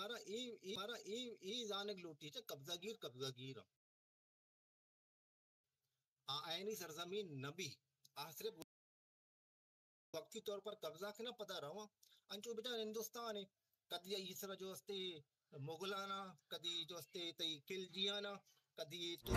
مارا اے، اے، مارا اے، اے زانگ لوٹی چہ قبضہ گیر، قبضہ گیر آ آئینی سرزمین نہ بی، آ صرف وقتی طور پر قبضہ کناں، پدا رواں۔ انچو بچار ہندوستان ء، کدی آئی سرا جو استے مغلانا، کدی جو استے تئی کلجیانا، کدی تو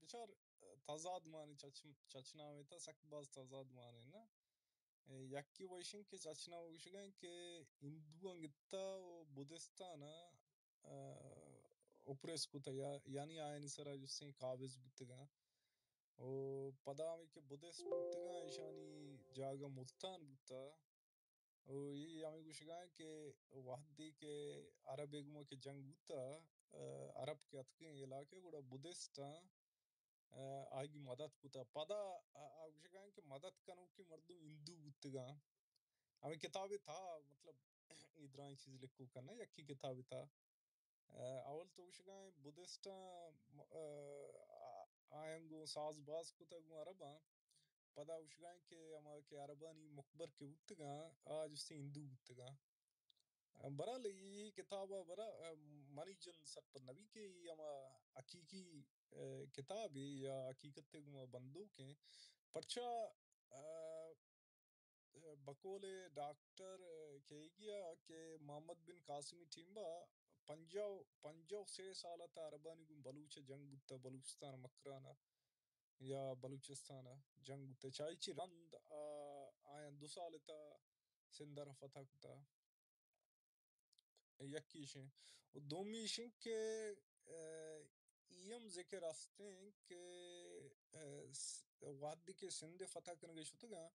بچار، تضاد معنی چچ-، چچنامے تا سک باز تضاد معنی نا۔ یکی وشن کہ چچنام گوشگا کہ ہندوان گتا و بدھستانا، آ، اوپریس کتا یا، یعنی آیانی سرا جستیں قابض بوتگا۔ و پدا ہمیں کہ بدھسٹ بوتگا، ایشانی جاگہ ملتان بوتا۔ و اے ہمے گوشگا ایں کہ وہدے کہ عرب ء گوما کہ جنگ بوتا، آ، عرب کہ اتکیں علاقہ گڑا بدھسٹاں، آ، آئی مدد کتا۔ پدا آ، آ گوشگا ایں کہ مدد کنوکیں مردم ہندو بوتگاں۔ ہمے کتاب تھا، مطلب، اے درائیں چیز لکھو کرنا، یکی کتاب تھا۔ آ، اول تو گوشگا ایں بدھسٹاں، آ، آ، آیاں گوں ساز باز کتا گوں عرباں۔ پدا گوشگا ایں کہ ہما کہ عربانی مخبر کہ بوتگاں، آ جستے ہندو بوتگاں۔ برحال اے کتاب ء برا، منی جند سرپد نہ بی کہ اے ہما حقیقی، آ، کتابے یا حقیقت ء گوما بندوکیں۔ پرچا، آ، بقول ڈاکٹر کیگیا کہ محمد بن قاسمی ٹیمبا پنجاہ، پنجاہ و سے سال تا عربانی گوں بلوچ جنگ بوتا، بلوچستان مکرانا یا بلوچستان جنگ بوتا۔ چائی چی رند، آ، آیاں دو سال تا سندھ را فتح کتا۔ یکی ایشیں۔ و دومی ایشیں کہ، آ، ای ہم ذکر ہستیں کہ، آ، س-، وہدی کہ سندھ فتح کنگے شتگاں،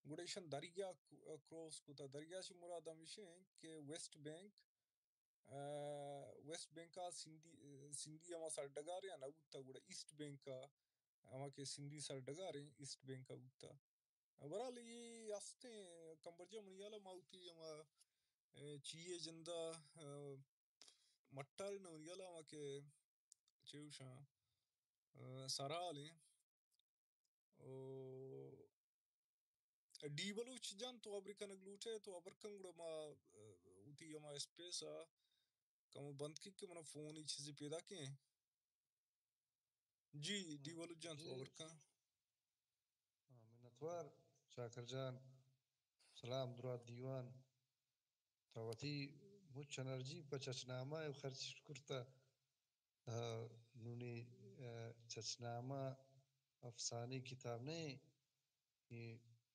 گڑا ایشاں دریا ک-، کروس کتا۔ دریا چی مراد ہمیشیں کہ ویسٹ بینک، آ، ویسٹ بینک آ سندھی، سندھی ہما سرڈگار یا نہ بوتا، گڑا ایسٹ بینک آ ہما کہ سندھی سرڈگار ہیں، ایسٹ بینک آ بوتا۔ برحال اے ہستیں کمبر جان، منی ہیالا ما وتی ہما، اے، چی اے جندا، اے، مٹارے نہ منی ہیالا ہما کہ چے گوشاں، اے، سرحال ایں۔ او، ڈی بلوچ جان، تو ہبر کنگ لوٹ ئے، تو ہبر کن گڑا ما، اے، وتی ہما اسپیس ء کمو بند کن کہ منا فون ء چیزے پیداک ایں۔ جی، ڈی بلوچ جان، تو ہبر کن۔ ہاں، منتوار چاکر جان، سلام دراہ دیوان۔ تو وتی مچ انرجی پہ چچنامہ ء خرچ کرتہ۔ آ، نونی، آ، چچنامہ افسانہ کتاب نہیں، یہ،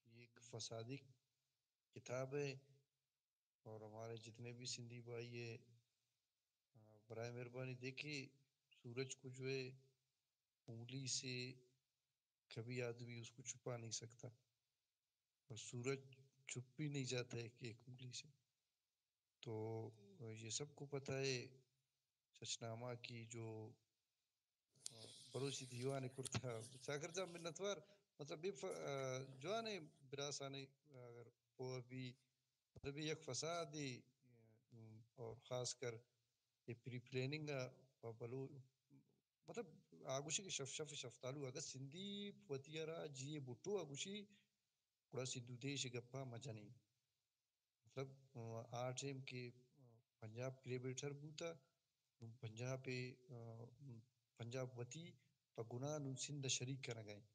یہ ایک فسادی کتاب ہے اور ہمارے جتنے بھی سندھی بھائی ہیں، برائے مہربانی دیکھیں، سورج کو جو ہے انگلی سے کبھی آدمی اس کو چھپا نہیں سکتا، اور سورج چھپ بھی نہیں جاتا ہے کہ ایک انگلی سے۔ تو یہ سب کو پتہ ہے، چچنامہ کی جو بلوچی دیوان ء کرتا۔ چاکر جان منتوار، مطلب بے ف-، آ، جوان ء براسانے اگر پوہ بی، مطلب یک فسادے، ام، اور خاص کر یہ پری پلاننگ ء پہ بلو-، مطلب آگوشی کہ شف شف شفتالو اگر سندھی وتی را جی بٹو آگوشی گڑا سندھو دیش گپا مجنی۔ مطلب، آ ٹائم کہ پنجاب گریویٹر بوتا، نوں پنجاب ء، پنجاب وتی پہ گناہ نوں سندھ ء شریک کنگ ء انت۔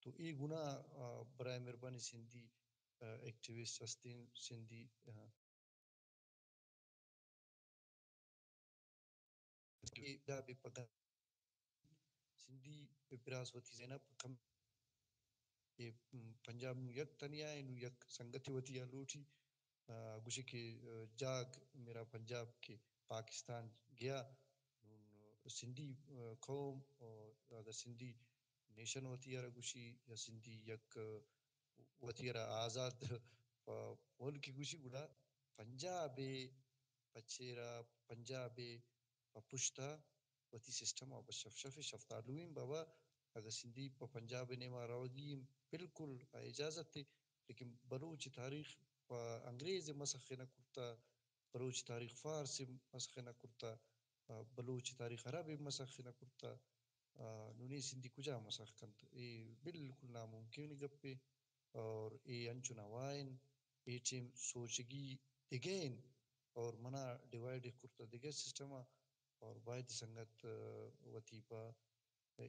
تو اے گناہ، آ، برائے مہربانی سندھی، آ، ایکٹیوسٹ ہستیں، سندھی، آ، کہ دا بے پگہ سندھی براس وتی زینب کم اے پنجاب نوں یک تنیا اے، نوں یک سنگتے وتی آ لوٹی، آ، گوشی کہ، آ، جاگ میرا پنجاب کہ پاکستان گیا۔ نوں سندھی، آ، قوم، آ، اگر سندھی نیشن وتی آ را گوشی یا سندھی یک، آ، وتی را آزاد، آ، ملک گوشی گڑا پنجاب ء پچیرا، پنجاب ء پہ پشتا وتی سسٹم ء بس شف شف شفتالویں بابا۔ اگہ سندھی پہ پنجاب ء نیما روگی انت، بالکل آ اجازت ہے، لیکن بلوچ تاریخ پہ انگریز ء مسخ نہ کرتا، بلوچ تاریخ فارس ء مسخ نہ کرتا، آ، بلوچ تاریخ عرب ء مسخ نہ کرتا۔ آ، نونی سندھی کجا مسخ کنت؟ اے بالکل ناممکن گپے۔ اور اے انچو نوائن، اے ٹیم سوچگی دگہ ان، اور منا ڈیوائیڈ کرتا دگہ سسٹم ء، اور باید سنگت، آ، وتی پا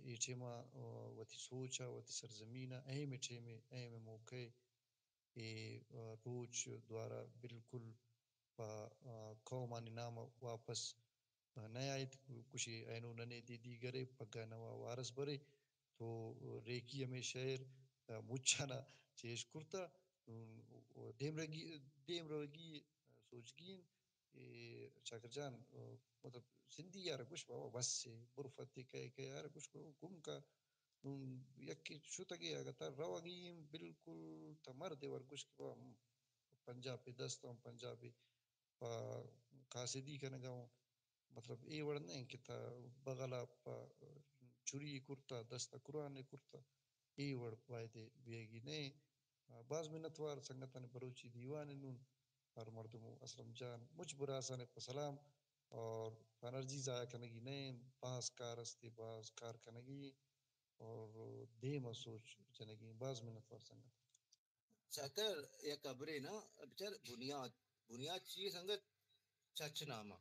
اے ٹیم ء، آ، وتی سوچ ء، وتی سرزمین ء اہم ٹیم ء، اہم موقع ء اے، آ، روچ دوارہ بالکل پہ، آ، قومانی نام ء واپس، آ، نہ آیت۔ گوشی اینو ننے دی دیگرے پگہ نوا وارس برے تو ریکی ہمے شعر، آ، مچانا چیش کرتا۔ نون دیمرگی، دیمروگی، آ، سوچگین۔ اے چاکر جان، آ، مطلب سندھی یار گوش بابا بس ہے، برفتے کئے کئے یار گوش گم کا۔ نوں یکے شتگے اگہ تہ روگی ایں بالکل تہ مردے ور گوش کہ بابا، ہم، پنجابی دست اوں، پنجابی پہ قاصدی کنگا اوں۔ مطلب اے وڑ نہ ایں کہ تہ بغلا پہ چری کرتا، دست قرآن کرتا، اے وڑ بایدے بیگی نہ ایں۔ باز منتوار سنگتانی بلوچی دیوان نون ہر مردم اسلم جان مچ براسانے پہ سلام اور انرجی ضائع کنگی نہ ایں، باز کار استے، باز کار کنگی اور دیم ء سوچ جنگی۔ باز منتوار سنگت۔ چاکر یک ہبرے نا، بچار بنیاد، بنیاد چی ہے سنگت؟ چچ نامہ،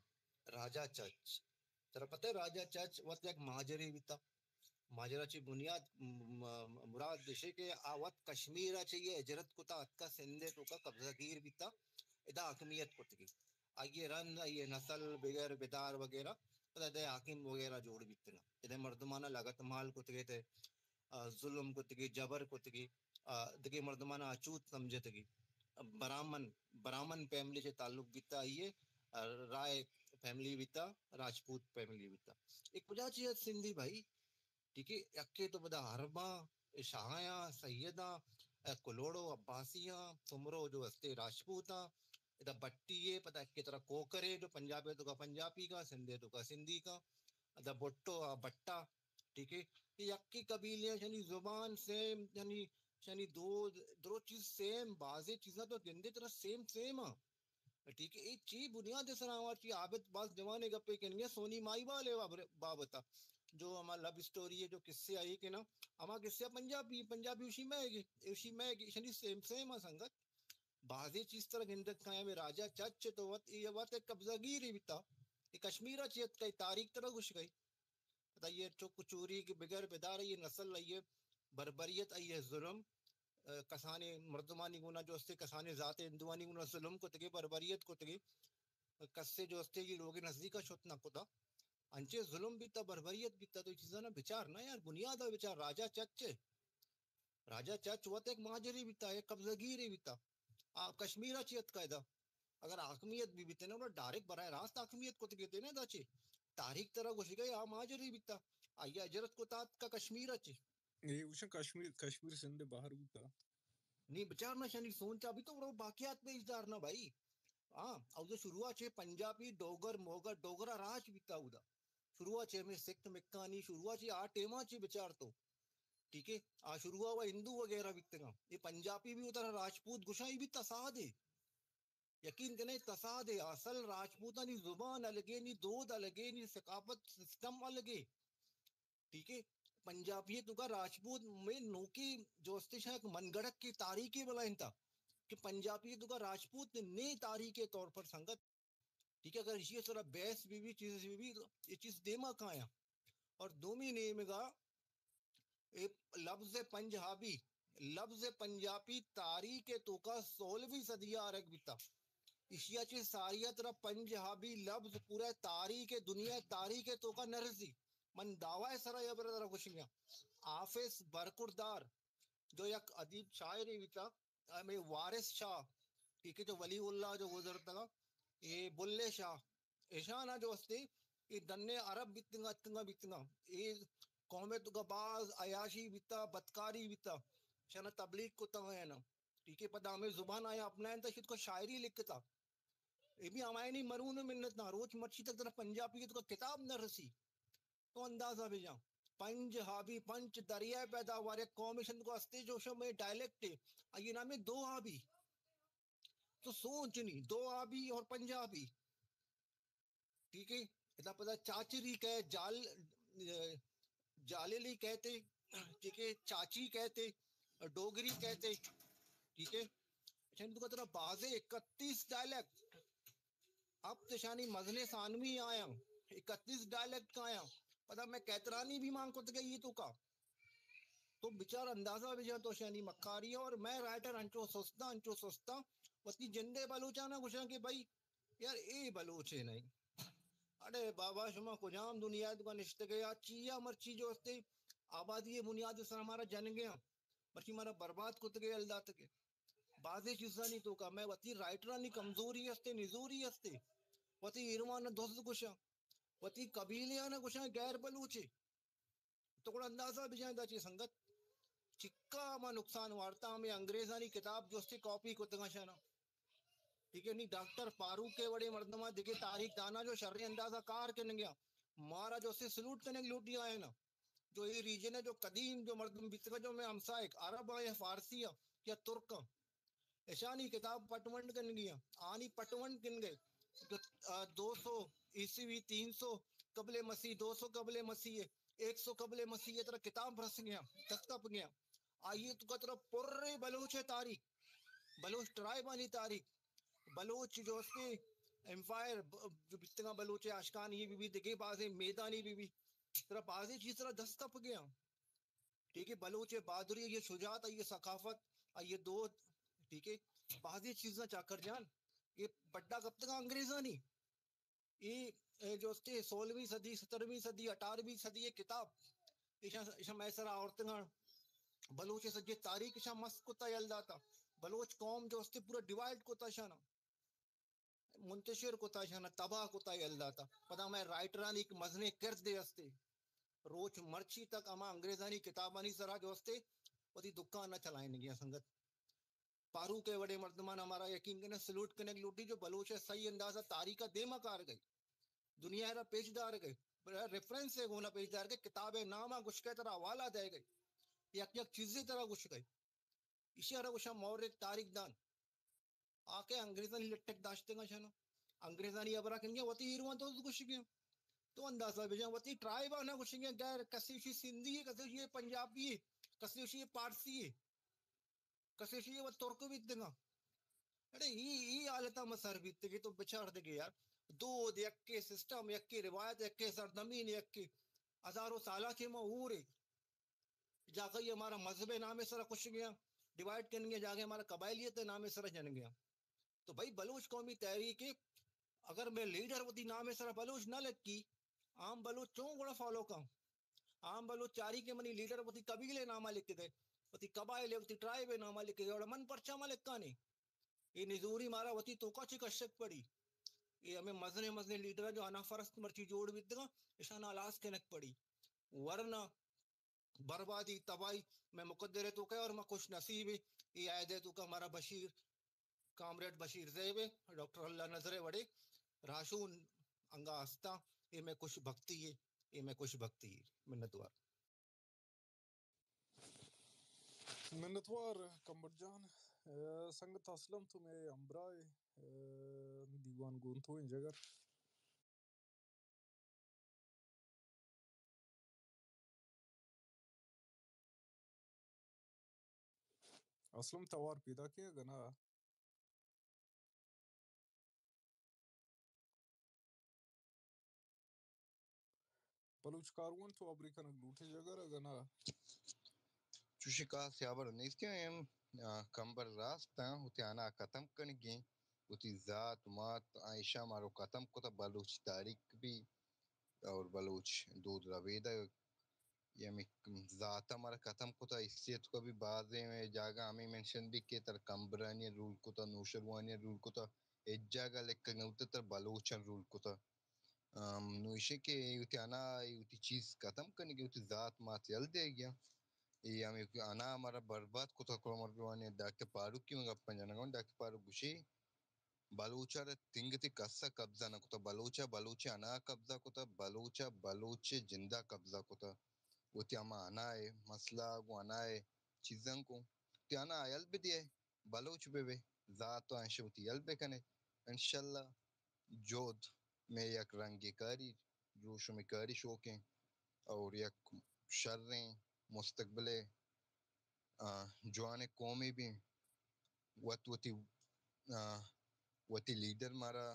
راجا چچ۔ ترا پتہ ہے راجا چچ وت یک ماجرے بیتا۔ ماجرا چی بنیاد، م-، م-، مراد دشے کہ آ وت کشمیر ء چہ یہ ہجرت کتا اتکا سندھ ء توکا قبضہ گیر بیتا، ادا حاکمیت کتگی۔ آئی ء رند، آئی ء نسل، بگر، بدار وغیرہ، پدا دے حاکم وغیرہ جوڑ بیتگا۔ ادے مردمانا لگت مال کتگے تے، آ، ظلم کتگی، جبر کتگی، آ، دگے مردمانا اچوت سمجھتگی۔ برامن، برامن فیملی سے تعلق بیتا آئی ء، آ، رائے فیملی بیتا، راجپوت فیملی بیتا۔ ایک وجہ چی ہے سندھی بھائی، ٹھیک ہے، یکے تو پدا عرباں، اے شاہیاں، سیداں، اے کلوڑو عباسیاں، سمرو جو استے راجپوتاں، ادا بٹی ہے، پدا یکے ترا کوکرے جو پنجابے توکا پنجابی کا، سندھے توکا سندھی کا، ادا بٹو آ بٹا، ٹھیک ہے، یہ یکے قبیلے ہیں، یعنی زبان سیم، یعنی، یعنی دو، درو چیز سیم، بازے چیزاں تو گندے ترا سیم سیم ہاں۔ ٹھیک ہے، اے چی بنیاد ء سرا آوار چی عابد باز جوان ء گپے کنگے سونی مائی بال ء بابت ء۔ جو ہما لو اسٹوری ہے، جو قصے آئی کہ نا، ہما قصے پنجابی، پنجابی اشی مئے گے، اشی مئے گے، اشانی سیم سیم آ سنگت۔ بازی چیز تر گندت کایا میں راجا چچ تو وت، یہ وت ایک قبضہ گیری بیتا، یہ کشمیر چیت کئی تاریخ تر گوش گئی۔ پدا یہ چک چوری کہ بگر بدار یہ نسل یہ بربریت یہ ظلم، آ، کسانیں مردمانی گونا جو استے، کسانیں ذات ہندوانی گونا ظلم کتگے، بربریت کتگے، کسے جو استے یہ لوگ نزدیکا شت نہ کتا۔ انچے ظلم بیتا، بربریت بیتا، تو یہ چیزاں نہ بچار نہ یار، بنیاد ء بچار، راجا چچ ہے۔ راجا چچ وت ایک مہاجری بیتا، ایک قبضہ گیری بیتا۔ آ، کشمیر ء چی اتکا ادا؟ اگر حاکمیت بہ بیتیں نا، گڑا ڈائریکٹ براہ راست حاکمیت کتگ اتیں نا، دا چے؟ تاریخ ترا گوشگ ءَ آ مہاجری بیتا، آئی ءَ ہجرت کتا اتکا کشمیر ءَ چے؟ اے گوشن کشمیر، کشمیر سندھ ءَ باہر بوتا۔ نی بچار نا، شانی سوچا بی تو برو باقیات پیش دار نا بھائی۔ ہاں، او تو شروع چے پنجابی، ڈوگر، موگر، ڈوگرا راج بیتا اودا۔ شروع چے میں سکھ مکانی، شروع چے آ ٹیما چے بچار تو۔ ٹھیک ہے، آ شروع و ہندو وغیرہ بیتگا۔ یہ پنجابی بھی اترا راجپوت گشائی بیتا سادے۔ یقین کنے، تسادے اصل راجپوتانی زبان الگے، نی دود الگے، نی ثقافت سسٹم الگے۔ ٹھیک ہے، پنجابی تو کا راجپوت میں نوکی جو استش ہے من گڑک کی تاریخی بلائن تھا کہ پنجابی تو کا راجپوت نے تاریخی طور پر سنگت۔ ٹھیک ہے، اگر اسی طرح بحث بھی بھی چیز بھی بھی تو یہ چیز دیما کہاں ہے؟ اور دومی نیمگا اے لفظ پنجابی، لفظ پنجابی تاریخ ءِ توکا سولہویں صدی ءَ آرگ بیتا۔ ایشی ءَ چہ ساری ءَ ترا پنجابی لفظ پورا تاریخ ءِ، دنیا ءِ تاریخ ءِ توکا نہ رسی۔ من دعوی ءِ سرا یا برا ترا گوشگیاں۔ حافظ برخوردار جو یک ادیب شاعرے بیتا، ہمے وارث شاہ، ٹھیک ہے، جو ولی اللہ جو گزرتگا، اے بلے شاہ، ایشانا جو استے، اے ڈنے عرب بیتگا، اتکگا بیتگا۔ اے قوم ءِ توکا باز عیاشی بیتا، بدکاری بیتا۔ ایشانا تبلیغ کتا ہے نا۔ ٹھیک ہے، پدا ہمے زبان آیا اپنائیں تا، شد کو شاعری لکھتا۔ اے بھی ہمائنی مرون منت نا، روچ مرچی تک ترا پنجابی ءِ توکا کتاب نہ رسی۔ تو اندازہ بجاں، پنجابی، پنچ دریائے پیداوار، یک قوم شند کو ہستے جو شمے ڈائلیکٹ ہے، آئی نام ہے دوآبی۔ تو سوچ نی، دوآبی اور پنجابی۔ ٹھیک ہے، ادا پدا چاچری کہے، جال، جاللی کہتے، ٹھیک ہے، چاچی کہتے، ڈوگری کہتے، ٹھیک ہے۔ اچھا، ان کو ترا بازے اکتیس ڈائلیکٹ، ہپت شانی مزن ثانوی آیاں، اکتیس ڈائلیکٹ آیاں، پدا میں کہترانی بھی مان کت گئی تو کا۔ تو بچار اندازہ بجاں تو شانی مکاری، اور میں رائٹر انچو سستا، انچو سستا، وتی جندے بلوچانا گوشاں کہ بھائی یار اے بلوچے نہیں۔ اڑے بابا شما کجام دنیا تو کا نشتگے یا چیا مرچی جو استے آبادی بنیاد سر ہمارا جنگے ہیں، مرچی ہمارا برباد کتگے، الداتگے۔ بازیں چیزانی توکا میں وتی رائٹرانی کمزوری استے، نزوری استے، وتی ایروان دزد گوشاں، وتی قبیلیان گوشاں غیر بلوچے۔ تو گڑا اندازہ بجائیں دا چی سنگت، چکا ما نقصان وارتا، ہمیں انگریزانی کتاب جو استے کاپی کتگا شانا۔ ٹھیک ہے، نی ڈاکٹر فاروق کے وڑے مردمہ دگے تاریخ دانا جو شریں اندازہ کار کنگیا، مارا جو استے سلوٹ کنگ لوٹی آئے نا۔ جو اے ریجن ہے، جو قدیم جو مردم بیتگا، جو میں ہمسائک عرب آں یا فارسی آں یا ترک آں، اشانی کتاب پٹ ونڈ کنگی آں، آنی پٹ ونڈ کنگے۔ جو، آ، دو سو عیسوی، تین سو قبل مسیح، دو سو قبل مسیح، ایک سو قبل مسیح، یہ طرح کتاب رس گیا، دستپ گیا۔ آئیے تو کا طرح پر بلوچ ہے تاریخ، بلوچ ٹرائبانی تاریخ، بلوچ جو استے ایمپائر، ب-، جو بیتگاں بلوچ آشکانی بی بی، دگے بازیں میدانی بی بی، ترا بازیں چیز ترا دست کپ گیا۔ ٹھیک ہے، بلوچ بہادری، یہ شجاعت، یہ ثقافت، یہ دود، ٹھیک ہے، بازیں چیزاں چاکر جان، یہ بڈا کپتگاں انگریزانی۔ اے، اے جو استے سولہویں صدی، سترہویں صدی، اٹھارہویں صدی، یہ کتاب، ایشاں، ایشاں مئے سرا آورتگاں۔ بلوچ سجے تاریخ ایشاں مست کتا یل داتا۔ بلوچ قوم جو استے پورا ڈیوائیڈ کتا ایشانا۔ منتشر کتا، ایشانا تباہ کتا، یل داتا۔ پدا مئے رائٹرانی ایک مزنیں کردے استے۔ روچ مرچی تک ہما انگریزانی کتابانی سرا جو استے، وتی دکان نہ چلائینگی سنگت۔ فاروق ء وڑیں مردمان ہمارا یقین کنے سلوٹ کنگ لوٹی جو بلوچ ء صحیح انداز ء تاریخ ء دیما کار گئی، دنیا ء را پیش دار گئے، ریفرنس ء گونا پیش دار گئے، کتاب ء نام ء گشکے ترا حوالہ دے گئے، یک یک چیزے ترا گوش گئے۔ ایشی ء را گوشاں مورخ تاریخ دان۔ آ کہ انگریزانی لٹک داشتگاں شنو، انگریزانی ہبرا کنگے وتی ہیروان تو گوش گئے۔ تو اندازہ بجان وتی ٹرائب آ نہ گوش گئے، غیر کسی شی سندھی ہے، کسی شی پنجابی ہے، کسی شی پارسی ہے۔ کسے شی و ترک بیتگاں۔ اڑے ای، ای حالتا ما سر بیتگی تو بچار دگے یار۔ دود یکے، سسٹم یکے، روایت یکے، سرزمین یکے۔ ہزاروں سالا چے ما ہورے۔ جاگہ یہ ہمارا مذہب نام سر کش گیا، ڈیوائیڈ کن گیا، جاگہ ہمارا قبائلیت نام سر جن گیا۔ تو بھائی بلوچ قومی تحریک اگر میں لیڈر وتی نام سر بلوچ نہ لکی، عام بلوچ چون گڑا فالو کاں؟ عام بلوچ چاری کہ منی لیڈر وتی قبیلے ناما لکھ گئے، وتی قبائل، وتی ٹرائب ناما لکھ گئے، اور من پرچا ما لکھانے؟ اے نزوری مارا وتی توکا چہ کشک پڑی۔ اے ہمے مزنیں مزنیں لیڈر جو اناپرست مرچی جوڑ بیتگاں، اشاں ہلاس کنگ پڑی۔ ورنہ بربادی، تباہی مئے مقدر ءِ توکا اور ما خوش نصیب ایں۔ اے عہد ءِ توکا مارا بشیر، کامریڈ بشیر زیب ءِ، ڈاکٹر اللہ نذر ءِ وڑیں راہشون انگا ہستاں۔ اے مئے خوش بختی اے، اے مئے خوش بختی اے۔ منتوار۔ منتوار کمبر جان۔ اے، سنگت اسلم تو مئے ہمراہ ئے، اے، دیوان گون تو انجگر۔ اسلم توار پیداک ئے اگاں نا؟ بلوچ کاروان تو ہبرے کنگ لوٹے جگر اگاں نا؟ چوشیں کاسے ہبر نیست ایں، آ، کمبر راست ایں، وتی انا ختم کنگی ایں، وتی ذات مات، آ، ایشاں مارو ختم کتا، بلوچ تاریخ بھی اور بلوچ دود ربیدہ، یعنی ذات مارا ختم کتا، حیثیت کو بھی بازیں جاگہ ہمیں منشن بھی کہ تر کمبرانی رول کتا، نوشروانی رول کتا، ایک جاگہ لکھگ نہ ہوتا تر بلوچاں رول کتا۔ آم، نو ایشی کہ اے وتی انا، اے وتی چیز ختم کنگی، وتی ذات مات یل دیگی۔ اے ہمے کہ انا مارا برباد کتا، کلمر روانی ڈاکٹر فاروق کی من گپاں جنگا، ڈاکٹر فاروق گوشی، بلوچا را تنگتی کسا قبضہ نہ کتا، بلوچا بلوچ انا قبضہ کتا، بلوچا بلوچ جندا قبضہ کتا۔ وتی ہما انا اے مسئلہ گو انا اے چیزاں کو، تی انا یل بدیے۔ بلوچ بہ بے، ذات و انشہ وتی یل بہ کنے۔ انشاءاللہ جہد مئے یک رنگے کاری، روشمے کاری شوکیں اور یک شریں مستقبلے، آ، جوانیں قومے بیں۔ وت وتی، آ، وتی لیڈر مارا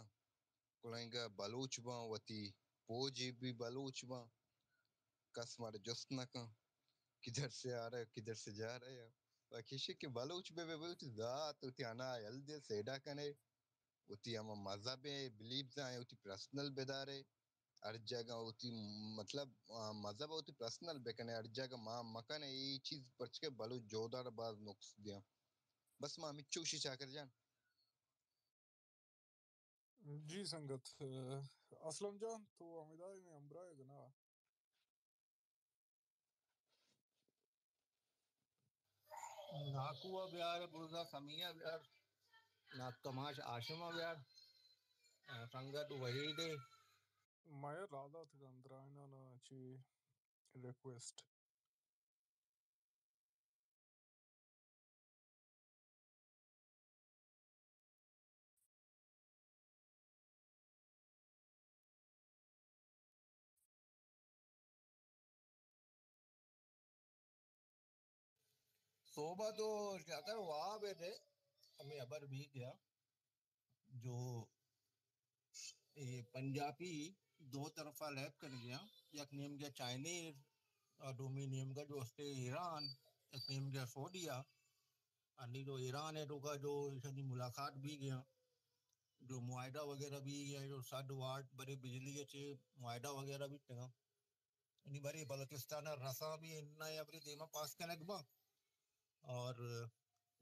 کلنگا بلوچ باں، وتی پوج بھی بلوچ باں، کس مارا جست نہ کن کدھر سے آ رہے ہو، کدھر سے جا رہے ہو۔ باقی ایشی کہ بلوچ بہ بے، وتی ذات، وتی انا یل دے سیڈا کنے، وتی ہما مذہب اے، بلیفز اے، وتی پرسنل بدارے، ہر جاگہ وتی مطلب، آ، مذہب وتی پرسنل بکنے، ہر جاگہ ما مکنے، اے چیز پرچکے بلوچ جہدا را باز نقص دیاں۔ بس ما ہمچو گوشی چاکر جان۔ جی سنگت، اہ، اسلم جان، تو ہمدا ئے مئے ہمراہ ئے گنا؟ ناکو ءَ بیار، بزاں سمیع ءَ بیار، ناک کماش ہاشم ءَ بیار، اہ، سنگت وحید ءَ۔ مئے راہ داتگ اَنت درائینان ءَ چہ ریکویسٹ۔ صحب ءَ تو شاکر واب ءَ تھے، ہمے ہبر بیگ ءَ جو اے پنجابی دو طرفہ لیب کنگ ءَ، یک نیمگے چائنیز اور دومی نیمگا جو استے ایران، یک نیمگے سعودیہ۔ انی جو ایران ءِ توکا جو ایشانی ملاقات بیگ ءَ، جو معاہدہ وغیرہ بیگ ءَ، جو سد واٹ برے بجلی ءَ چہ معاہدہ وغیرہ بیتگ اَنت۔ یعنی برے بلوچستان ءَ رساں بھی اناں یا برے دیما پاس کنگ باں۔ اور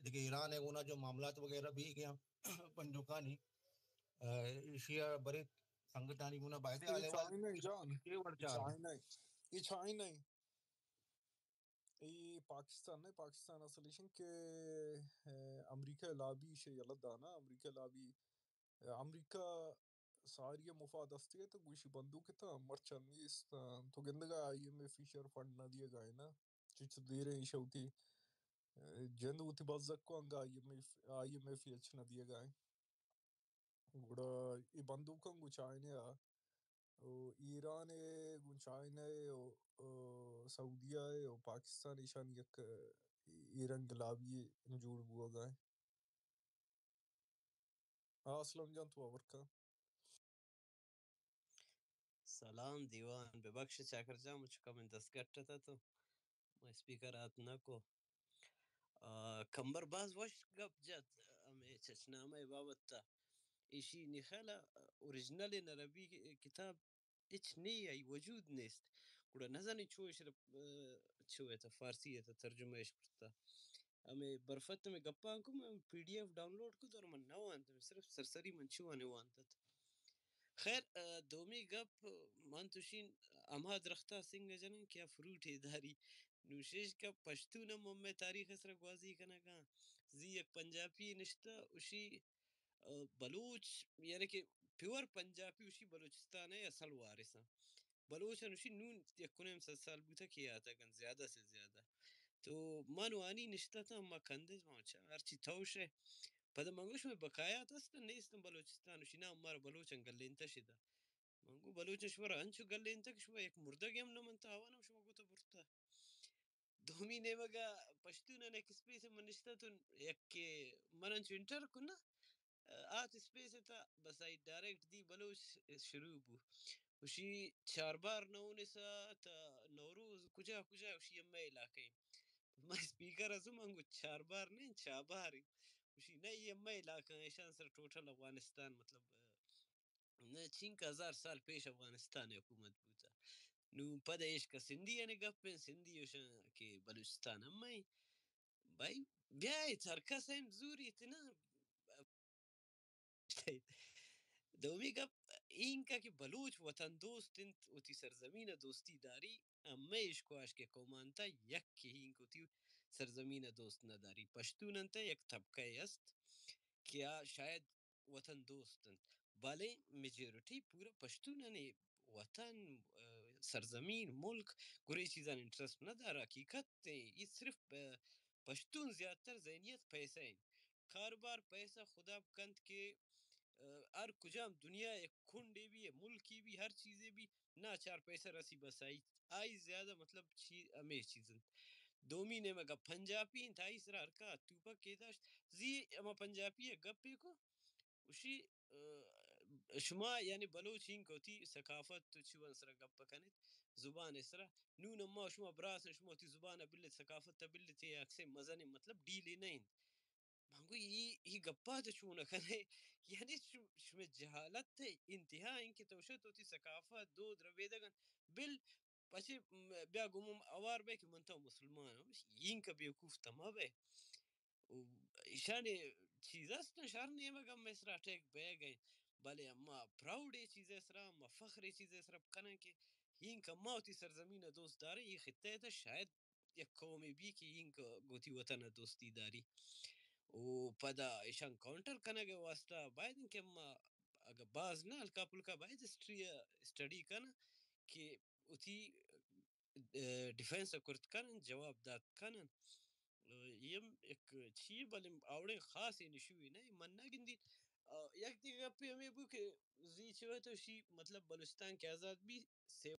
دگہ ایران ءِ گونا جو معاملات وغیرہ بیگ ءَ پنجوکانی، اہ، ایشی ءَ برے سنگتانی گونا باید اے آلے وال چائنا ءِ جان، اے وڑ اے چار۔ چائنا ءِ، اے چائنا ءِ۔ اے پاکستان نہ، پاکستان اصل ایش اِنت کہ، اہ، امریکہ ءِ لابی ایشی ءَ یلہ دانا، امریکہ ءِ لابی امریکہ ساری ءِ مفاد است ات، گوشی بندوک ات، مرچاں نیست۔ تو گندگ ءَ آئی ایم ایف ایشی ءَ را فنڈ نہ دیگ ءَ نا، چچ دیر ایں ایشی ءَ وتی جند وتی بزگ کو، انگا I M F, I M F ہچ نہ دیگ ءَ۔ گڑا اے بندوکاں گوں چائنا ءَ، او ایران ءَ گوں چائنا ءَ، او، او سعودیہ ءَ، او پاکستان، ایشانی یک اے رنگ لابی جوڑ بوگ ءَ۔ ہاں، اسلم جان، تو ہبر کن۔ سلام دیوان، ببخش چاکر جان، مچ کم دستگٹ ات تو ما اسپیکر آت نہ کو۔ آ، کمبر باز وش گپ جت ہمے چچنامہ ءِ بابت ءَ۔ ایشی نی خیال ءَ اوریجنل عربی کتاب ہچ نی، آئی وجود نیست۔ گڑا نزانیں چو ایش را، آ، چو ایت فارسی ءَ ترجمہ اش کرتا۔ ہمے برفت ہمے گپاں کو، من پی ڈی ایف ڈاؤنلوڈ کو، اور من نہ وانت، صرف سرسری من چو آنے وانت ات۔ خیر، آ، دومی گپ من توشین ہما درختا سنگ جنن کہ آ فروٹ ء داری۔ نوشش کہ پشتون ہم ہمے تاریخ سر گوازی کنگا۔ زی یک پنجابی نشتہ، اشی، آ، بلوچ، یعنی کہ پیور پنجابی، اشی بلوچستان ء اصل وارثاں۔ بلوچ انوشی نون یک کنیم صد سال بوتا کہ آتگن، زیادہ سے زیادہ۔ تو من و آنی نشتہ تا، ما کندز ما چا ہرچی توش ہے۔ پدا من گوش میں بقایات است نیست بلوچستان، اشی نام مارا بلوچن گلینتا شدا۔ من گو بلوچن شمارا انچو گلینتا کہ شما یک مردگی ہم نہ منتا، آوانم شما گوتا برتا۔ دومی نیمگا پشتون ان ایک اسپیس من نشتہ تو یک کہ من انچو انٹر کنا، آ، آت اسپیس تا بس آئی ڈائریکٹ دی بلوچ شروع بو۔ اشی چاربار نونسا تا نوروز کجا کجا اشی ہمے علاقہ ایں۔ ما اسپیکر ازو من گو چاربار نہیں، چابار ایں۔ اشی نہ، یہ ہمے علاقہ ایں، ایشان سر ٹوٹل افغانستان، مطلب، آ، نہ چینکہ ہزار سال پیش افغانستان حکومت بوتا۔ نو پد ایشکا سندھی آنے گپ ایں، سندھی اشاں کہ بلوچستان ہمے ایں۔ بھائی، بیا اے ہر کس ایں زوری تنا۔ دومی گپ اینکا کہ بلوچ وطن دوست انت، وتی سرزمین ء دوستی داری، ہمے اشکواش کہ قومانتا یک کہ اینک وتی سرزمین ء دوست نہ داری۔ پشتون انت یک طبقہ است کہ آ شاید وطن دوست انت، بلے میجورٹی پورا پشتونانی وطن، آ، سرزمین، ملک، گرے چیزان انٹرسٹ نہ دار۔ حقیقت ایں، یہ صرف، آ، پشتون زیادتر ذہنیت پیسہ ایں۔ کاروبار پیسہ خدا بکنت کہ، آ، ہر کجام دنیا یک کنڈے بھی، ملکی بھی، ہر چیزے بھی، ناچار پیسہ رسی بس آئی، آئی زیادہ مطلب چی، ہمے چیز انت۔ دومی نیمگا پنجابی انت، آئی سرا ہرکا توپک کے داشت، زی ہما پنجابی ء گپے کو، اشی، آ، شما یعنی بلوچ اینکہ وتی ثقافت تو چی وان سرا گپ کنیت، زبان سرا، نون اما شما براس شما وتی زبان بلت، ثقافت بلت، اکثر مزن مطلب ڈیلی نہیں۔ من گو، ای، ای گپا تو چون کنے؟ یعنی شم-، شمے جہالت ء انتہا انت کہ تو شت وتی ثقافت، دود، ربیدگن بل پچے، م-، بیا گوں من اوار بے کہ من تو مسلمان ہوں۔ اینکہ بیوقوف تما بے۔ و ایشانی چیز است، شہر نیمگ ہم مصر اٹیک بے گئے، بلے اما پراؤڈ اے چیز سرا، اما فخر اے چیز سرا کنن کہ اینکہ ما وتی سرزمین دوست دارے، یہ خطہ تا شاید یک قومے بی کہ اینکہ گوتی وطن ء دوستی داری۔ و پدا ایشان کاؤنٹر کنگ ء واسطہ باید انت کہ ما اگہ باز نہ ہلکا پلکا باید ہسٹری ء اسٹڈی کن کہ وتی، ء، ڈیفنس ء کرت کنن، جواب دات کنن۔ ء، یہ ہم یک چی بلے آوڑیں خاص ایشو ہی نہ من نہ گندی۔ ء، یک دیگہ گپے ہمیں بو کہ زی چوہ تو شی مطلب بلوچستان کہ آزاد بی سے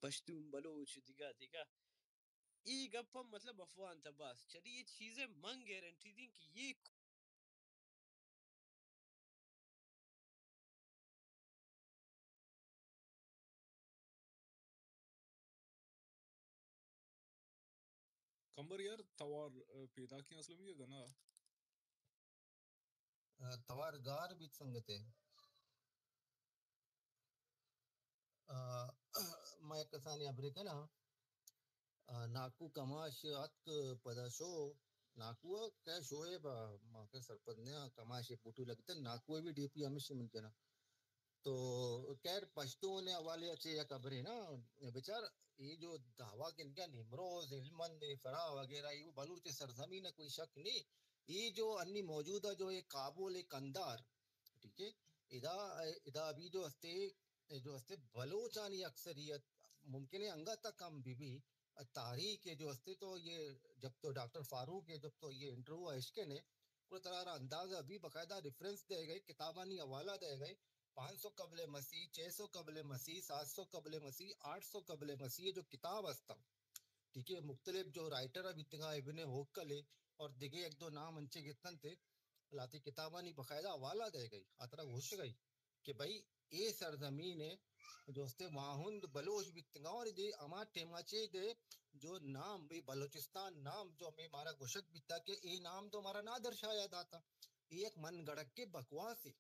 پشتون، بلوچ، دگہ دگہ۔ ای گپ ہم مطلب افغان تا باز چلی، یہ چیزیں من گارنٹی دیں کہ یہ کمبر یار، توار، ء، پیداکیں اسلمی ء گنا۔ ء، توار گار بیت سنگتے۔ ء، ما یک کسانی ہبرے کناں۔ ء، ناکو کماش اتک پدا شو۔ ناکو ء کہ شوئے با ما کہ سرپد نیاں، کماش ء پوٹو لگتن، ناکو ء بھی ڈی پی ہمیشی من کناں۔ تو خیر، پشتون ء حوالے ء چہ یک ہبرے نا، بچار، اے جو دعویٰ کنگا نیمروز، ہلمند، فراں وغیرہ، اے بلوچ سرزمین ء کوئی شک نہیں۔ اے جو انی موجودہ جو اے کابل، اے قندھار، ٹھیک ہے، ادا، ادا ابھی جو ہستے، جو ہستے بلوچانی اکثریت ممکن ہے انگا تک ہم بی بی، تاریخ ہے جو ہستے تو یہ جب تو ڈاکٹر فاروق ہے، جب تو یہ انٹرویو اشکن ہے، کو ترا را اندازہ بھی باقاعدہ ریفرنس دے گئے، کتابانی حوالہ دے گئے، پانچ سو قبل مسیح، چھ سو قبل مسیح، سات سو قبل مسیح، آٹھ سو قبل مسیح جو کتاب ہستا، ٹھیک ہے، مختلف جو رائٹر بیتگا، ابن ہوکل ہے اور دگہ ایک دو نام انچے گتن تھے، لاتی کتابانی باقاعدہ حوالہ دے گئی، اترا گوش گئی کہ بھائی اے سرزمین ہے جو استے واہند بلوچ بیتگا اور دے اما ٹیما چے دے جو نام بھی بلوچستان نام جو ہمیں مارا گوشگ بیتا کہ اے نام تو مارا نہ درشایا داتا، اے ایک من گڑک کے بکواس ہے۔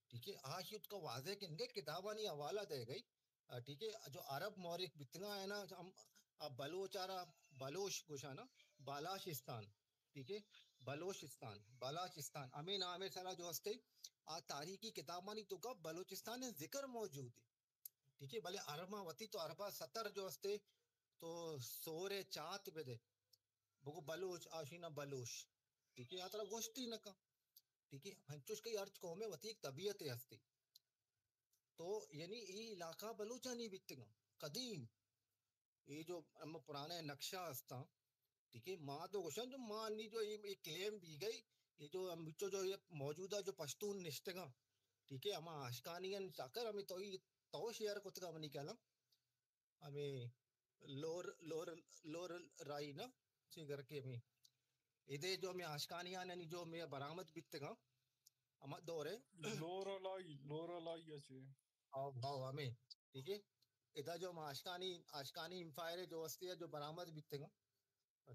ٹھیک ہے، آ شی اتکا واضح کنگے کتابانی حوالہ دے گئی۔ آ، ٹھیک ہے، جو عرب مورخ بیتگا ہے نا، ہم اب بلوچ آرا بلوش گوشانا، بالاچستان، ٹھیک ہے، بلوچستان، بالاچستان، ہمیں نام سرا جو ہستے، آ تاریخی کتابانی توکا بلوچستان ذکر موجود ہے۔ ٹھیک ہے، بلے عرباں وتی تو عربا ستر جو ہستے، تو سور چات بدے، بگو بلوچ، آشینا بلوش۔ ٹھیک ہے، آ ترا گوشتی نہ کن۔ ٹھیک ہے، ہنچوش کہ ہرچ قومے وتی ایک طبیعت ہستی۔ تو یعنی اے علاقہ بلوچانی بیتگاں قدیم۔ اے جو ہم پرانے نقشہ ہستاں، ٹھیک ہے، ما تو گوشاں جو ما نی جو اے، اے کلیم بی گئی، اے جو ہم بچو جو اے موجودہ جو پشتون نشتگاں، ٹھیک ہے، ہما آشکانی ان چاکر ہمیں تو، تو شیئر کتگا منی کلام۔ ہمیں لور، لور، لور رائی نا، چی گرکے ہمیں۔ ادے جو ہمیں آشکانیان یعنی جو ہمیں برآمد بیتگاں، ہما دور ہے۔ لور لائی، لور لائی اچھے۔ آو، آو، ہمیں، ٹھیک ہے؟ ادا جو ہم آشکانی، آشکانی امپائر جو ہستے جو برآمد بیتگاں۔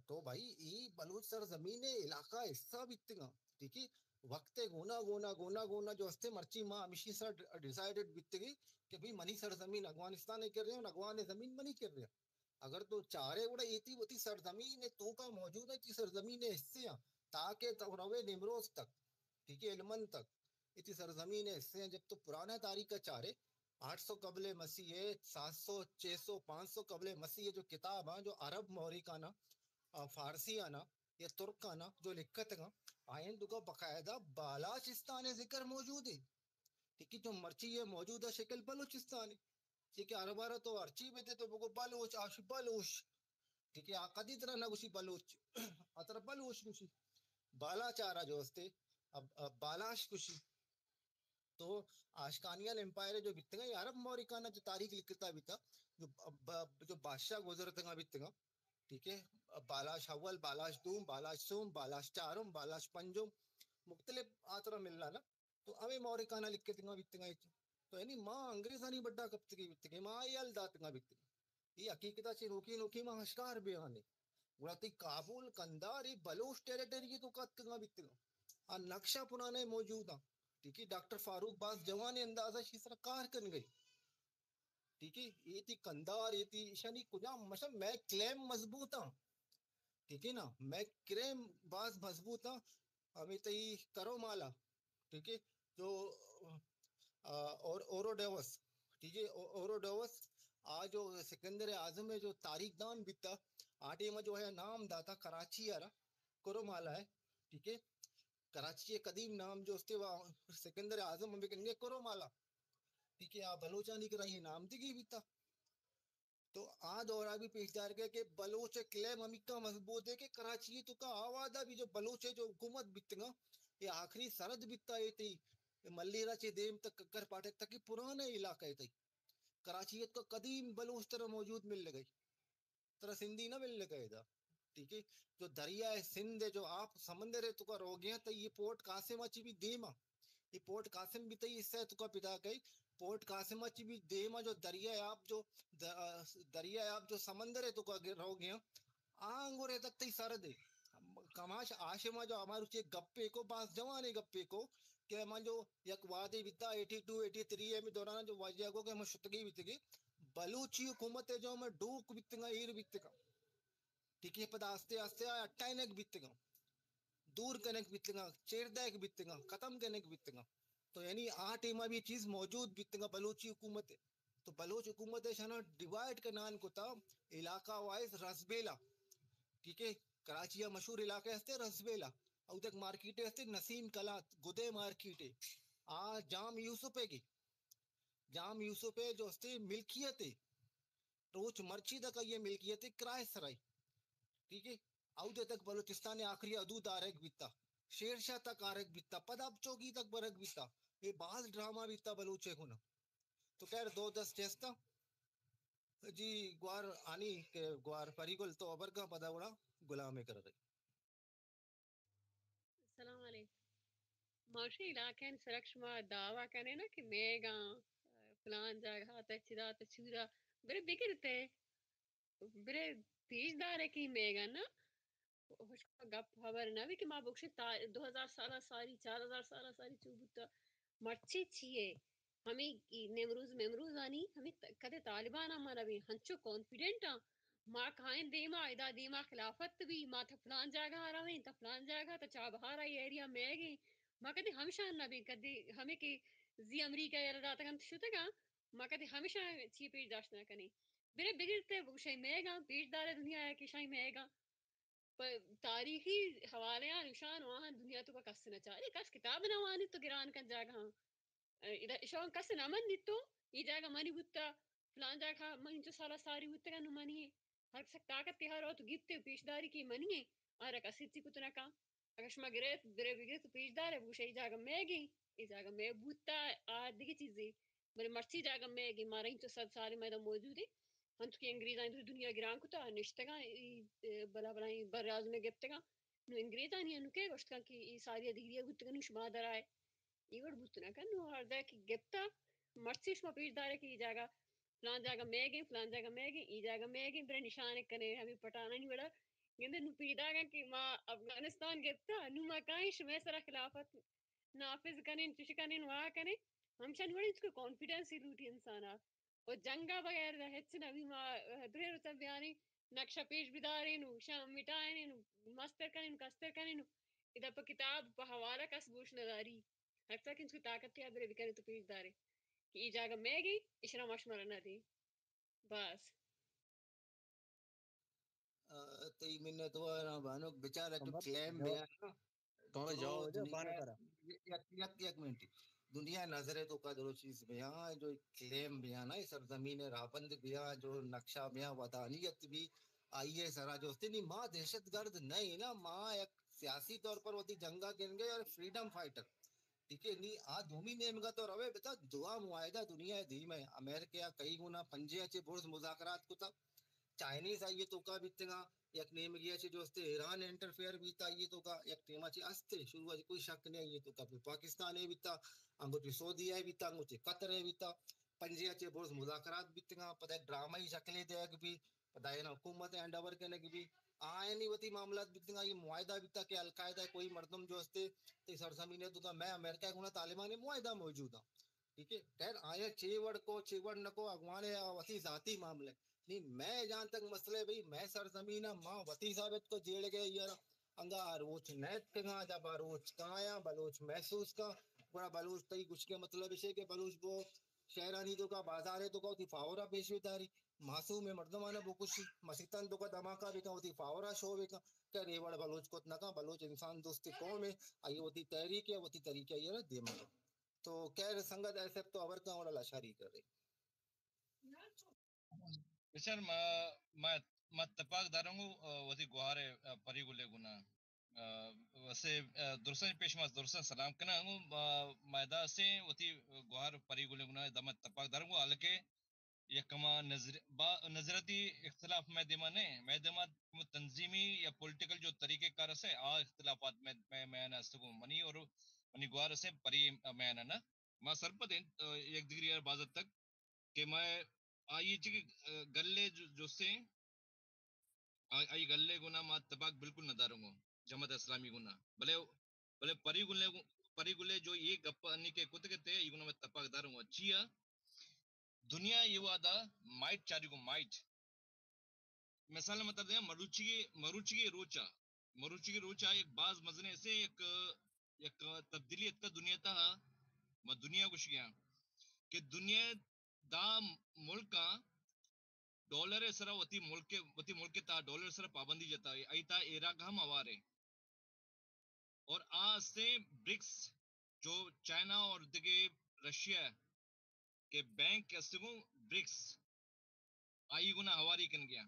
تو بھائی، ای بلوچ سرزمین علاقہ حصہ بیتگاں، ٹھیک ہے؟ وقت گونا، گونا، گونا، گونا جو ہستے مرچی ما ہمیشی سر ڈیسائیڈڈ بیتگی کہ بھئی منی سرزمین افغانستان کر رہے ہیں، افغان زمین منی کر رہے ہیں۔ اگر تو چارے گڑا ایتی وتی سرزمین توکا موجود ہے، تی سرزمین حصے ہیں، تاکہ تو روے نمروز تک، ٹھیک ہے، ہلمند تک، ایتی سرزمین حصے ہیں۔ جب تو پرانا تاریخ کا چارے، آٹھ سو قبل مسیح ہے، سات سو، چھ سو، پانچ سو قبل مسیح ہے جو کتاب ہیں، جو عرب مورخانہ، آ، فارسی آنا یا ترک آنا جو لکھتگاں، آئین توکا باقاعدہ بالاچستان ذکر موجود ہے۔ ٹھیک ہے، جو مرچی یہ موجودہ شکل بلوچستان ہے۔ ٹھیک ہے، ہر بار تو ہرچی بیتے تو بگو بلوچ، آش بلوش۔ ٹھیک ہے، آ کدی ترا نہ گوشی بلوچ، آ ترا بلوچ گوشی۔ بالاچ آرا جو ہستے، اب، اب بالاش گوشی۔ تو آشکانیان امپائر جو بیتگا، یہ عرب مورخانہ جو تاریخ لکھتا بیتا، جو ب-، جو بادشاہ گزرتگا بیتگا، ٹھیک ہے، بالاش اول، بالاش دوم، بالاش سوم، بالاش چارم، بالاش پنجم، مختلف آ ترا ملنا نا۔ تو ہمیں مورخانہ لکھتگا بیتگا۔ تو یعنی ما انگریزانی بڈا کپتگی بیتگی، ما یہ حل داتگا بیتگی۔ یہ حقیقت چی نوکی نوکی ما ہشکار بیانے۔ گڑا تی کابل، قندھار، یہ بلوچ ٹیریٹری توکا اتکگا بیتگا۔ آ نقشہ پرانے موجود ہیں۔ ٹھیک ہے، ڈاکٹر فاروق باز جوان اندازہ شی سر کار کن گئی۔ ٹھیک ہے، یہ تی قندھار، یہ تی ایشانی کجام مشن میں کلیم مضبوط ہیں۔ ٹھیک ہے نا، میں کلیم باز مضبوط ہیں۔ ہمیں تئی کرو مالا، ٹھیک ہے، جو، آ، اور اوروڈیوس، ٹھیک ہے، او-، اوروڈیوس آ جو سکندر اعظم ہے جو تاریخ دان بیتا، آ ٹائم جو ہے نام داتا کراچی آرا، کرو مالا ہے، ٹھیک ہے۔ کراچی قدیم نام جو استے وا سکندر اعظم ہم بکنگے کرو مالا، ٹھیک ہے، آ بلوچانی کرا یہ نام دیگی بیتا۔ تو آ دورہ بھی پیش دار گئے کہ بلوچ کلیم ہمیکا مضبوط ہے کہ کراچی توکا آوادہ بھی جو بلوچ ہے جو حکومت بیتگا، یہ آخری سرحد بیتا ہے تی ملیرا چے دیم تک ککر پاٹک تک یہ پرانا علاقہ ہے تی۔ کراچی توکا قدیم بلوچ ترا موجود مل گئی۔ ترا سندھی نہ ملنے کا ادا۔ ٹھیک ہے، جو دریائے سندھ ہے، جو آپ سمندر ہے توکا روگیا، تو یہ پورٹ قاسم اچی بھی دیما، یہ پورٹ قاسم بھی تئی حصہ ہے توکا پیدا کئی۔ پورٹ قاسم اچی بھی دیما جو دریائے آپ جو د-، آ، دریائے آپ جو سمندر ہے توکا روگیا، آنگورے تک تئی سر دے۔ کماش آشما جو ہمارے چے گپے کو، باز جوانے گپے کو کہ ہم جو یک وادے بیتا، ایٹی ٹو، ایٹی تھری ہے، میں دوران جو واجہ کو کہ ہم شتگی بیتگی، بلوچی حکومت ہے جو ہم ڈوک بیتگا، ایر بیتگا۔ ٹھیک ہے، پدا آستے آستے آ اٹینک بیتگا، دور کنک بیتگا، چیردیک بیتگا، ختم کنک بیتگا۔ تو یعنی آ ٹائما بھی چیز موجود بیتگا بلوچی حکومت ہے۔ تو بلوچ حکومت ہے شانا ڈیوائیڈ کنان کتا، علاقہ وائز رسبیلا۔ ٹھیک ہے، کراچی کا مشہور علاقہ ہستے رسبیلا، او تک مارکیٹ ہستے نسیم کلات، گدے مارکیٹ ہے، آ جام یوسف ہے گی، جام یوسف ہے جو ہستے ملکیت ہے، روچ مرچی تک یہ ملکیت ہے کرائے سرائی۔ ٹھیک ہے، اودے تک بلوچستان آخری حدود آرگ بیتا، شیر شاہ تک آرگ بیتا، پدا چوکی تک برگ بیتا۔ یہ باز ڈرامہ بیتا بلوچے کو نا۔ تو خیر، دو دس چیستا جی گوار آنی کہ گوار پری گل تو ابر کا پدا وڑا غلامے کر رہی۔ السلام علیکم۔ ماشی علاقہ سرک شما دعویٰ کنے نا کہ میگاں، فلان جاگہ تا چدا تا چودا، برے بگرتے، برے پیش دارے کہ میگاں نا، ہشکا گپ خبر نہ بی کہ ما بکشے تا-، دو ہزار سالہ ساری، چار ہزار سالہ ساری چو بوتا، مرچی چیے؟ ہمیں ای نمروز ممروز آنی، ہمیں ت-، کدے طالبان ہم نہ بی، ہنچو کانفیڈنٹ آں، ما کائیں دیما، ادا دیما خلافت بی، ما تا فلان جاگہ رویں، تا فلان جاگہ، تا چابہارا ایریا میگیں۔ ما کدی ہمشان نہ بیں، کدی ہمیں کہ زی امریکہ یلا داتگاں شتگاں، ما کدی ہمشان چی پیش داشت نہ کنیں۔ برے بگر تے بگشے میگاں، پیش دارے دنیا ہے کہ شاہی میگاں۔ پہ تاریخی حوالے آن نشان و آہاں دنیا تو کا کس نہ چارے، کس کتاب نہ وانی تو گران کن جاگہ ہاں۔ ادا اشاں کس نہ من دیتو، ای جاگہ منی بوتا، فلان جاگہ من انچو سالا ساری بوتگا نو منی ہے۔ ہر کس طاقت تہا رو تو گپتے پیش داری کی منی ہے۔ آرا کس ہچی کت نہ کن۔ اگہ شما گرے، برے بگرے تو پیش دارے، بگوش ای جاگہ میگی، ای جاگہ مے بوتا، آ دگہ چیزی۔ بلے مرچی جاگہ میگی، مارا انچو صد سال میدا موجود ہے۔ ہنچو کہ انگریزاں دنیا گران کتا، نشتگاں، ای، اے، بلا بلا ای بر اعظم گپتگاں۔ نو انگریزانی انو کے گوشتگاں کہ ای ساری دگری بوتگاں، نو شما درائے۔ ای وڑ بوت نہ کن، نو ہر جا کہ گپتا، مرچی شما پیش دارے کہ ای جاگہ، فلان جاگہ میگیں، فلان جاگہ میگیں، ای جاگہ میگیں، برے نشان کنے، ہمیں پٹانانی وڑا۔ گندے نو پیداگاں کہ ما افغانستان گپتا، نو ما کائیں شمے سرا خلافت نافذ کنیں، چش کنیں، وا کنیں۔ ہمشان وڑا ہچ کو کانفیڈنس ہی لوٹی انسانا۔ و جنگا بغیر دا ہچ نہ بی۔ ما درے روچا بیاریں، نقشہ پیش بداریں و شام مٹائیں و مستر کنیں و کستر کنیں و ادا پہ کتاب پہ حوالہ کس گوش نہ داری۔ ہر کسا کہ انچو طاقت تیا برے بکنے تو پیش دارے کہ ای جاگہ میگی، اشرا ما شمارا نہ دیں۔ بس۔ تئی منت وار آں بانک، بچار تو جو مت کلیم جواب، بیان نا، تو درو جواب دے دنیا، بانک را۔ یک، یک، یک منٹ۔ دنیا نظر تو کا درو چیز بیان، جو کلیم بیان نا، سرزمین رابند بیان، جو نقشہ بیان، ودانیت بی، آئی سرا جو استے نی، ما دہشت گرد نہیں نا، ما یک سیاسی طور پر وتی جنگا گنگے اور فریڈم فائٹر۔ ٹھیک ہے، نی آ دومی نیمگا تو روے بتا، دعا معاہدہ دنیا دیم ہے، امریکہ کئی گنا پنجے چے برز مذاکرات کتا، چائنیز آئیے توکا بیتگا، یک نیمگی چے جو استے ایران انٹرفیئر بیتا آئیے توکا، یک ٹیما چے استے، شروع چے کوئی شک نہیں آئیے توکا، پھر پاکستان ہے بیتا، انگو چے سعودی ہے بیتا، انگو چے قطر ہے بیتا، پنجے چے برز مذاکرات بیتگا، پدا یک ڈرامائی شکلے دیگ بی، پدا اینا حکومت ہینڈ اوور کنگ بی، آئینی وتی معاملات بیتگا، یہ معاہدہ بیتا کہ القاعدہ کوئی مردم جو استے، تی سرزمین ہے توکا، میں امریکہ گنا طالبان معاہدہ موجود ہاں۔ ٹھیک ہے، خیر، آیا چے وڑ کو، چے وڑ نہ کو، اگوانے آ وتی ذاتی معاملہ ہے۔ نہیں، میں جہاں تک مسئلہ ہے بھئی، میں سرزمین ہاں، ماں وتی ثابت کو جیڑ گئے یار، انگا آ روچ نیت کگاں، جب آ روچ کایاں، بلوچ محسوس کا، گڑا بلوچ تئی گوشگے مطلب اسے کہ بلوچ بو شہرانی توکا، بازارے توکا وتی فاورا پیش داری، معصوم مردمانا بکشی، مسیتان توکا دھماکہ بکن، وتی فاورا شو بکن، کہ ریوڑ بلوچ کت نکن، بلوچ انسان دوستی قوم ہے، آئی وتی تحریک ہے، وتی طریقہ یہ دیما۔ تو خیر سنگت ایسے تو اور کا اور لاشاری کر رہی۔ بچار ما، ما، ما تپاک دارنگو، آ، وتی گوہار، آ، پری گلے گنا۔ آ، وسے، آ، درسن پیش ما درسن سلام کنا۔ انگو، آ، ما ادا سے وتی گوہار پری گلے گنا، ادا ما تپاک دارنگو، حالانکہ یک ہما نظر-، با-، نظریاتی اختلاف مئے دیما نہ، مئے دیما تنظیمی یا پولیٹیکل جو طریقہ کار اسے، آ اختلافات مئے، مئے میان است گوں منی اور منی گوار اسے پری میان نہ۔ ما سرپد ہیں، آ، یک دگری بازت تک کہ مئے آئی چی کہ، آ، گلے جو، جو سے، آ-، آئی گلے گنا ما تپاک بالکل نہ داروں گو، جماعت اسلامی گنا۔ بلے، بلے پری گلے گو-، پری گلے جو یہ گپ انی کے کت کے تے، یہ گنا میں تپاک داروں گو۔ چیا؟ دنیا یہ وعدہ مائٹ چاری گو مائٹ۔ مثال مطلب دے، مروچی، مروچی روچا، مروچی روچا ایک باز مزنے سے ایک، ایک تبدیلی اتکا دنیا تا، ما دنیا گوش گیا کہ دنیا دا ملکاں ڈالر ءِ سرا وتی ملک، وتی ملک ءِ تہا ڈالر ءِ سرا پابندی جتا، آئی تہا عراق ہم ہوار ہے۔ اور آ استیں برکس، جو چائنا اور دگہ رشیا کے بینک استگوں برکس، آئی گنا ہواری کن گیا۔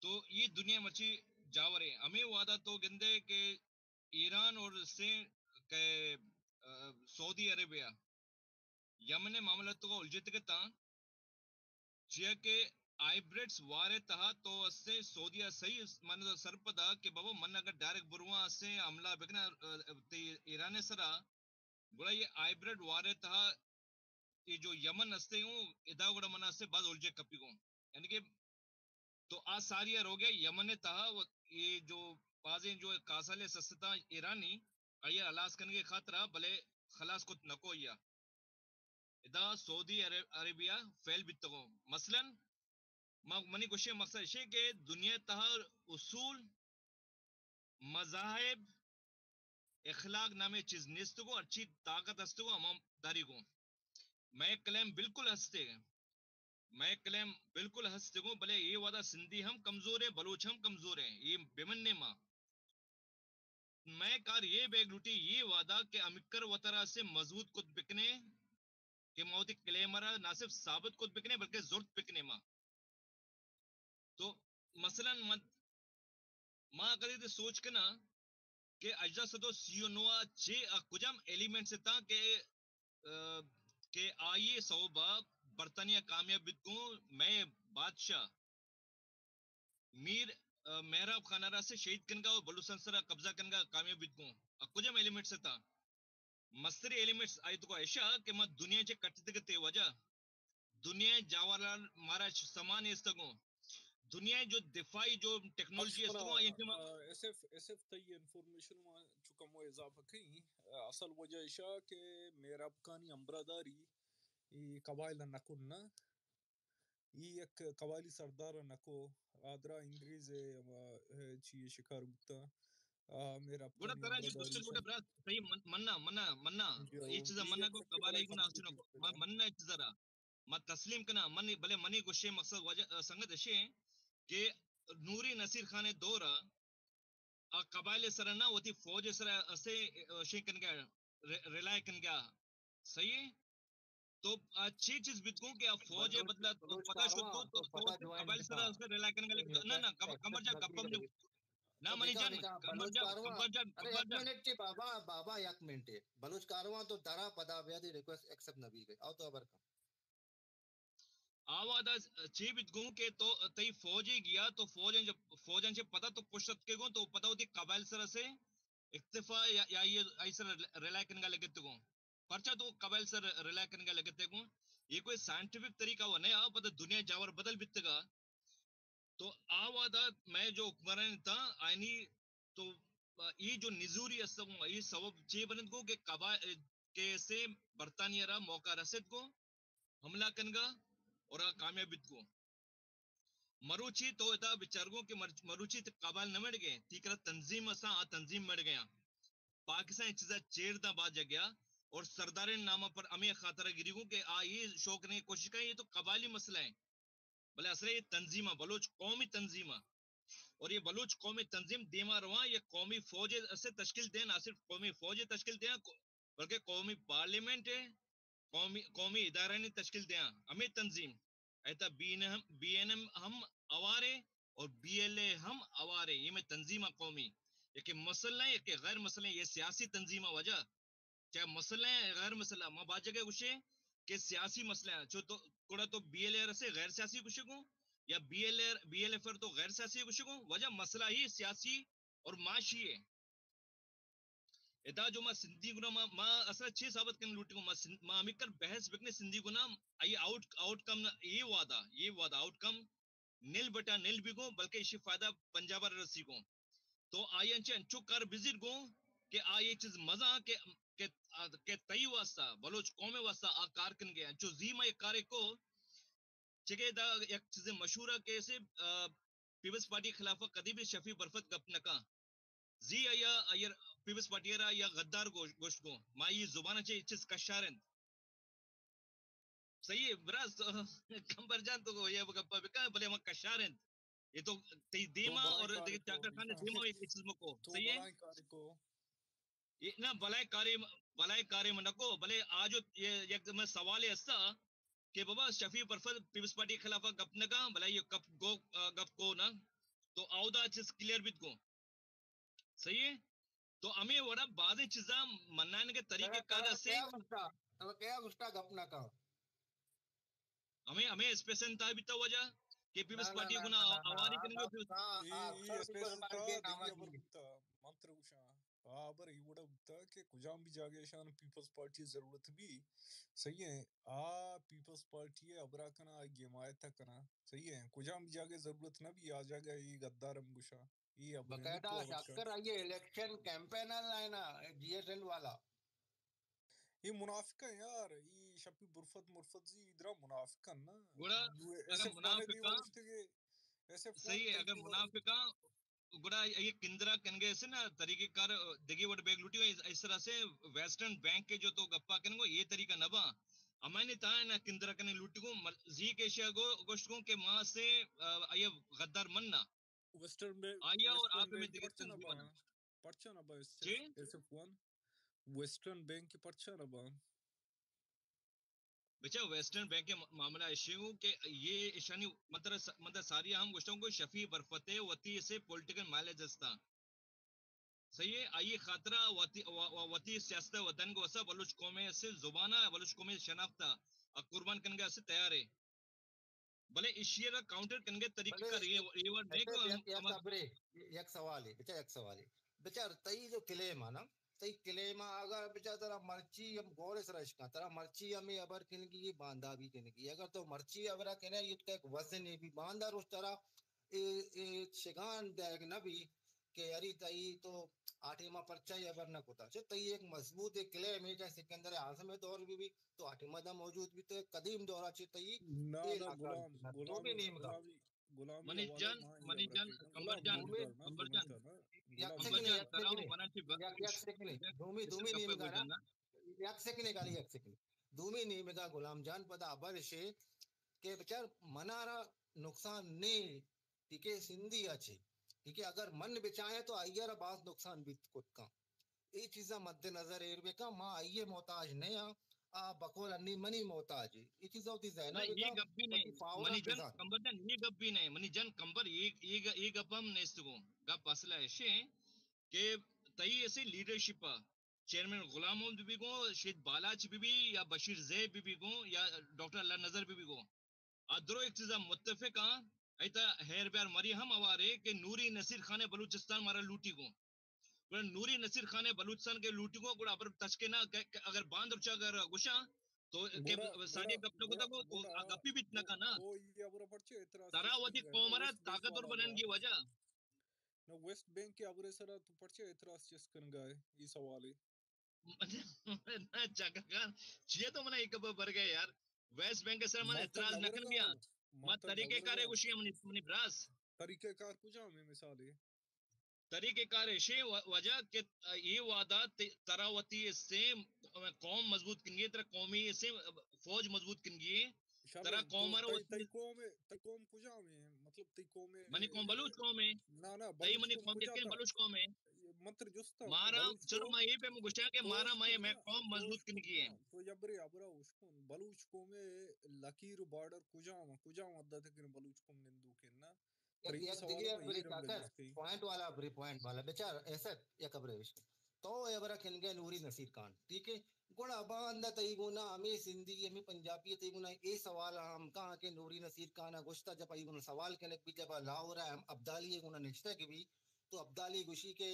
تو یہ دنیا مرچی جاور ہے۔ ہمیں وعدہ تو گندے کہ ایران اور سے کہ، آ، سعودی عربیہ یمن ءِ معاملہ تو الجھتگ اتاں، چیا کہ آئبرٹس وار ءِ تہا تو اسے سعودیہ صحیح من سرپدا کہ بابا من اگر ڈائریکٹ برواں اسے حملہ بکناں، آ، تئی ایران ءِ سرا، گڑا یہ آئبرٹ وار ءِ تہا یہ جو یمن استے ہوں ادا گڑا من اسے باز الجھے کپی گوں۔ یعنی کہ تو آ ساری ءَ روگ ءَ یمن ءِ تہا و اے جو بازیں جو کاسل ءِ سستاں ایرانی آئی ءَ ہلاس کنگ ءِ خاطر ءَ، بلے خلاص کت نہ کو آئی ءَ۔ ادا سعودی عرب-، عربیہ فیل بیتگوں۔ مثلاً ما، منی گوشے مقصد ایشے کہ دنیا تہا اصول، مذاہب، اخلاق نامیں چیز نیست گو، ہرچی طاقت است گو، ہما داری گو۔ مئے کلیم بالکل ہستے، مئے کلیم بالکل ہستے گو، بلے اے وعدہ سندھی ہم کمزور ہے، بلوچ ہم کمزور ہے، اے بمنے ما۔ مئے کار اے بیگ لوٹی، اے وعدہ کہ ہمکر وترا سے مضبوط کت بکنے کہ ما وتی کلیم ء را نہ صرف ثابت کت بکنے بلکہ زرت بکنے ما۔ تو مثلاً من، ما کدی تے سوچ کناں کہ ہژدہ سد و سی و نو ء چے آ کجام ایلیمنٹس اتاں کہ، آ، کہ آئی سوب ء برطانیہ کامیاب بیت گوں، مئے بادشاہ میر، آ، مہراب خان ء را سے شہید کنگا و بلوچستان سرا قبضہ کنگا کامیاب بیت گوں۔ آ کجام ایلیمنٹس اتاں؟ مستری ایلیمنٹس آئی تو کو ایشا کہ ما دنیا چے کٹتگ تے وجہ دنیا جاوران مارا سمان استگوں۔ دنیا جو دفاعی جو ٹیکنالوجی استگوں، آئی کہ ما ایس ایف، ایس ایف تئی انفارمیشن ما چکم و اضافہ کہیں۔ اصل وجہ ایشا کہ مہراب خانی امبراداری ای قبائل نکن نا۔ ای یک قبائلی سردار نکو، آدرا انگریز ء، ء، چی شکار بوتا۔ آ، مہراب گڑا خانی ترا یہ امبرداری دوسرے گڑا سر۔ برا صحیح من-، منا، منا، منا، جی، یہ او، چیزا ای منا یک کو سچی قبائلی بڑا گنا حاصل کمپلیکیٹڈ کو۔ من، بوتا۔ منا یہ چیزا را۔ ما تسلیم کنا، من، بلے منی گوشے مقصد واجہ، ا، سنگت اشے کہ نوری نصیر خان دور ء آ قبائل سرا نہ وتی فوج سرا اسے، ا، شے کنگا، ر-، ریلائے کنگا۔ صحیح ہے؟ تو آ چی چیز بیت گوں کہ آ فوج بلوچ، بدلا تو بلوچ پتہ شد کارواں تو، تو، تو تو پتہ تو جو ہے قبائل سرا نکا۔ اسے ریلائے کنگا لگتا۔ نہ، نہ، کم-، کمبر جان، گپم نہ۔ نہ، تو منی نکا، جان، نکا، کمبر بلوچ جان، کارواں۔ کمبر جان، ارے، کمبر ایک جان۔ منٹ چی بابا، بابا، ایک منٹ۔ بلوچ کارواں تو درا پدا بیا دی ریکویسٹ ایکسپٹ نہ بی گئی۔ آؤ تو خبر کم۔ آ وہدا چے بیت گوں کہ تو تئی فوجے گیا تو فوجاں چہ، فوجاں چہ پدا تو پشت اتکے گوں تو پدا وتی قبائل سرا سے اکتفا یا، یا آئی، آئی سرا ریلائے کنگا لگت گوں۔ پرچا تو قبائل سر ریلائے کنگا لگت گوں؟ یہ کوئی سائنٹیفک طریقہ وہ نہیں آ، پدا دنیا جاور بدل بیتگا۔ تو آ وہدا مئے جو حکمران تھا آئینی تو ای جو نزوری است گوں، ای سبب چے بنت گوں کہ قبا-، کہ سے برطانیہ را موقع رسید گوں حملہ کنگا اور آ کامیاب بیت گوں۔ مروچی تو ادا بچار گوں کہ مر-، مروچی تے قبائل نہ مڑ گئے، تی کرا تنظیم اساں، آ تنظیم مڑ گیا۔ پاکستان چیزا چیر دا با جگیا اور سردارین نامہ پر ہمیں خاطرہ گری گوں کہ آ یہ شوق نے کوشش کریں، یہ تو قبائلی مسئلہ ہے۔ بلے اصل یہ تنظیم ہے، بلوچ قومی تنظیم ہے۔ اور یہ بلوچ قومی تنظیم دیما رواں، یہ قومی فوج اسے تشکیل دیں، نہ صرف قومی فوج تشکیل دیں، بلکہ قومی پارلیمنٹ ہے، قومی، قومی ادارہ نے تشکیل دیں۔ ہمیں تنظیم، ایتا B N M, B N M ہم اوارے اور بی ایل اے ہم اوارے، یہ میں تنظیم ہے قومی۔ یہ کہ مسئلہ ہے، یہ کہ غیر مسئلہ ہے، یہ سیاسی تنظیم ہے وجہ۔ چاہے مسئلہ ہیں، غیر مسئلہ، ما باجگ ء گوشے کہ سیاسی مسئلہ ہیں، چو تو گڑا تو بی ایل اے سے غیر سیاسی گوشے گوں یا B L A, B L F تو غیر سیاسی گوشے گوں، وجہ مسئلہ ہی سیاسی اور معاشی ہے۔ ادا جو ما سندھی گنا ما، ما اصلا چھ ثابت کرنے لوٹی گوں، ما سن-، ما ہمیں کر بحث بکنے سندھی گنا، آئی آؤٹ، آؤٹ کم نہ، یہ وعدہ، یہ وعدہ آؤٹ کم نل بٹا نل بی گوں، بلکہ ایشی فائدہ پنجاب ء رسی گوں۔ تو آئی انچے انچو کار بزیر گوں کہ آ یہ چیز مزاں کہ، کہ، کہ تئی واسطہ، بلوچ قوم واسطہ آ کار کن گئے۔ انچو زی ما یک کارے کو، چکے دا یک چیز مشہور ہے کہ اسے، آ، پیپلز پارٹی خلاف کدی بھی شفیع برفت گپ نہ کاں۔ زی آیا، آیا پیپلز پارٹی را یا غدار گوش-، گوشت گوں۔ ما یہ زبان چے چیز کشار انت۔ صحیح ہے، براس، کمبر جان تو یہ گپا بکا، بلے ما کشار انت۔ یہ تو تئی دیما تو بلائیں اور کارے تئی کو، چاکر خان دیما۔ دیما یہ چیز مکو۔ تو صحیح ہے؟ بلائیں کارے کو۔ یہ نہ بلائیں کارے، بلائیں کارے من کو، بلے آج یہ یک میں سوال ہے اسا کہ بابا شفیع برفت پیپلز پارٹی کے خلاف گپ نہ کا، بلے یہ گپ گو، گپ کو نا، تو آودا چیز کلیئر بیت کو۔ صحیح ہے؟ تو ہمیں وڑا بازیں چیزاں منانے کے طریقے ترا، کار ترا سے کیا گشتا؟ ترا کیا گشتا گپ نہ کا؟ ہمیں، ہمیں اسپیشل انتہا بیتا وجہ کہ پیپلز نہ، نہ، پارٹی نہ، گنا نہ، نہ، آواری نہ، کرنے نہ، کے نہ، نہ، ای، ای اکثر پیپلز اسپیشل پارٹی انتہا دگہ دعوت خبر کی۔ بوتا، منتر گوشاں۔ آ، بر ایوڑا بوتا کہ کجام بھی جاگہ شان پیپلز پارٹی ضرورت بھی۔ صحیح ہے۔ آ پیپلز پارٹی ہے، ابرا کنا، آ حمایت کنا۔ صحیح ہے۔ کجام بھی جاگہ ضرورت نہ بھی، آ جاگہ یہ غدار ہم گوشاں۔ یہ ابرا باقاعدہ تو شاکر آئیے الیکشن کیمپین لائنا، جی ایس ایل والا۔ یہ منافق ہے یار، یہ شفیع برفت مرفت زی ادرا منافقن نا۔ گڑا یو ایس اگر ایف منافقاں، گوشتے کہ ایس ایف صحیح ہے، اگر منافقاں، گڑا یہ کندرا کنگے سے نا طریقہ کار دگی وڑ بیگ لوٹی ہو، اس طرح سے ویسٹرن بینک کے جو تو گپا کنگو، یہ طریقہ نہ با۔ امانی تا نا کندرا کنے لوٹی کو، مل-، زی کے شیا گو، گوشت کو کہ ماں سے، آ، یہ غدار من نا۔ ویسٹرن بینک، آیا اور ویسٹرن آپ میں بینک دگہ پرچا نہ تنظیم با؟ بنا۔ پرچا نہ با ایس ایف، جی؟ S F one? Western bank پرچا نہ با؟ بچا، ویسٹرن بینک ءِ م-، معاملہ ایشی ہوں کہ یہ ایشانی مطلب س-، مطلب ساری ہم گوشتوں کہ شفیع برفت ءِ وتی اسے پولیٹیکل مائلیج ہستا۔ صحیح ہے، آئی خاطرہ وتی، و-، و-، وتی سیاست ءِ وطن کو اسا بلوچ قوم ءِ اسے زبان ءَ، بلوچ قوم ءِ شناخت ءَ قربان کنگا اسے تیار ہے۔ بلے ایشی ءَ را کاؤنٹر کنگے طریقہ بلے کار یہ، یہ وڑ نہیں ایسے کہ ہم، یک، یک ہم خبرے، یک سوالے، بچا یک سوالے۔ بچار تئی جو کلیم ہے نا، تئی کلیم ءَ اگر بچار ترا مرچی ہم غور سرا اشکاں، ترا مرچی ہمیں ابر کنگی، باندا بھی کنگی۔ اگر تو مرچی ابرا کنے، یہ تو ایک وزن ہے بھی باندا روش ترا اے، اے شگان دیگ نہ بھی کہ یاری تئی تو آ ٹائما پرچا ہی ابر نہ کتا۔ چہ تئی ایک مضبوط ایک کلیم ہے، چاہے سکندر اعظم ءِ دور بھی بھی، تو آ ٹائما دا موجود بھی تو قدیم دورا چہ تئی نہ، اے نہ، علاقہ غلام، غلام، دومی نیمگا۔ غلامی، غلامی منی حوالہ جان، ماں منی یہ جان، رکھے نا۔ کمبر غلام جان، دومی، کمبر جان، کمبر کمبر جان، جان، کمبر جان، جان، ترا سیکنڈ، منی یک، یک سیکنڈ، دومی، دومی نیمگا نا۔ یک سیکنڈ، گالی یک سیکنڈ۔ دومی نیمگا غلام جان پدا ابر شے کہ بچار منارا نقصان نے، ٹھیک ہے، سندھی اچھے، ٹھیک ہے، اگر من بچائیں تو آئی را باز نقصان بیت کت کن۔ اے چیزاں مد نظر ایر بکن، ما آئی محتاج نہ ہاں، آ بقول انی منی محتاج ہے۔ اے چیزاں وتی ذہن نہ، یہ بکن، گپ بھی نہیں، وتی پاور منی جان، بزان۔ کمبر جان، یہ گپ بھی نہیں، منی جان کمبر، یہ، یہ گ-، یہ گپ ہم نیست گو۔ گپ اصل ایشے ہیں کہ تئی ایسے لیڈرشپ چیئرمین غلام محمد بی گو، شہید بالاچ بی بی یا بشیر زیب بی بی گو یا ڈاکٹر اللہ نظر بی بی گو۔ آ درو ایک چیزا متفق آں، ایتا ہیر بیار مری ہم اوارے کہ نوری نصیر خان بلوچستان مارا لوٹی گو۔ گڑا نوری نصیر خان بلوچستان کے لوٹی گو، گڑا ابر تچکے نا کہ، کہ اگر باند رچا اگر گوشاں تو کہ گڑا، ساری گڑا، گپ نہ گڑا، کتا گو تو گڑا، آ گپی بیت نہ تو، کنا۔ تو یہ ابر پرچے اعتراض ترا چیز وتی کرنے قوم را ویسٹ بینک طاقتور والا بنان کی وجہ۔ نہ ویسٹ بینک کے ابر سرا تو پرچے اعتراض چیز کرنگا ہے، یہ سوال ہے۔ نہ، چاکر خان، چیا تو منا ایک بار بر گئے یار؟ ویسٹ بینک سر من اعتراض نہ کر دیا۔ ما طریقہ کار ہے گوشی منی، منی براس۔ طریقہ کار کجا میں مثال ہے؟ طریقہ کار ایشے و-، وجہ کہ یہ وعدہ ت-، ترا وتی سیم قوم مضبوط کنگی، ترا قومی سیم فوج مضبوط کنگی۔ شاباش، ترا قوم تو ارا تئی، وتی تئی قوم، تئی قوم کجا میں؟ مطلب تئی قوم منی قوم بلوچ قوم ہے۔ نہ، نہ، تئی بلوچ منی قوم قوم کجا کن تھا؟ بلوچ قوم ہے۔ یہ من تر جستا ہوں، مارا بلوچ چلو قوم، میں یہ پہ مگوشاں کہ تو مارا میں، میں اشکن، قوم تو مضبوط اشکن، کنگی ہے۔ تو یبرے ابرا اشکن، بلوچ قوم ہے، لکیر بارڈر کجا ہوں، کجا ہوں حد تک بلوچ قوم نندو کے نا۔ یک، یک دگہ ابرے کاکر، پوائنٹ والا ابرے، پوائنٹ والا۔ بچار ایسا یک ابرے وش۔ تو اے ابرا کنگے نوری نصیر خان، ٹھیک ہے؟ گڑا باندا تئی گونا ہمیں سندھی، ہمیں پنجابی تئی گونا اے سوال ہم کہاں کہ نوری نصیر خان گوشتا جب آئی گونا سوال کنک بھی جب لاہور ہم ابدالی گونا نشتہ کہ بھی تو ابدالی گوشی کہ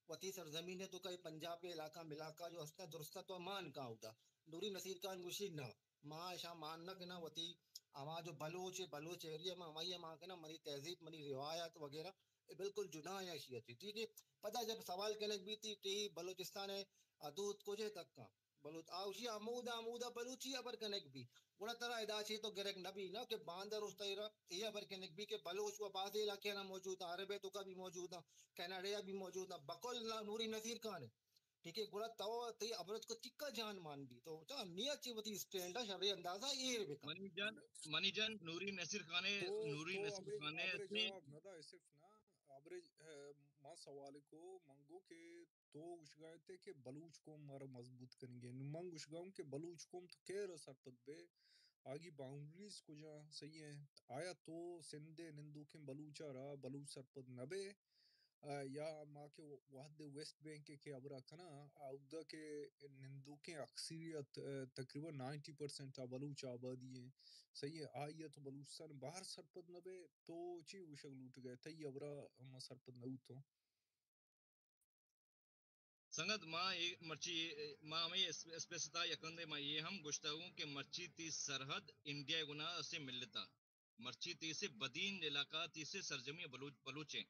وتی سرزمین ہے تو کئی پنجاب کے علاقہ ملاقہ جو ہستا درستا تو مان کا ہوتا۔ نوری نصیر خان گوشی نہ۔ ما اشاں مان نہ کناں، وتی ہما جو بلوچ ہے، بلوچ ایریا ما ہمائی ءَ مان کناں، منی تہذیب، منی روایات وغیرہ اے بالکل جدا ہیں اشی ءَ چہ، ٹھیک ہے۔ پدا جب سوال کنگ بیتی کہ بلوچستان ءِ حدود کجے تک آں؟ بلوچ آوشی ہمودا، ہمودا بلوچی ہبر کنگ بی، گڑا ترا ادا چے تو گرگ نہ بی نا کہ باندا روشتا اے ہبر کنگ بی کہ بلوچ و بازیں علاقے نا موجود ہیں، عرب ءِ توکا بھی موجود ہیں، کینیڈا بھی موجود ہیں، بقول نوری نصیر خان ہے۔ ٹھیک ہے، گڑا تو تئی ابرت کو چکا جان مان بی، تو چا میا چی وتی اسٹینڈا شرے اندازہ ایر بکن۔ منی جان، منی جان، نوری نصیر خان، تو، نوری تو نصیر ابرے، خان ابرے سے جواب نہ دا، صرف نا، ابرے، اے، ما سوال کو منگو کہ تو گوشگا تے کہ بلوچ قوم مارا مضبوط کنگی ہے۔ نو من گوشگا ہوں کہ بلوچ قوم تو کیر سرپد بے، آگی باؤنڈریز کجا صحیح ہیں؟ آیا تو سندھ نندوکیں بلوچا را بلوچ سرپد نہ بے؟ آ، یا ما کہ وہد ویسٹ بینک ءِ کہ ہبرا کناں، آ، اودا کہ نندوکیں اکثریت، آ، تقریباً نائنٹی پرسنٹ آ بلوچ آبادی ہیں، صحیح ہے، آئی ءَ تو بلوچستان باہر سرپد نہ بے، تو چی گوشگ لوٹگئے؟ تئی ہبرا ما سرپد نہ بوتوں۔ سنگت، ما اے، مرچی اے، ما ہمے اس-، اسپیس تا یکندے ما یہ ہم گوشتا ہوں کہ مرچی تی سرحد انڈیا گنا اسے ملتا، مرچی تی سے بدین علاقہ تی سے سرزمین بلوچ، بلوچ ہیں۔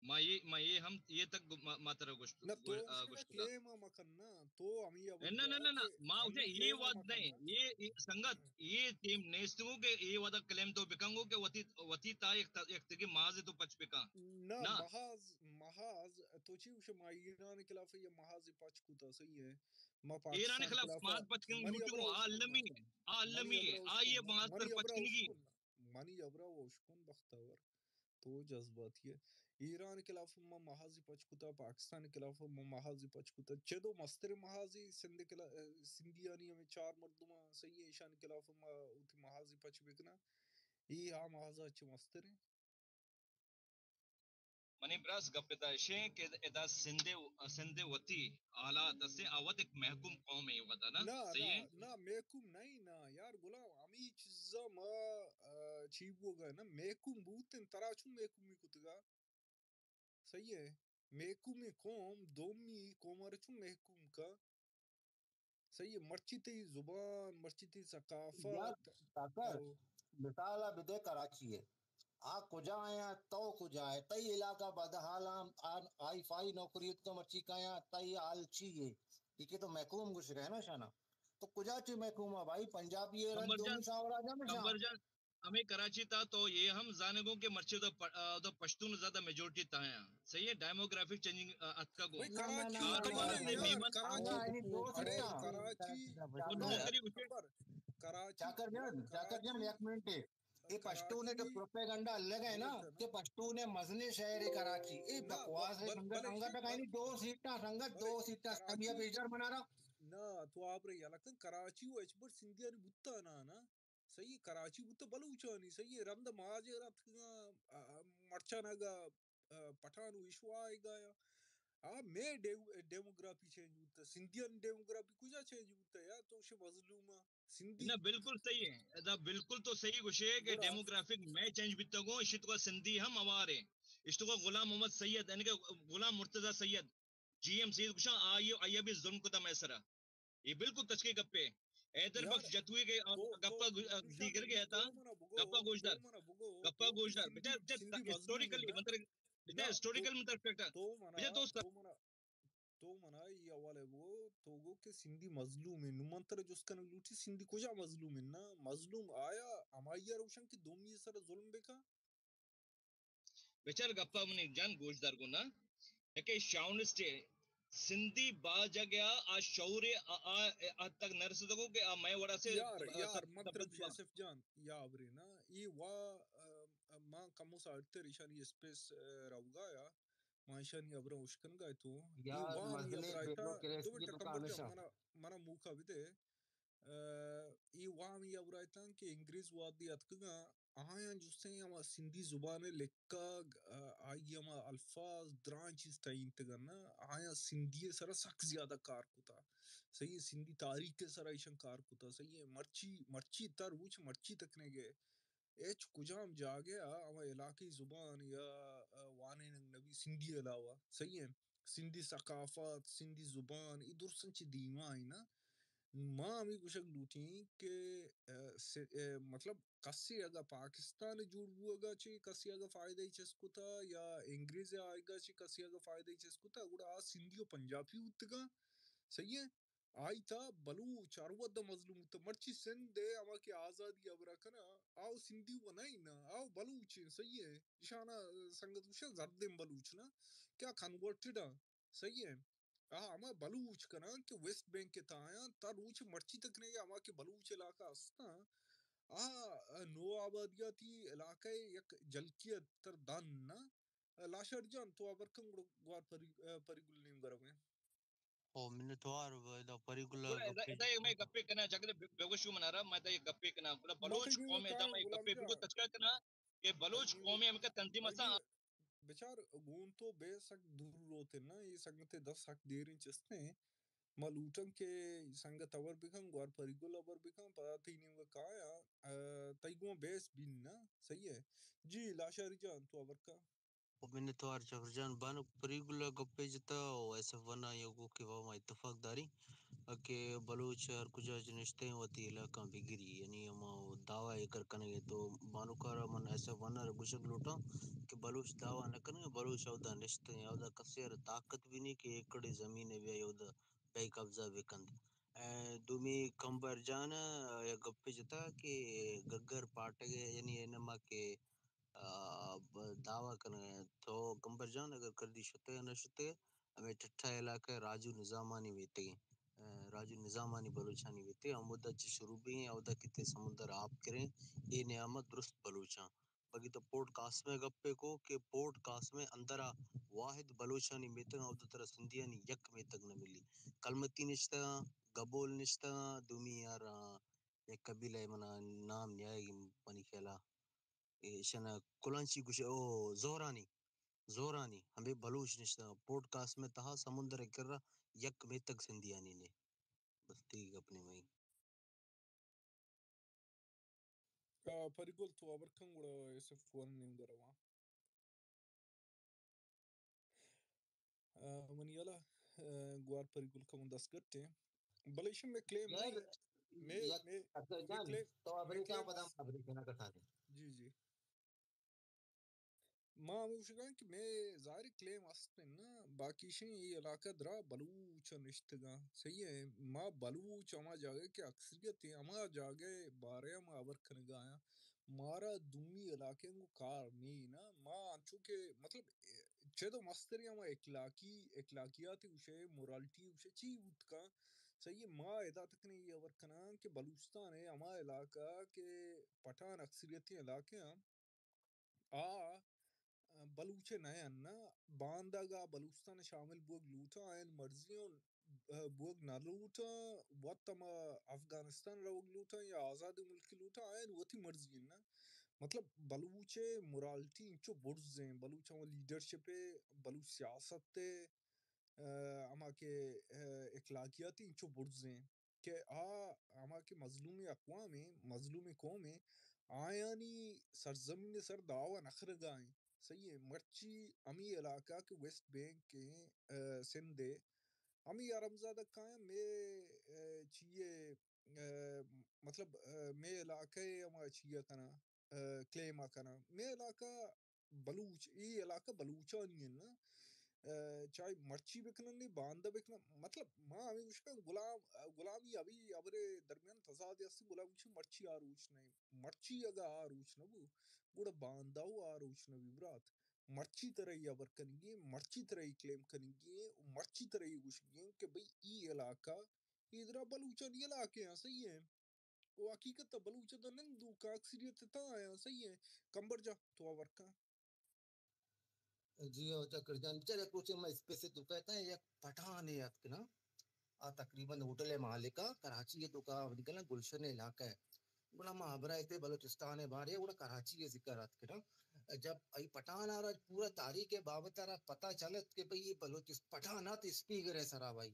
ما یہ، ما یہ ہم یہ تک گو-، ما، ما ترا گوشت، نہ، تو گو-، آ، گوشت کا۔ کلیم مکن نا، تو ہمیں اب نہ، نہ، نہ، نہ، کہ ما اسے ہمیں یہ کلیم وعد مکن نہیں، نا۔ یہ، یہ سنگت، ہاں۔ یہ ٹیم نیستگو کہ یہ وعدہ کلیم تو بکنگو کہ وتی، وتی تا یک تا، یک تگی ماز تو پچ بکا۔ نہ، نہ۔ محاذ، محاذ، تو چی گوشے ما ایران خلاف یہ محاذ پچ کتا، صحیح ہے۔ ما ایران پاکستان خلاف خلاف محاذ پچ کن منی لوٹوں، ابرا آ عالمی ہے، آ عالمی ہے، آ یہ محاذ منی پر ابرا پچ کنگی۔ منی ابرا وشکن بختاور۔ تو جذباتی ہے۔ ایران خلاف ما محاذی پچ کتا، پاکستان خلاف ما محاذی پچ کتا۔ چدو مستر محاذی سندھ خلا-، سندھیانی ہمیں چار مردم، صحیح ہے، ایشان خلاف ما وتی محاذی پچ بکنا۔ ای ہا محاذا چہ مستر ہیں۔ منی براس گپ ادا اشیں کہ ادا سندھ، سندھ وتی حالات اسے، آ وت ایک محکوم قوم ہے ودا نا، نہ، صحیح نہ، ہے؟ نہ، محکوم نہیں نا، یار غلام، ہمیں چیزا ما، آ، چی بوگا نا، محکوم بوتن، ترا چون محکومی کتگا؟ صحیح ہے۔ محکومی قوم، دومی قوم ار چون محکوم کا؟ صحیح ہے۔ مرچی تئی زبان، مرچی تئی یار، ثقافت۔ ٹاکر، او۔ مثال ء بدے کراچی ہے۔ آ کجا آیا، تو کجا ہے؟ تئی علاقہ بدحال آ، آ، آئی فائی نوکری تو مرچی کا آیا، تئی حال چی ہے؟ یہ کہ تو محکوم گوش رہے نا شانا۔ تو کجا چی محکوم ہے بھائی؟ پنجابی ہے، کمبر جان، دومی شاہ اور آجا میں شاہ۔ کمبر جان، ہمیں کراچی تا تو یہ ہم زانگوں کہ مرچی تو پ-، آ، تو پشتون زیادہ میجورٹی تا ہیں۔ صحیح ہے، ڈیموگرافک چینجنگ، آ، اتکا گو۔ بھائی، نہ، نہ، کراچی نہ، تو نہ، بارے نہ، میں یار، بیمن کراچی، آ، تو، نوکری اچھا۔ اڑے، اچھا۔ کراچی، چاکر جان، کمبر، کراچی، چاکر جان، کراچی، چاکر جان، یک منٹ ہے۔ یہ پشتون نے جو کراچی پروپیگنڈا لگا ہے نا، کہ پشتون نے مزنے شہر ہے کراچی۔ یہ نہ، بکواس ہے، بل-، سنگت، بلے سنگت، بل-، دو سیٹاں، سنگت، بلے دو سیٹاں، کراچی، سمیا پیجر بنا رہا۔ نہ، تو آپ رہی حالت کراچی و اچ بر سندھیانی بوتا نا، نا۔ صحیح ہے، کراچی بوت بلوچانی، صحیح ہے، رند مہاجر اتکگاں، آ، مرچانگا، آ، پٹھان و ایشوا آئیگا یا۔ آ، مے ڈیو-، ڈیموگرافی چینج بوت، سندھیان ڈیموگرافی کجا چینج بوت یار؟ تو شے مظلوم آ، سندھی۔ نہ، بالکل صحیح ہے، ادا بالکل تو صحیح گوشے کہ گڑا ڈیموگرافک مے چینج بیتگوں، اشی تو سندھی ہم اوار ہے، اشی تو غلام محمد سید، یعنی کہ غلام مرتضی سید، جی ایم سید گوشاں، آئی، آئی بھی ظلم کتا مئے سرا۔ یہ بالکل تچکے گپے۔ حیدر یار، بخش جتوئی کے تو، گپا تو، گو-، تو دیگر گیا تھا۔ تو منا بگو، گپا گوشدار۔ تو منا بگو، گپا تو گوشدار۔ سندھی، بچار، بچار، سندھی مظلوم ہسٹوریکلی، ہے۔ مطلب، بچار، نہ، ہسٹوریکل تو، مطلب فیکٹ ہے۔ تو منا، بچار، تو تو منا، تو منا یہ حوالے بگو، تو گو کہ سندھی مظلوم ہے۔ نو من ترا جست کنگ لوٹی، سندھی کجا مظلوم ہے؟ نا، مظلوم آیا ہمائی روشن کہ دومی سر ظلم بکا۔ بچار گپا منی جان گوشدار گونا، یکے شاونسٹ ہے، سندھی باجگیا آ شعور آ، آ، آ تک نرسدگو کہ آ مئے وڑا سے یار، آ، یار، سب-، مطلب سب-، آصف جان، یا ابرے نا، ای وا، آ، آ، ما کمو سا اڑتر ایشانی اسپیس، آ، روگا یا، ما ایشانی ابرا اشکنگا تو، ای یار، وا ہمیں مزنے ابرا بیلو ایتا، دو کرسکی منٹ تو کمبر جان، کانشا۔ منا، منا موقع بدے، آ، اے وامی ابرایتاں کہ انگریز وہدی اتکگاں، آیاں جستیں ہما سندھی زبان ء لکھگ، آ، آئی ہما الفاظ دراں چیز ٹہینتگ انت، آیاں سندھی ء سرا سک زیادہ کار کتا۔ صحیح ہے، سندھی تاریخ ء سرا ایشاں کار کتا۔ صحیح ہے، مرچی، مرچی تا روچ مرچی تکنگے ہچ کجام جاگہ ء ہما علاقی زبان یا، آ، وانینگ نبی سندھی علاوہ۔ صحیح ہے، سندھی ثقافت، سندھی زبان، اے درساں چہ دیما ایں نا۔ ما ہمے گوشگ لوٹیں کہ، آ، سے-، آ، مطلب کسے اگاں پاکستان جوڑ بوگا چہ کسے اگاں فائدہ چست کتا یا انگریز آئیگا چہ کسے اگاں فائدہ چست کتا، گڑا آ سندھی و پنجابی بوتگاں۔ صحیح ہے؟ آئی تا بلوچ ہر وھد ء مظلوم بوتگ۔ مرچی سندھ ء ہما کہ آزادی ہبرا کناں، آ و سندھی و نہ انت، آ و بلوچ انت، صحیح ہے۔ ایشانا سنگت گوشاں زردیں بلوچ نا، کہ آ کنورٹڈ آں، صحیح ہے۔ آ ہما بلوچ کناں کہ ویسٹ بینک ء تہا آیاں، تا روچ مرچی تک نے ہما کہ بلوچ علاقہ استاں، آ نو آبادیاتی علاقہ ء یک جلکی ء تر دان نا۔ لاشار جان، تو ہبر کن گڑا گوار پری، پری گل نیم گرگ ء۔ او منتوار ادا پری گل گڑا ادا، گپے۔ ادا میں گپے کنا، جگہ بے-، بے وشو منارا، میں ادا یہ گپے کنا، گڑا بلوچ قوم ادا میں گپے بگو تچکا کنا کہ بلوچ قوم ہم کا تنظیم اسا۔ بچار گون تو بے سک دور روتے نا، یہ سنگت دس حق دیریں چستیں۔ ما لوٹن کہ سنگت ہبر بکن، گوار پری گل ہبر بکن، پدا تئی نیمگا کایاں، آ، تئی گون بیس بین نا، صحیح ہے۔ جی، لاشاری جان، تو ہبر کن۔ و منتوار جعفر جان۔ بانک پری گل ءَ گپے جتا و ایس ایف ون ءَ آئی ءَ گو کہ وا ما اتفاق داریں کہ بلوچ ہر کجا نشتہ ایں وتی علاقہ بگری، یعنی ہما دعوی اے کر کنگ ءَ۔ تو بانک ءَ را من ایس ایف ون ءَ را گوشگ لوٹاں کہ بلوچ دعوی نہ کنگ ءَ، بلوچ اودا نشتہ ایں، اودا کسے ءَ را طاقت بھی نہیں کہ ایکڑے زمین ءَ بیا اودا بے قبضہ بکنت۔ اے، دومی کمبر جان ءَ یک گپے جتا کہ گگر پاٹگ ءَ، یعنی اے نما کہ، آ، ب-، دعوی کنگ ءَ۔ تو کمبر جان اگر کردی شتگ ءَ نہ شتگ ءَ، ہمے ٹھٹھا علاقہ راجو نظامانی میتگ ایں، آ، راجو نظامانی بلوچانی میتگ ایں۔ ہمودا چہ شروع بی ایں، اودا کہ تے سمندر آپ کریں، اے نیام ءَ درست بلوچاں۔ باقی تو پورٹ قاسم ءِ گپے کو کہ پورٹ قاسم ءِ اندرا واحد بلوچانی میتگ، اودا ترا سندھیانی یک میتگ نہ ملی۔ کلمتی نشتگاں، گبول نشتگاں، دومی یار، آ، یک قبیلہ ءِ منا نام نیایگی منی خیالا۔ ایشانا کلانچی گوش، او، زہرانی، زہرانی، ہمے بلوچ نشتگاں۔ پورٹ قاسم ءِ تہا سمندر ءِ کرا یک میتگ سندھیانی نے۔ بس تئی گپ نیمگی۔ آ، پری گل تو ہبر کن گڑا ایس ایف ون نیمگ ءَ رواں۔ آ، منی ہیالا، آ، گوار پری گل کمو دستگٹ ایں۔ بلے ایشی مئے کلیم یار، نہیں، مئے، یک مئے، اکبر مئے جان، کلیم، تو مئے ہبرے کن کلیم پدا است۔ ہبرے کن کسانے۔ جی، جی۔ ما ہمے گوشگاں کہ مئے ظاہر کلیم است انت نا، باقی شیں اے علاقہ درا بلوچ نشتگاں، صحیح ہے، ما بلوچ ہما جاگہ کہ اکثریت ہیں، ہما جاگہ بارے ما ہبر کنگا آیاں، مارا دومی علاقہ گوں کار نی نا، ما انچو کہ مطلب چد و مستری ہما اخلاقی، اخلاقیات گوشے، مورالٹی گوشے، چی بوت کن، صحیح ہے، ما ادا تک نے یہ ہبر کناں کہ بلوچستان ہے ہما علاقہ کہ پٹھان اکثریت علاقہ ہیں، آ بلوچ نہ انت، باندا گا بلوچستان شامل بوگ لوٹاں، آیان مرضی اوں بوگ نہ لوٹاں، وت ہما افغانستان روگ لوٹاں یا آزاد ملک لوٹاں، آیان وتی مرضی انت۔ مطلب بلوچ مورالٹی انچو برز ہیں، بلوچ ہما لیڈرشپ ہے، بلوچ سیاست ہے، آ، ہما کہ، آ، اخلاقیاتی انچو برز ہیں۔ کہ آ ہما کہ مظلومیں اقوام ایں، مظلومیں قوم ایں، آیانی سرزمین ءِ سر دعویٰ نہ کنگا ایں۔ صحیح ایں، مرچی ہمے علاقہ کہ ویسٹ بینک ایں، آ، سندھ ایں، ہمے حرامزادگ کایاں مئے، آ، چیئے، آ، مطلب، آ، مئے علاقہ ءِ ہما چیئے کناں، آ، کلیم ءَ کناں۔ مئے علاقہ بلوچ، اے علاقہ بلوچانی انت نا۔ آ، چاہے مرچی بکنن نے باندا بکنن، مطلب ما ہمے گوشگاں غلام، غلامی ابھی ہبرے درمیان تضاد است، غلام گوشی مرچی آ روچ نہ، مرچی اگا آ روچ نہ بو، گڑا باندا و آ روچ نہ بی برات۔ مرچی ترا اے ہبر کنگی، مرچی ترا اے کلیم کنگی، مرچی ترا اے گوشگی کہ بھئی اے علاقہ، اے درا بلوچانی علاقہ ہیں، صحیح ہے۔ و حقیقت ءَ بلوچ ءَ نندوک اکثریت ءِ تہا آیاں، صحیح ہے۔ کمبر جان تو ہبر کن۔ جی ہو چکر جان، بچار یک روچے ما اسپیس ءَ تو کہتا ہے یک پٹھانے اتک نا، آ تقریباً ہوٹل ءِ مالک ءَ، کراچی ءِ تو کا نکلنا گلشن علاقہ ہے۔ گڑا ما ہبرا ایتے بلوچستان ءِ بارے، گڑا کراچی ءِ ذکر اتک نا۔ جب ای پٹھان آ را پورا تاریخ ءِ بابت آ را پتہ چلت کہ بھئی یہ بلوچستان پٹھان ات اسپیگر ہے سرا بھائی۔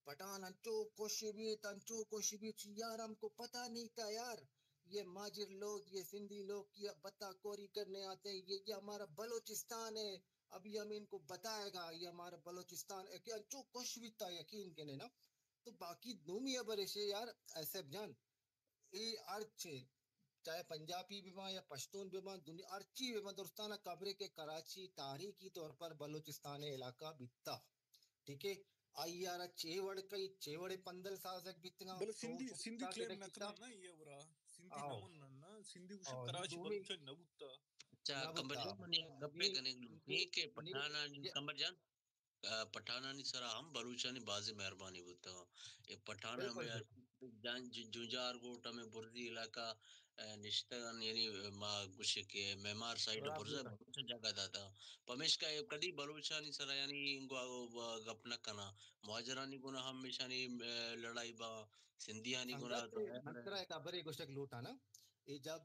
پٹھان انچو خوش بیت، انچو خوش بیت، یار ہم کو پتہ نہیں تھا یار، یہ ماجر لوگ، یہ سندھی لوگ، یہ بتا کوری کرنے آتے ہیں، یہ، یہ ہمارا بلوچستان ہے، ابھی ہم ان کو بتائے گا، یہ ہمارا بلوچستان ہے، کہ انچو خوش بیتا یقین کنے نا۔ تو باقی دومی ہبر ایشے یار، ایس ایف جان، اے ہرچ، چاہے پنجابی بہ باں یا پشتون بہ باں، دنیا ہرچی بہ باں، درستانا خبرے کہ کراچی تاریخی طور پر بلوچستان علاقہ بیتا۔ ٹھیک ہے، آئی آ را چے وڑ کئی، چے وڑے پندل سازگ بیتگاں، بلے سندھی، سندھی کلیم نہ کناں نا، یہ ورا سندھی نہ منن نا، سندھی گوشن کراچی بلوچ نہ بوتا۔ اچھا، کمبر جان، من یک گپے کنگ لوٹیں کہ پٹھانانی، کمبر جان، آ، پٹھانانی سرا ہم بلوچانی بازیں مہربانی بوتگاں۔ اے پٹھان ہمے جان-، جنجار گوٹ ہمے برزی علاقہ، آ، نشتگاں، یعنی ما گوشے کہ معمار سائیڈ برزا بلوچ جگہ داتا۔ پمیشکا اے کدی بلوچانی سرا یعنی گو-، گپ نہ کناں۔ مہاجرانی گنا ہم ایشانی، آ، لڑائی با، سندھیانی گنا تو من ترا یک ہبرے گوشگ لوٹاں نا۔ اے جب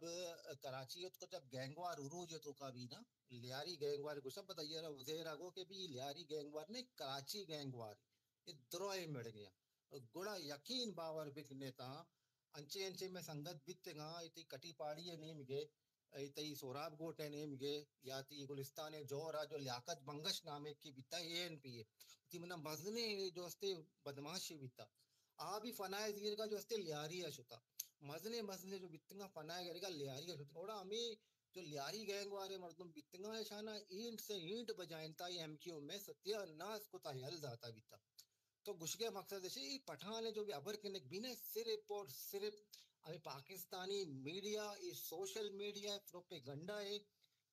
کراچی اتکو، جب گینگوار عروج اتکو کا بھی نا، لیاری گینگ وار گوشاں، پدا یہ را ازیر آ گو کہ بھی لیاری گینگ وار نے، کراچی گینگ وار، یہ درائے مڑ گیا۔ گڑا یقین باور بکنے تا، انچے انچے میں سنگت بیتگاں، یہ تی کٹی پاڑی ہے نیم گے، اے تئی سوراب گوٹ ءِ نیمگ ءَ یا تئی گلستان ءِ جور ءَ جو لیاقت بنگش نامے کہ بیتا، اے این پی ءِ، تئی منا مزنیں جو استے بدماشے بیتا، آ بھی فنا ءِ زیرگا جو استے لیاری ءَ شتا، مزنیں مزنیں جو بیتگاں فنا ءِ گرگا لیاری ءَ شتا۔ اوڑا ہمے جو لیاری گینگ وارے مردم بیتگاں، اشانا اینٹ سے اینٹ بجائینتا، اے ایم کیو ایم ءِ ستیاناس کتا، یل داتا بیتا۔ تو گوشگے مقصد اش، اے پٹھان جو بھی ہبر کنگ بینے، صرف اور صرف ہمیں Pakistani media, a social media propaganda ہے،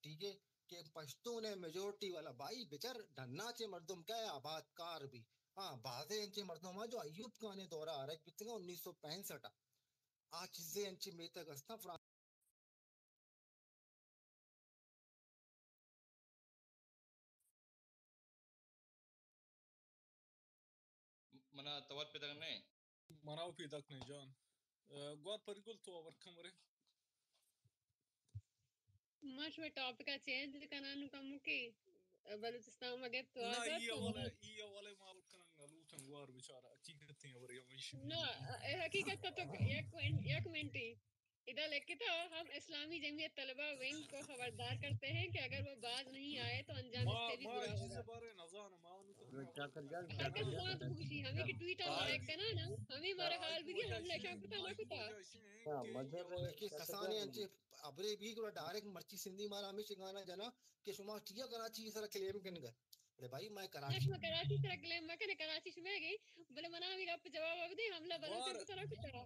ٹھیک ہے، کہ پشتون ہے میجورٹی والا۔ بھائی بچار ڈنا چے مردم کیا ہے، آباد کار بھی، ہاں، بازے انچے مردم ہاں جو ایوب خان دورہ آرگ بیتگا انیس سو پینسٹھ، آ چیزیں انچے میتگ استاں۔ منا توار پیداک نہ؟ منا پیداک نہ جان۔ ء، گوار پریگل تو ورکم ورے۔ ما شما ٹاپک ء چینج کناں نوں کموکے، بلوچستان مگر تو نہ، آزاد ای کمو۔ حوالہ، ای حوالہ ما ورکناں لوٹاں گوار بیچارہ، حقیقت ہیں ورے ہمیش۔ نہ، اے حقیقت تو، تو یک منٹ، یک منٹ ہی۔ ادا لکھتا، ہم اسلامی جمعیت طلبہ ونگ کو خبردار کرتے ہیں کہ اگر وہ باز نہیں آئے تو انجام اس سے بھی برا ہوگا۔ چاکر جان، چاکر جان۔ ہمیں کہ ٹویٹر لائک کنا نا، ہمیں مارا حال بھی دی، ہم لشاں کتا نہ کتا۔ ہاں، مذہب ہے، کہ کسانے انچے ابرے بھی گڑا ڈائریکٹ مرچی سندھی مارا ہمیش گانا جنا کہ شما ٹیا کراچی سر کلیم کنگا۔ ارے بھائی، میں کراچی۔ شما کراچی سرا کلیم مکنے، کراچی شما گئی، بلے منا ہمیں گپ جواب اب دے، حملہ بلوچ گوار، کو طرف کتا۔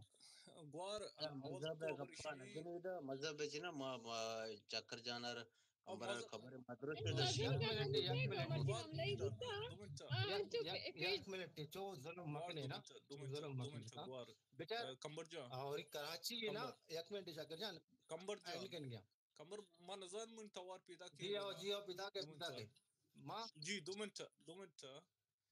گوار، مذہب گپا نہ جنیدا، مذہب جنا ما، ما چکر جانر، ہمارا خبر مدرسہ۔ یک منٹ، یک منٹ، یک منٹ، چو ظلم مکنے نا، ظلم مکنے نا۔ بچار، کمبر جان۔ اور کراچی ہے نا، یک منٹ چکر جان۔ کمبر جان۔ کمبر، ما نزان من توار پیدا کے۔ جی آؤ، جی آؤ، پیدا کے، پیدا کے۔ ما جی، دو منٹ، دو منٹ۔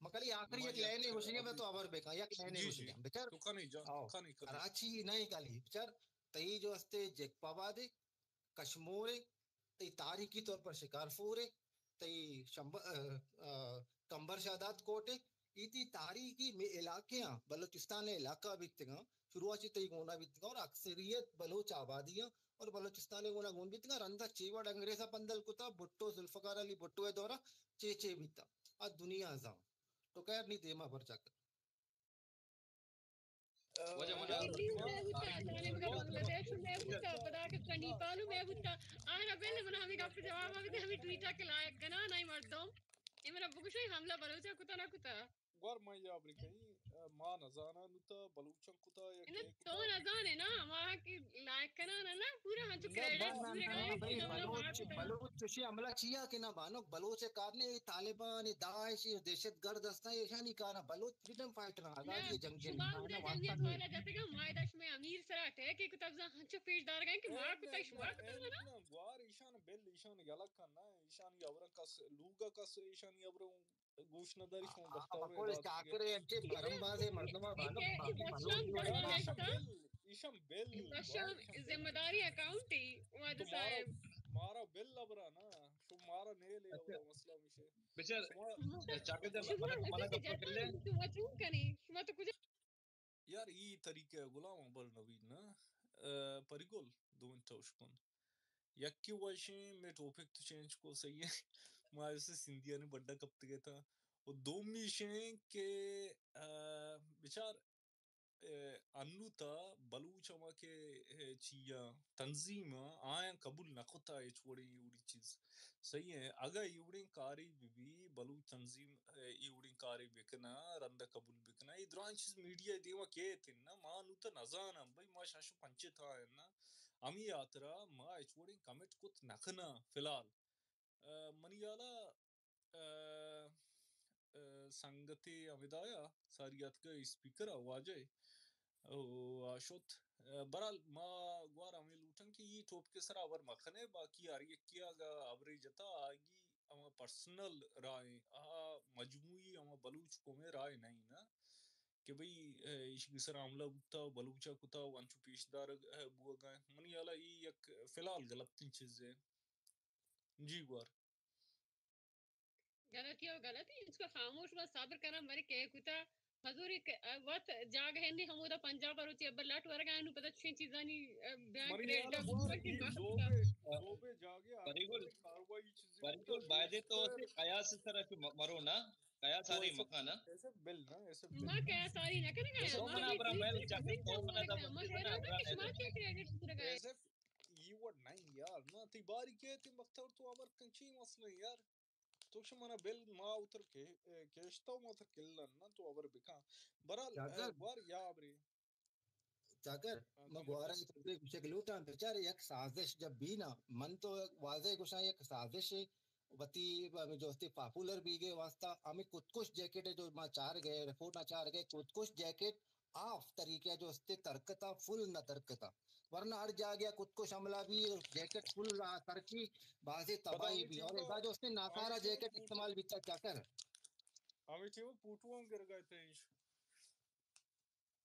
مکلی آخری یک لائن گوشگے، میں تو ابر بکا، یک لائن گوشگے۔ بچار، تو کنے جان، کنے، کنے۔ کراچی نہیں کالی، بچار، تئی جو استے جیک پابادے، کشمورے، تئی تاریخی طور پر شکارپورے، تئی شمب-، ا، ا، کمبر شہداد کوٹے، ای تئی تاریخی میں علاقے ہیں، بلوچستان علاقہ بیتگاں، شروعات سے تئی گونا بیتگاں اور اکثریت بلوچ آبادی ہیں۔ اور بلوچستان ء گونا گون بیتگاں، رندا چے وڑ انگریزا پندل کتا، بھٹو، ذوالفقار علی بھٹو ء دورا چے چے بیتا، آ دنیا زان۔ تو خیر نی دیما پر چکر۔ وجہ منا بنگلہ دیش میں بوتا، پدا کہ نیپال میں بوتا۔ آنا بل منا ہمیں گپ جواب ہمیں، ہمیں ٹویٹر کے لائق کنا نہیں مردم۔ اے منا بگوشے حملہ بلوچا کتا نہ کتا۔ گور من یا امریکہ، ما نزاناں نوتا بلوچاں کتا یا انت۔ تو نزانے نا، ما کہ لائک کناں نا، پورا ہنچو کریڈٹ پورا ہے کہ بلوچ، بلوچ چوشی حملہ چیا کہ نہ بانک، بلوچ کار نے، طالبان، داعش، دہشت گرد ہستاں، ایشانی کار، بلوچ فریڈم فائٹر، آزادی جنگ، شما جنگ تمہارا جاتے گا، مائدہ شما امیر سرا اٹیک کتا، بزاں ہنچو پیش دار گئے کہ ما کتا، شما کتا نا۔ گوار ایشان بل، ایشان یلک کنا، ایشانی ابرن کس لوگا کس ایشانی ابرن گوش نہ داری، شما بختاور بکل چاکر انچے برم بازے مردم بانو، باقی بلوچ ایشم بل، ایشم بل۔ ذمہ داری اکاؤنٹ ہی واجہ صاحب۔ مارا بل ابرا نا، شو مارا نیلے ابرا، مسئلہ میشے۔ بچار، چاکر جان، منا، منا گپ کر لے۔ شما چون کنی؟ شما تو کجا یار، ای طریقہ غلام ابر نوید نا، ا، پری گل، دو منٹ اوش کن۔ یکی وشیں میں ٹاپک تو چینج کو، صحیح ہے۔ ما ایسے سندھیانی بڈا کپتگے تھا۔ و دومی شیں کہ، ا، بچار، ا، انو تا بلوچ ہما کہ، ا، چیا تنظیم آیاں قبول نہ کتا ہچ وڑیں ای وڑی چیز۔ صحیح ہے، اگہ ای وڑیں کارے بہ بی، بلوچ تنظیم، ا، ای وڑیں کارے بکناں، رند قبول بکناں، ای درائیں چیز میڈیا دیما کیت انت نا، ما نوں تو نزاناں، بھئی ما شش و پنچ تھا انت نا، ہمے ہاترا ما ہچ وڑیں کمنٹ کت نکناں فی الحال۔ ا، منی ہیالا، ا، ا، سنگتے ہمدایا ساری اتکہ اسپیکر ء واجہ ء او آ شت۔ ا، برحال ما گوار ہمے لوٹاں کہ ای ٹاپک ء سرا ہبر مکنئے، باقی ہر یکے اگاں ہبرے جتا آگی ہما پرسنل رائے، آ مجموعی ہما بلوچ قوم ء رائے نہ انت کہ بھئی، ا، ایشی سرا حملہ بوتا و بلوچ ء کتا و انچو پیش دارگ، ا، بوگا انت۔ منی ہیالا ای یک فی الحال غلطیں چیزے۔ جی گوار۔ غلطی و غلطی، اس کو خاموش با صبر کناں، مرے کئے کتا، حضور، یک وت جاگہ ہندی ہمودا پنجاب ءَ روچی ابر لٹ ورگا انو پدا چین چیزانی، ءَ، بیان منی کریٹ ہیال ءَ بار کہ ای مخلوق زوبے، ءَ۔ زوبے جاگے آ فریق ال-، کاروائی چیزی فریق ال بایدے تو اسے قیاس سر چ م-، مرو نا، قیاس تو آری ایسے، مکانا۔ ایسے بل نا، ایسے بل ما نا۔ قیاس آری نہ کرے گا، تو ما منا ابرا میل چاکر، تو منا دا ما منا کہہ رہا ہوں نا کہ شما کیا کریڈٹ پورا گئے۔ ایسے یہ ورڈ نہیں یار، نا تی باری کے تی مختار تو ابر کنچی مسئلہ یار۔ تو شمانا بل ما اتر کے، اے، کیشتا ما اتر کلن نا تو ابر بکا۔ برال، اے، چاکر۔ بار یا ابری۔ چاکر، ہاں، من تو گوارا بتا۔ تبے گوشگ لوٹاں، بچار یک سازش جب بھی نا، من تو واضح گوشاں یک سازش ہے، وتی ہمیں جو استے پاپولر بیگے واسطہ، ہمیں کتکش جیکٹ ہے جو ما چار گئے، رپورٹ نا چار گئے، کتکش جیکٹ آف طریقہ جو استے ترکتا، فل نہ ترکتا۔ ورنہ ہر جاگہ کتکش حملہ بھی، جیکٹ فل را ترکی، بازی تباہی بھی۔ اور ادا جو استے ناکارہ جیکٹ استعمال بیتا چاکر۔ ہمیں ٹیم فوٹو ہم گر گئے تھے۔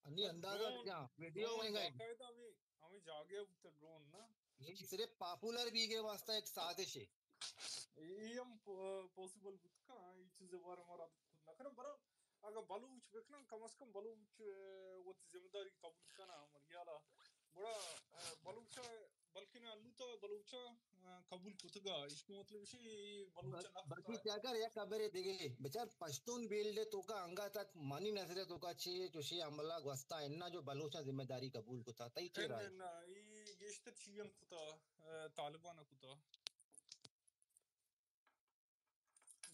انی اندازہ ڈرون، کیا ویڈیو ڈرون میں گئے۔ باقاعدہ ہمیں، ہمیں جاگے بوتا ڈرون نا۔ یہ صرف پاپولر بیگے واسطہ ایک سازش ہے۔ یہ ہم پو-، پاسبل بوت کنا، یہ چیز بارے مارا نہ کرنا برا۔ اگر بلوچ بکنا، کم از کم بلوچ، اے، وتی ذمہ داری قبول کنا، مریالا۔ بڑا، اے، بلوچ بلکن انو تو بلوچاں، آ، قبول کتگا، اشکو مطلب اسی بلوچاں نہ بلکہ کتا۔ کیا کر یک خبرے دیگے، بچار پشتون بیلڈ توکا انگا تک منی نظر توکا چے چوشی عملہ گوستا اننا جو بلوچاں ذمہ داری قبول کتا، تئی چے رائے؟ نہ، نہ، ای گیشتر چی ہم کتا، آ، طالبان کتا۔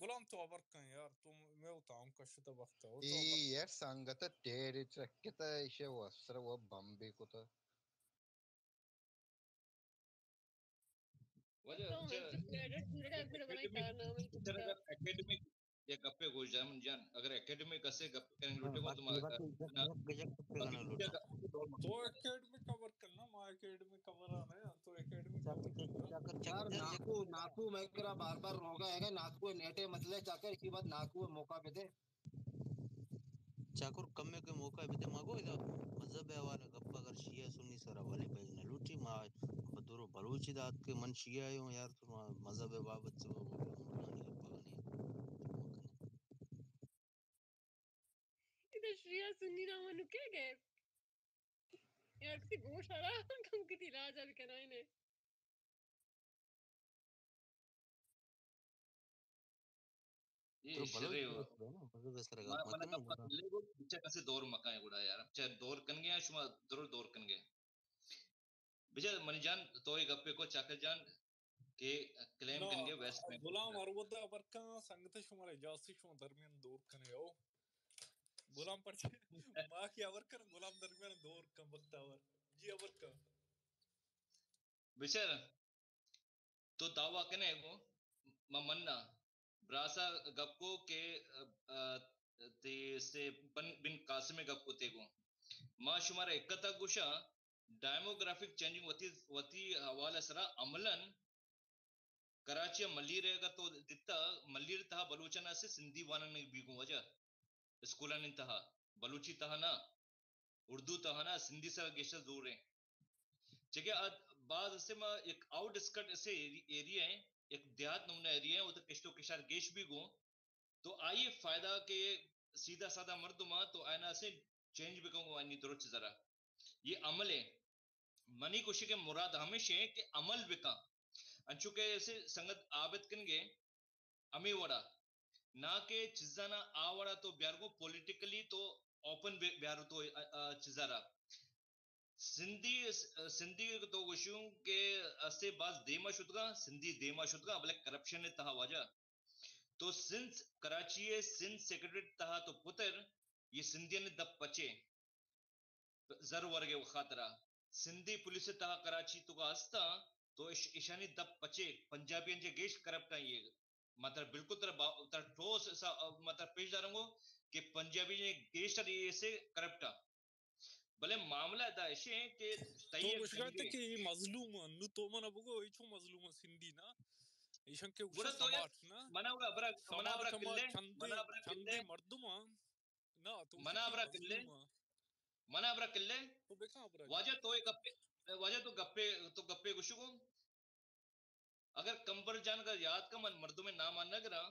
غلام تو ابر کن یار، تو میں اتاں کشتا وقت ہو تو ای ابر یار سنگت ٹیڑے چکتا ایشے وسر و بمبے کتا۔ واجہ، تو اچھا، انچو کریڈٹ، کریڈٹ اگر بنائی اکیڈمک، کارنامہ اگر اکیڈمک یک گپے گوش جان، من جان، اگر اکیڈمک اسے گپ کریں لوٹے کو تم، ہاں، بس یہ بات تو نا، یک، یک گپے باقی کرنا لوٹے۔ تو اکیڈمک کور کرنا، ما اکیڈمک کور آ رہے ہیں، تو اکیڈمک کور کرنا۔ یار، ناکو، ناکو، میں کرا بار بار روگا ہے، ناکو نیٹے مسئلہ چاکر، اسی بات ناکو موقع پہ دے۔ چاکر کمے کے موقع بیتے مگو ادا مذہب حوالہ گپ اگر شیعہ سنی سرا والے پہ نہ لوٹی ما بدرو بلوچی دات کے من شیعہ ہوں یار تو مذہب بابت سے مولانی گپ نہیں۔ ادا شیعہ سنی نام نکے گئے۔ یار کسی گوش آرا کم کتی راجا بکنائنے۔ اے تو بلوچ شرے ہو۔ دوست ہے نا، مذہب سر ما، گپ منا مت گپ کرنا۔ کلے گو، بچا کسے دور مکائیں گڑا یار۔ چاہے دور کنگے ہیں، شما ضرور دور کنگے۔ بچا منی جان، تو یہ گپے کو چاکر جان کہ کلیم نہ، کنگے ویسٹ بینک غلام ہر ودا برکاں سنگت شما اجازت شما درمیان دور کنے ہو۔ غلام پرچے ما کی ابر کن، غلام درمیان دور کن بختاور۔ جی ابر کن۔ بچار تو دعویٰ کنے گو، ما منا براسا گپ کو کہ، آ، آ، تے سے بن، بن قاسم گپ کو تے گو۔ ما شمارا اکتا گوشا ڈیموگرافک چینجنگ وتی، وتی حوالہ سرا عملاً کراچی ء ملیر ء اگر تو دیتا، ملیر تہا بلوچاں اسے سندھی وانگ بیگوں واجہ، اسکولانی تہا، بلوچی تہا نہ، اردو تہا نہ، سندھی سرا گیشتر زور ہیں۔ چکہ آ باز اسے ما یک آؤٹ اسکرٹ اسے ایری-، ایریا ہیں، یک دیہات نمونہ ایریا ہیں، وہ تو کشت و کشار گیش بیگوں، تو آئی فائدہ کہ سیدھا سادہ مردم آ تو آئینا سے چینج بکن گو آنی درست زرا۔ یہ عمل ہے۔ منی گوشی کہ مراد ہمیش ہے کہ عمل بکن۔ انچو کہ اسے سنگت عابد کنگے ہمیں وڑا۔ نہ کہ چیزانا آ وڑا تو بیارگو پولیٹیکلی تو اوپن بی-، بیارو تو، آ، آ، چیزا را۔ سندھی، سندھی تو گوشوں کہ اسے باز دیما شدگا، سندھی دیما شدگا، بلے کرپشن تہا واجہ۔ تو سندھ کراچی ء سندھ سیکرٹریٹ تہا تو پتر یہ سندھیانی دپ پچے زر ورگے خاطرا سندھی پولیس تہا کراچی تو کا ہستا تو اش-، اشانی دپ پچے پنجابیاں جے گیش کرپٹ آئیے۔ مطلب بالکل تر با-، تر ٹھوس ایسا، مطلب پیش داروں گو کہ پنجابی جے گیش تر ایسے کرپٹ آ۔ بلے معاملہ دا اشے کہ تو تئی گوشگا تے کہ یہ مظلوم آں، نو تو منا بگو، یہ چو مظلوم آں سندھی نا؟ ایشان کے گوشا گوشا سماٹ نا؟ منا ابرا، منا ابرا کلے، چندے، منا ابرا چندے کلے۔ مردم آں۔ نا، تو منا ابرا کلے۔ مظلوم آں۔ منا ابرا کلے۔ تو بکا ابرا۔ واجہ تو ایک گپے، واجہ تو گپے، تو گپے گوشگو۔ اگر کمبر جان کا یاد کا من مردم نام آن نہ گرا۔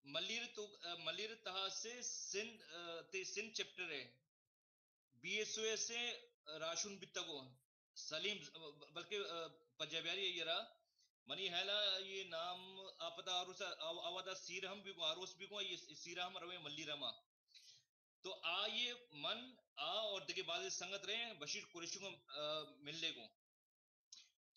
ملیر تو، ملیر تہا سے سندھ، تے سندھ چیپٹر ہے، بی ایس او ایس سے راشون بیتگو، سلیم، بلکہ پجابیاری ہے یرا، منی حیالا یہ نام آپدا آروس، آوادا سیر ہم بیگو، آروس بیگو، یہ سیرا ہم روے ملیر ہما۔ تو آ یہ من آ اور دگہ بازیں سنگت رہے ہیں، بشیر قریشی کو ملنے کو۔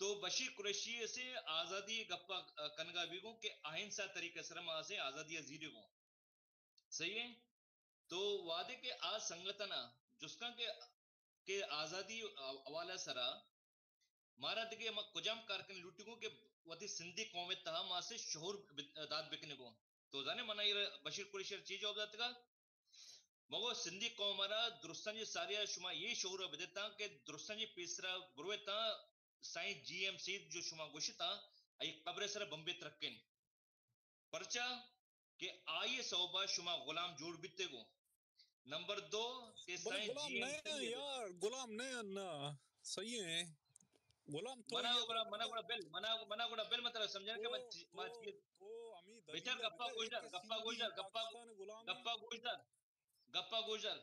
تو بشیر قریشی سے آزادی گپا کنگا بیگو کہ اہنسا طریقہ سر ما سے آزادی زیرے گو۔ صحیح ہے؟ تو وعدے کہ آ سنگتنا جسکاں کہ، کہ آزادی حوالہ سرا مارا دگہ ما کجام کار کن لوٹی گو کہ وتی سندھی قوم تہا ما سے شعور داد بکنے گو۔ تو زانے منا یہ بشیر قریشی چی جواب داتگا؟ مگو سندھی قوم را درستاں جی ساریا شما یہ شعور بدیتاں کہ درستاں جی پیسرا برویتاں سائیں جی ایم سید جو شما گوشتاں، ای قبر سر بمبے ترکن۔ پرچا کہ آئی سوبا شما غلام جوڑ بیتے گو۔ نمبر دو کہ بلے سائیں غلام جی ایم نہ سید یار، غلام نہ نا، صحیح ہے۔ غلام تو منا یہ گڑا، منا گڑا بل، منا، منا گڑا بل مطلب سمجھنا کہ تو، تو، تو ہمیں دلیل بیچار گپا گوشدار، گپا گوشدار، گپا، گپا گوشدار۔ گپا گوشدار۔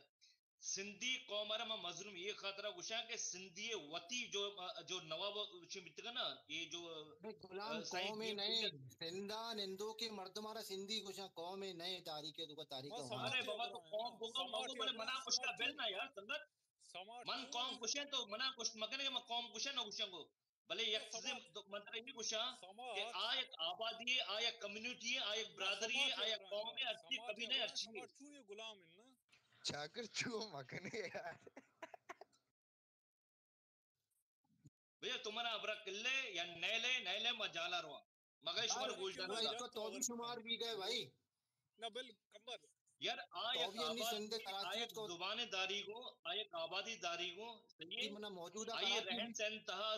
سندھی قوم را ما مظلوم یہ خاطرہ گوشاں کہ سندھی وتی جو، جو نواب چی بیتگا نا، یہ جو بھئی غلام قوم نہیں، سندھا نندو کے مردم را سندھی گوشاں، قوم نہیں، تاریخ ہے، تو کا تاریخ ہے۔ ارے بابا تو قوم بگو مگو بلے منا کچھ کا بل نا یار سنگت۔ من قوم گوشاں تو منا کچھ مکنے کہ میں قوم گوشاں نہ گوشاں گو۔ بلے یک چیزے مطلب یہ گوشاں کہ آ یک آبادی ہے، آ یک کمیونٹی ہے، آ یک برادری ہے، آ یک قوم ہے، ہرچی قبیلہ ہے، ہرچی ہے۔ چاکر چو مکنے یار۔ بھیا تو منا ابرا کلے یا نیلے، نیلے ما جالا رواں۔ مگر شمار گوشدار تو بھی شمار بھی گئے بھائی۔ نہ بل کمبر۔ یار آ یک آبادی، آ یک زبان داری گو، آ یک آبادی داری گو، صحیح ہے؟ آئی رہن سہن تہا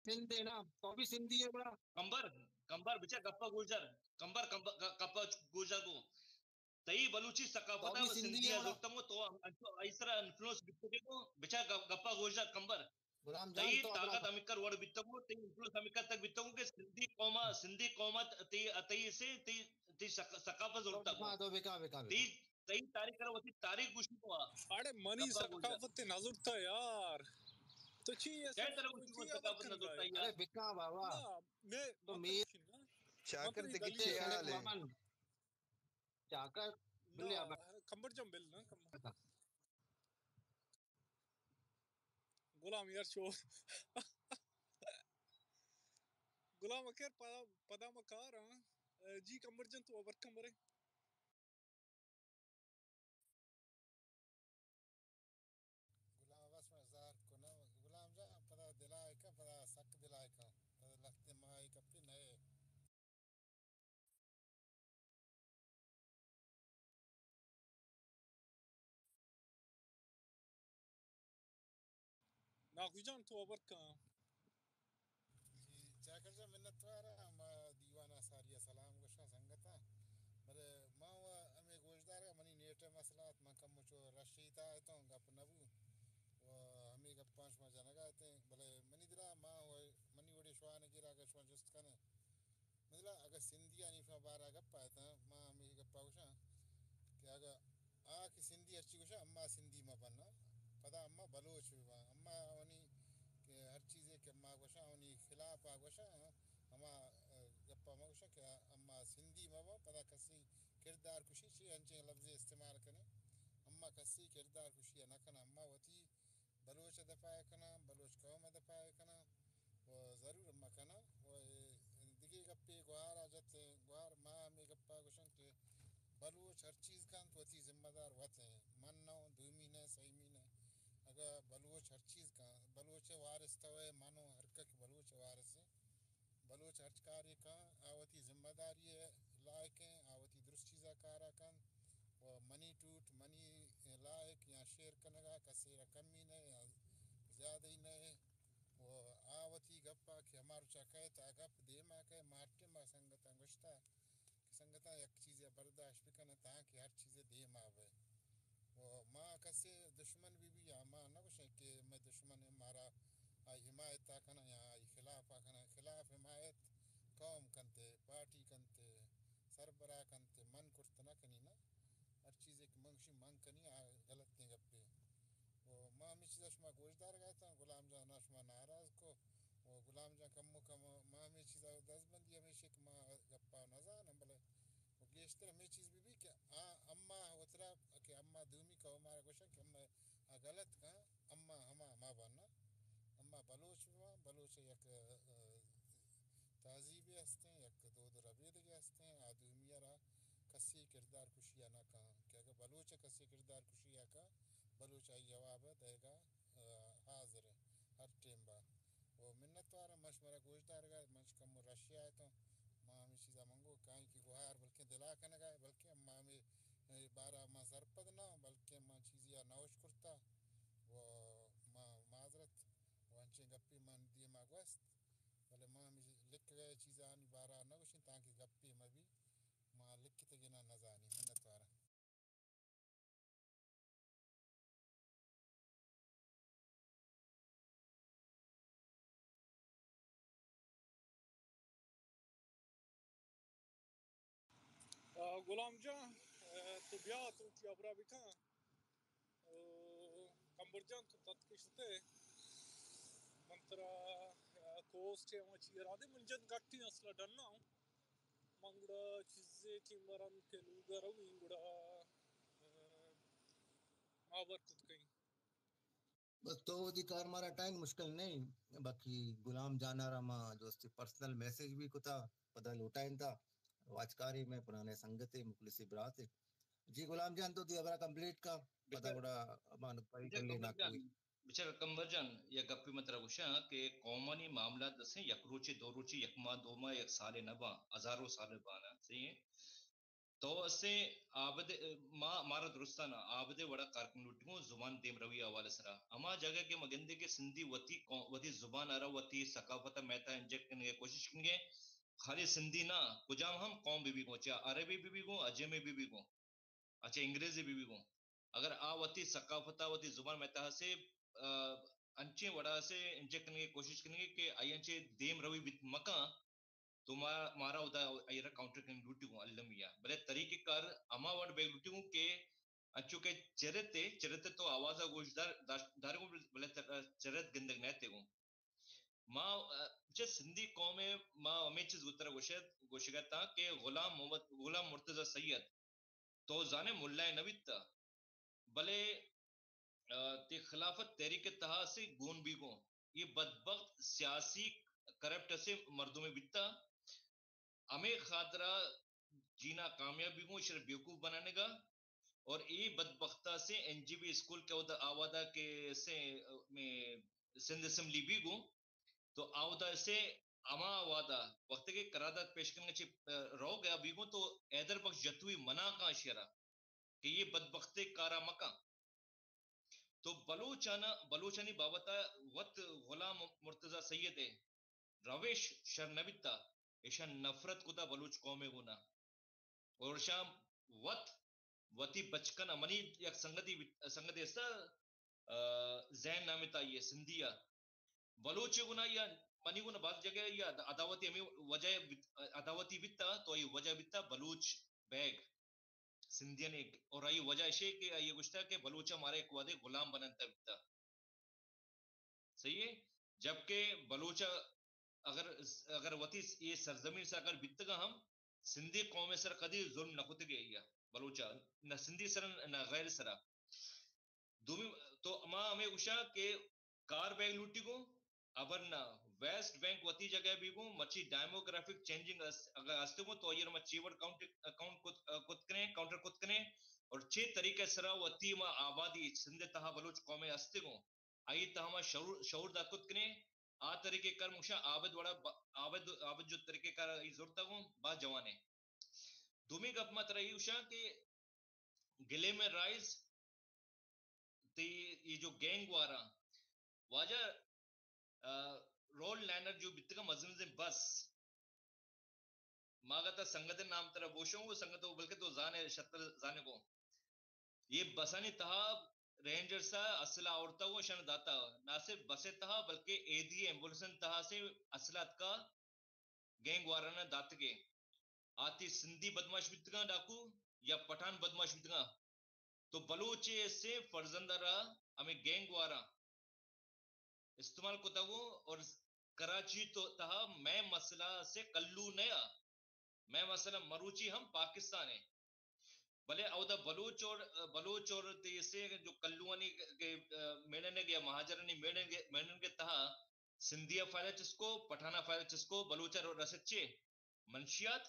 سندھ ہے نا، تو بھی سندھی ہے بڑا۔ کمبر، کمبر بچا گپا گوشدار، کمبر، کمبر، گ-، گپا گوشدار گو۔ تئی بلوچی ثقافت تو بھی سندھی ہے بڑا۔ زورتگو تو انچو آئی سرا انفلوئنس بیتگے گو، بچا گ-، گپا گوشدار کمبر۔ غلام جان تئی تو طاقت ہمکر وڑ بیتگو، تئی انفلوئنس ہمکر تک بیتگو کہ سندھی قوما، سندھی قوما تئی، تئی سے، تئی، تئی ثق-، ثقافت زورتگو۔ تو بکا، بکا، بکا۔ تئی تئی تاریخ کرا وتی تاریخ گوشی کو۔ اڑے منی ثقافت نہ زرتا یار۔ تو چی ہے؟ کئے طرح گوشی کو ثقافت نہ زرتا یار؟ ارے بکا بابا۔ تو میر چاکر تے کچے حال ہے؟ چاکر بلے کمبر جم بل نا کمبر۔ غلام یار شو۔ غلام اکیر پدا، پدا ما کار ہاں۔ جی کمبر جن تو ابر کمبرے۔ غلام عباس من زہر کناں۔ غلام جان پدا دلائکا، پدا سک دلائکا، پدا لخت ماہی کپی نئے۔ ناکو جان تو ابر کن۔ جی، چاکر جان منتوار آں۔ ما دیوان ء ساری ء سلام گوشاں سنگتاں۔ بلے ما و ہمے گوشدارگ ء منی نیٹ ء مسئلہ ات، من کمو چو رشیتا اتوں، گپ نہ بو و ہمے گپاں شما جنگا اتیں۔ بلے منی دلا ما و منی وڑے شوانگیرا اگہ شما جست کنے، مطلب، اگہ سندھیانی شما بارا گپا اتاں، ما ہمے گپا گوشاں کہ اگہ آ کہ سندھی ہرچی گوشاں، اما سندھی مہ بناں، پدا اما بلوچ بہ باں۔ اما آوانی کہ ہر چیزے کہ اما گوشاں، آوانی خلافا گوشاں، ہما، ء، گپا مہ گوشاں کہ اما سندھی مہ باں، پدا کسی کردار کشی چی انچیں لفظے استعمال کنے۔ اما کسی کردار کشی نہ کناں، اما وتی بلوچ ء دفاع ء کناں، بلوچ قوم ء دفاع ء کناں و ضرور ما کناں۔ و اے دگہ گپے گوہار ء جت، گوہار ما ہمے گپ ء گوشن کہ بلوچ ہر چیز کنت وتی ذمہ دار وت ہیں۔ من نہ، دومی نہ، سیمی نہ۔ اگہ بلوچ ہر چیز کن، بلوچ ء وارث تو ہے، من و ہر کک بلوچ ء وارث ہیں۔ بلوچ ہرچ کارے کن، آ وتی ذمہ داری ء لائق ہیں، آ وتی درست چیزا کارا کن و منی ٹوٹ، منی لائق یا شیئر کنگا کسے را کمی نہ یا زیادہ ہی نہ۔ و آ وتی گپا کہ ہما روچا کئے تا گپ دیما کئے، ما ہر ٹائما سنگتاں گوشتا کہ سنگتاں یک چیزے برداشت بکن تاکہ ہر چیزے دیما بئے۔ و ما کسے دشمن بہ بی یا ما نہ گوشیں کہ مئے دشمن مارا آئی حمایت ء کناں یا آئی خلاف ء کناں۔ خلاف حمایت قوم کنتے، پارٹی کنتے، سربراہ کنتے، گیشتر ہمے چیز بہ بی کہ آ اما وترا کہ اما دومی قوم ءَ را گوشن کہ اما آ غلط کن، اما ہما ما بنا، اما بلوچ بہ بلوچ یک، ءَ، تہذیبے ہستیں، یک دود و ربیدگے ہستیں، آ دومی ءَ را کسی کردار کشی ءَ نہ کن کہ اگر بلوچ کسی کردار کشی ءَ کن، بلوچ آئی جواب دئیگا، ءَ، حاضر ہے ہر ٹیم با۔ و منتوار من شمارا گوش دارگا، من کم رشیا اتوں، ما ہمے چیزا منگو کائیں کہ گوہار بلکیں دلا کنگا، بلکیں ما ہمے بارا ما سرپد نہ، بلکیں ما چیزی نوش کرتا و ما معذرت و انچیں گپی من دیما گوست، بلے ما ہمے لکھگئے چیزانی بارا نہ گوشیں تانکہ گپی مبی، ما لکھتگینا نزانی۔ منتوار۔ آ، غلام جان، آ، تو بیا، تو وتی ہبرا بکن۔ آ، کمبر جان، تو تتکے شتے۔ من ترا، آ، کوسٹ ءَ ہما چی ارادے من جن گٹی اصلا ڈنا ہوں۔ من گڑا چیزے ٹیم ورن کہ لوگا رویں گڑا، آ، آور کت کئیں۔ بس تو وتی کار مارا ٹائم مشکل نہیں، باقی غلام جان ءَ را ما جو استی پرسنل میسج بھی کتا، پدا لوٹائینتا، واچکاری میں پرانے سنگتے، مخلصی براتے۔ جی غلام جان، تو دی ہبرا کمپلیٹ کا، پدا بچار، گڑا امان پائی بچار کلے کمبر جان، ناکوئی۔ بچار کمبر جان، یا گپی من ترا گوشاں کہ قومانی معاملات دسیں یک روچے، دو روچے، یک ماہ، دو ماہ، یک سالے نہ باں، ہزاروں سال بانا، صحیح ہے؟ تو اسے عابد، ما، مارا درستانا عابد وڑا کار کن لوٹی گوں، زبان دیم روی حوالے سرا۔ ہما جگہ کہ ما گندے کہ سندھی وتی قوم، وتی زبان ارا وتی ثقافت میتا انجیکٹ کنگے کوشش کنگے، خالی سندھی نہ، کجام ہم قوم بہ بی گوں، چاہے عربی بہ بی گوں، عجمی بہ بی گوں، اچھا انگریزی بہ بی گوں، اگر آ وتی ثقافت ءَ وتی زبان میتا سے، آ، انچیں وڑا سے انجیکٹ کنگے کوشش کنگے کہ آئی انچے دیم روی بیت مکاں، تو ما، مارا ادا ایرا کاؤنٹر کنگ لوٹی گوں المی ءَ۔ بلے طریقہ کار ہما وڑ بیگ لوٹی گوں کہ انچو کہ چرتے، چرتے تو آواز ءَ گوش دار، داشت، دار گوں، بلے تر-، چرت گندگ نہ تے گوں۔ ما، ءَ، چہ سندھی قوم ءَ ما ہمے چیز گتر گوشت، گوشگا تاں کہ غلام محمد، غلام مرتضی سید، تو زانے ملا نہ بیتا، بلے، ءَ، تی خلافت تحریک تہا سے گون بیگوں۔ یہ بدبخت سیاسی کرپٹ سے مردمے بیتا۔ ہمے خاطرا جینا کامیاب بیگوں، شر بیوقوف بنانگا۔ اور اے بدبختا سے این جی بی اسکول کہ اودا آوادا کہ سے، ءَ، میں سندھ اسمبلی بیگوں، تو آودا سے ہما وعدہ وقت کہ قرارداد پیش کنگا چہ، ءَ، روگ ءَ بیگوں تو حیدر بخش جتوئی منع کاں شیرا کہ یہ بدبختے کارا مکاں۔ تو بلوچانا، بلوچانی بابت ءَ وت غلام مرتضی سید ءِ روش شر نہ بیتا، ایشاں نفرت کتا بلوچ قوم ءِ گونا۔ اور ایشاں وت، وتی بچکن ءَ، منی یک سنگتی بیت، سنگتے استا، ءَ، زین نام تا، یہ سندھی ءَ۔ بلوچ ءِ گونا یا منی گونا بعض جگہ یا عداوتی ہمیں وجہ بیت، عداوتی بیتا، تو یہ وجہ بیتا بلوچ بیگ۔ سندھیانی، اور آئی وجہ اشے کہ آئی گوشتا کہ بلوچا مارا یک وعدے غلام بننتا بیتا۔ صحیح ہے؟ جبکہ بلوچا اگر، اگر وتی یہ سرزمین سے اگر بیتگا ہم، سندھی قوم سر کدی ظلم نہ کتگے یا بلوچا، نہ سندھی سر نہ غیر سرا۔ دومی تو ما ہمیں گوشا کہ کار بیگ لوٹی گوں، ابر نہ، ویسٹ بینک وتی جگہ بی گوں، مرچی ڈیموگرافک چینجنگ اس-، اگر ہستے گوں تو آئی ءَ ما چی وڑ کاؤنٹ، کاؤنٹ کت، کت کنے، کاؤنٹر کت کنے، اور چے طریقے سرا وتی ما آبادی سندھ تہا بلوچ قوم ہستے گوں، آئی تہا ما شعور، شعور دات کت کنے، آ طریقے کار مشا عابد وڑا با-، عابد، عابد جو طریقے کار ای زورتا گوں، با جوانے۔ دومی گپ ما ترا ای گوشاں کہ گلے میں رائز تے یہ جو گینگ وارا واجہ، آ، رول لائنر جو بیتگا مزن مزن بس، ما گتا سنگت نام ترا بوشوں، وہ سنگت وہ بلکہ تو زانے شتر زانے کو۔ یہ بسانی تہا رینجرز ءَ اسلحہ آورتا وہ شن داتا، نہ صرف بس تہا بلکہ اے دی ایمبولینس تہا سے اسلحہ اتکا گینگ وارانہ داتگے۔ آتی سندھی بدماش بیتگاں ڈاکو یا پٹھان بدماش بیتگاں، تو بلوچ ءِ سے فرزند را ہمیں گینگ واراں استعمال کتگوں اور کراچی تو تہا میں مسئلہ سے کلو نیا۔ میں مثلاً مروچی ہم پاکستان ہے، بلے اودا بلوچ اور، بلوچ اور تیسے جو کلوانی کے، آ، میڑنگ یا مہاجرانی میڑنگ، میڑنگ کے تہا سندھیا فائدہ چسکو، پٹھانا فائدہ چسکو، بلوچا رو رسچے منشیات،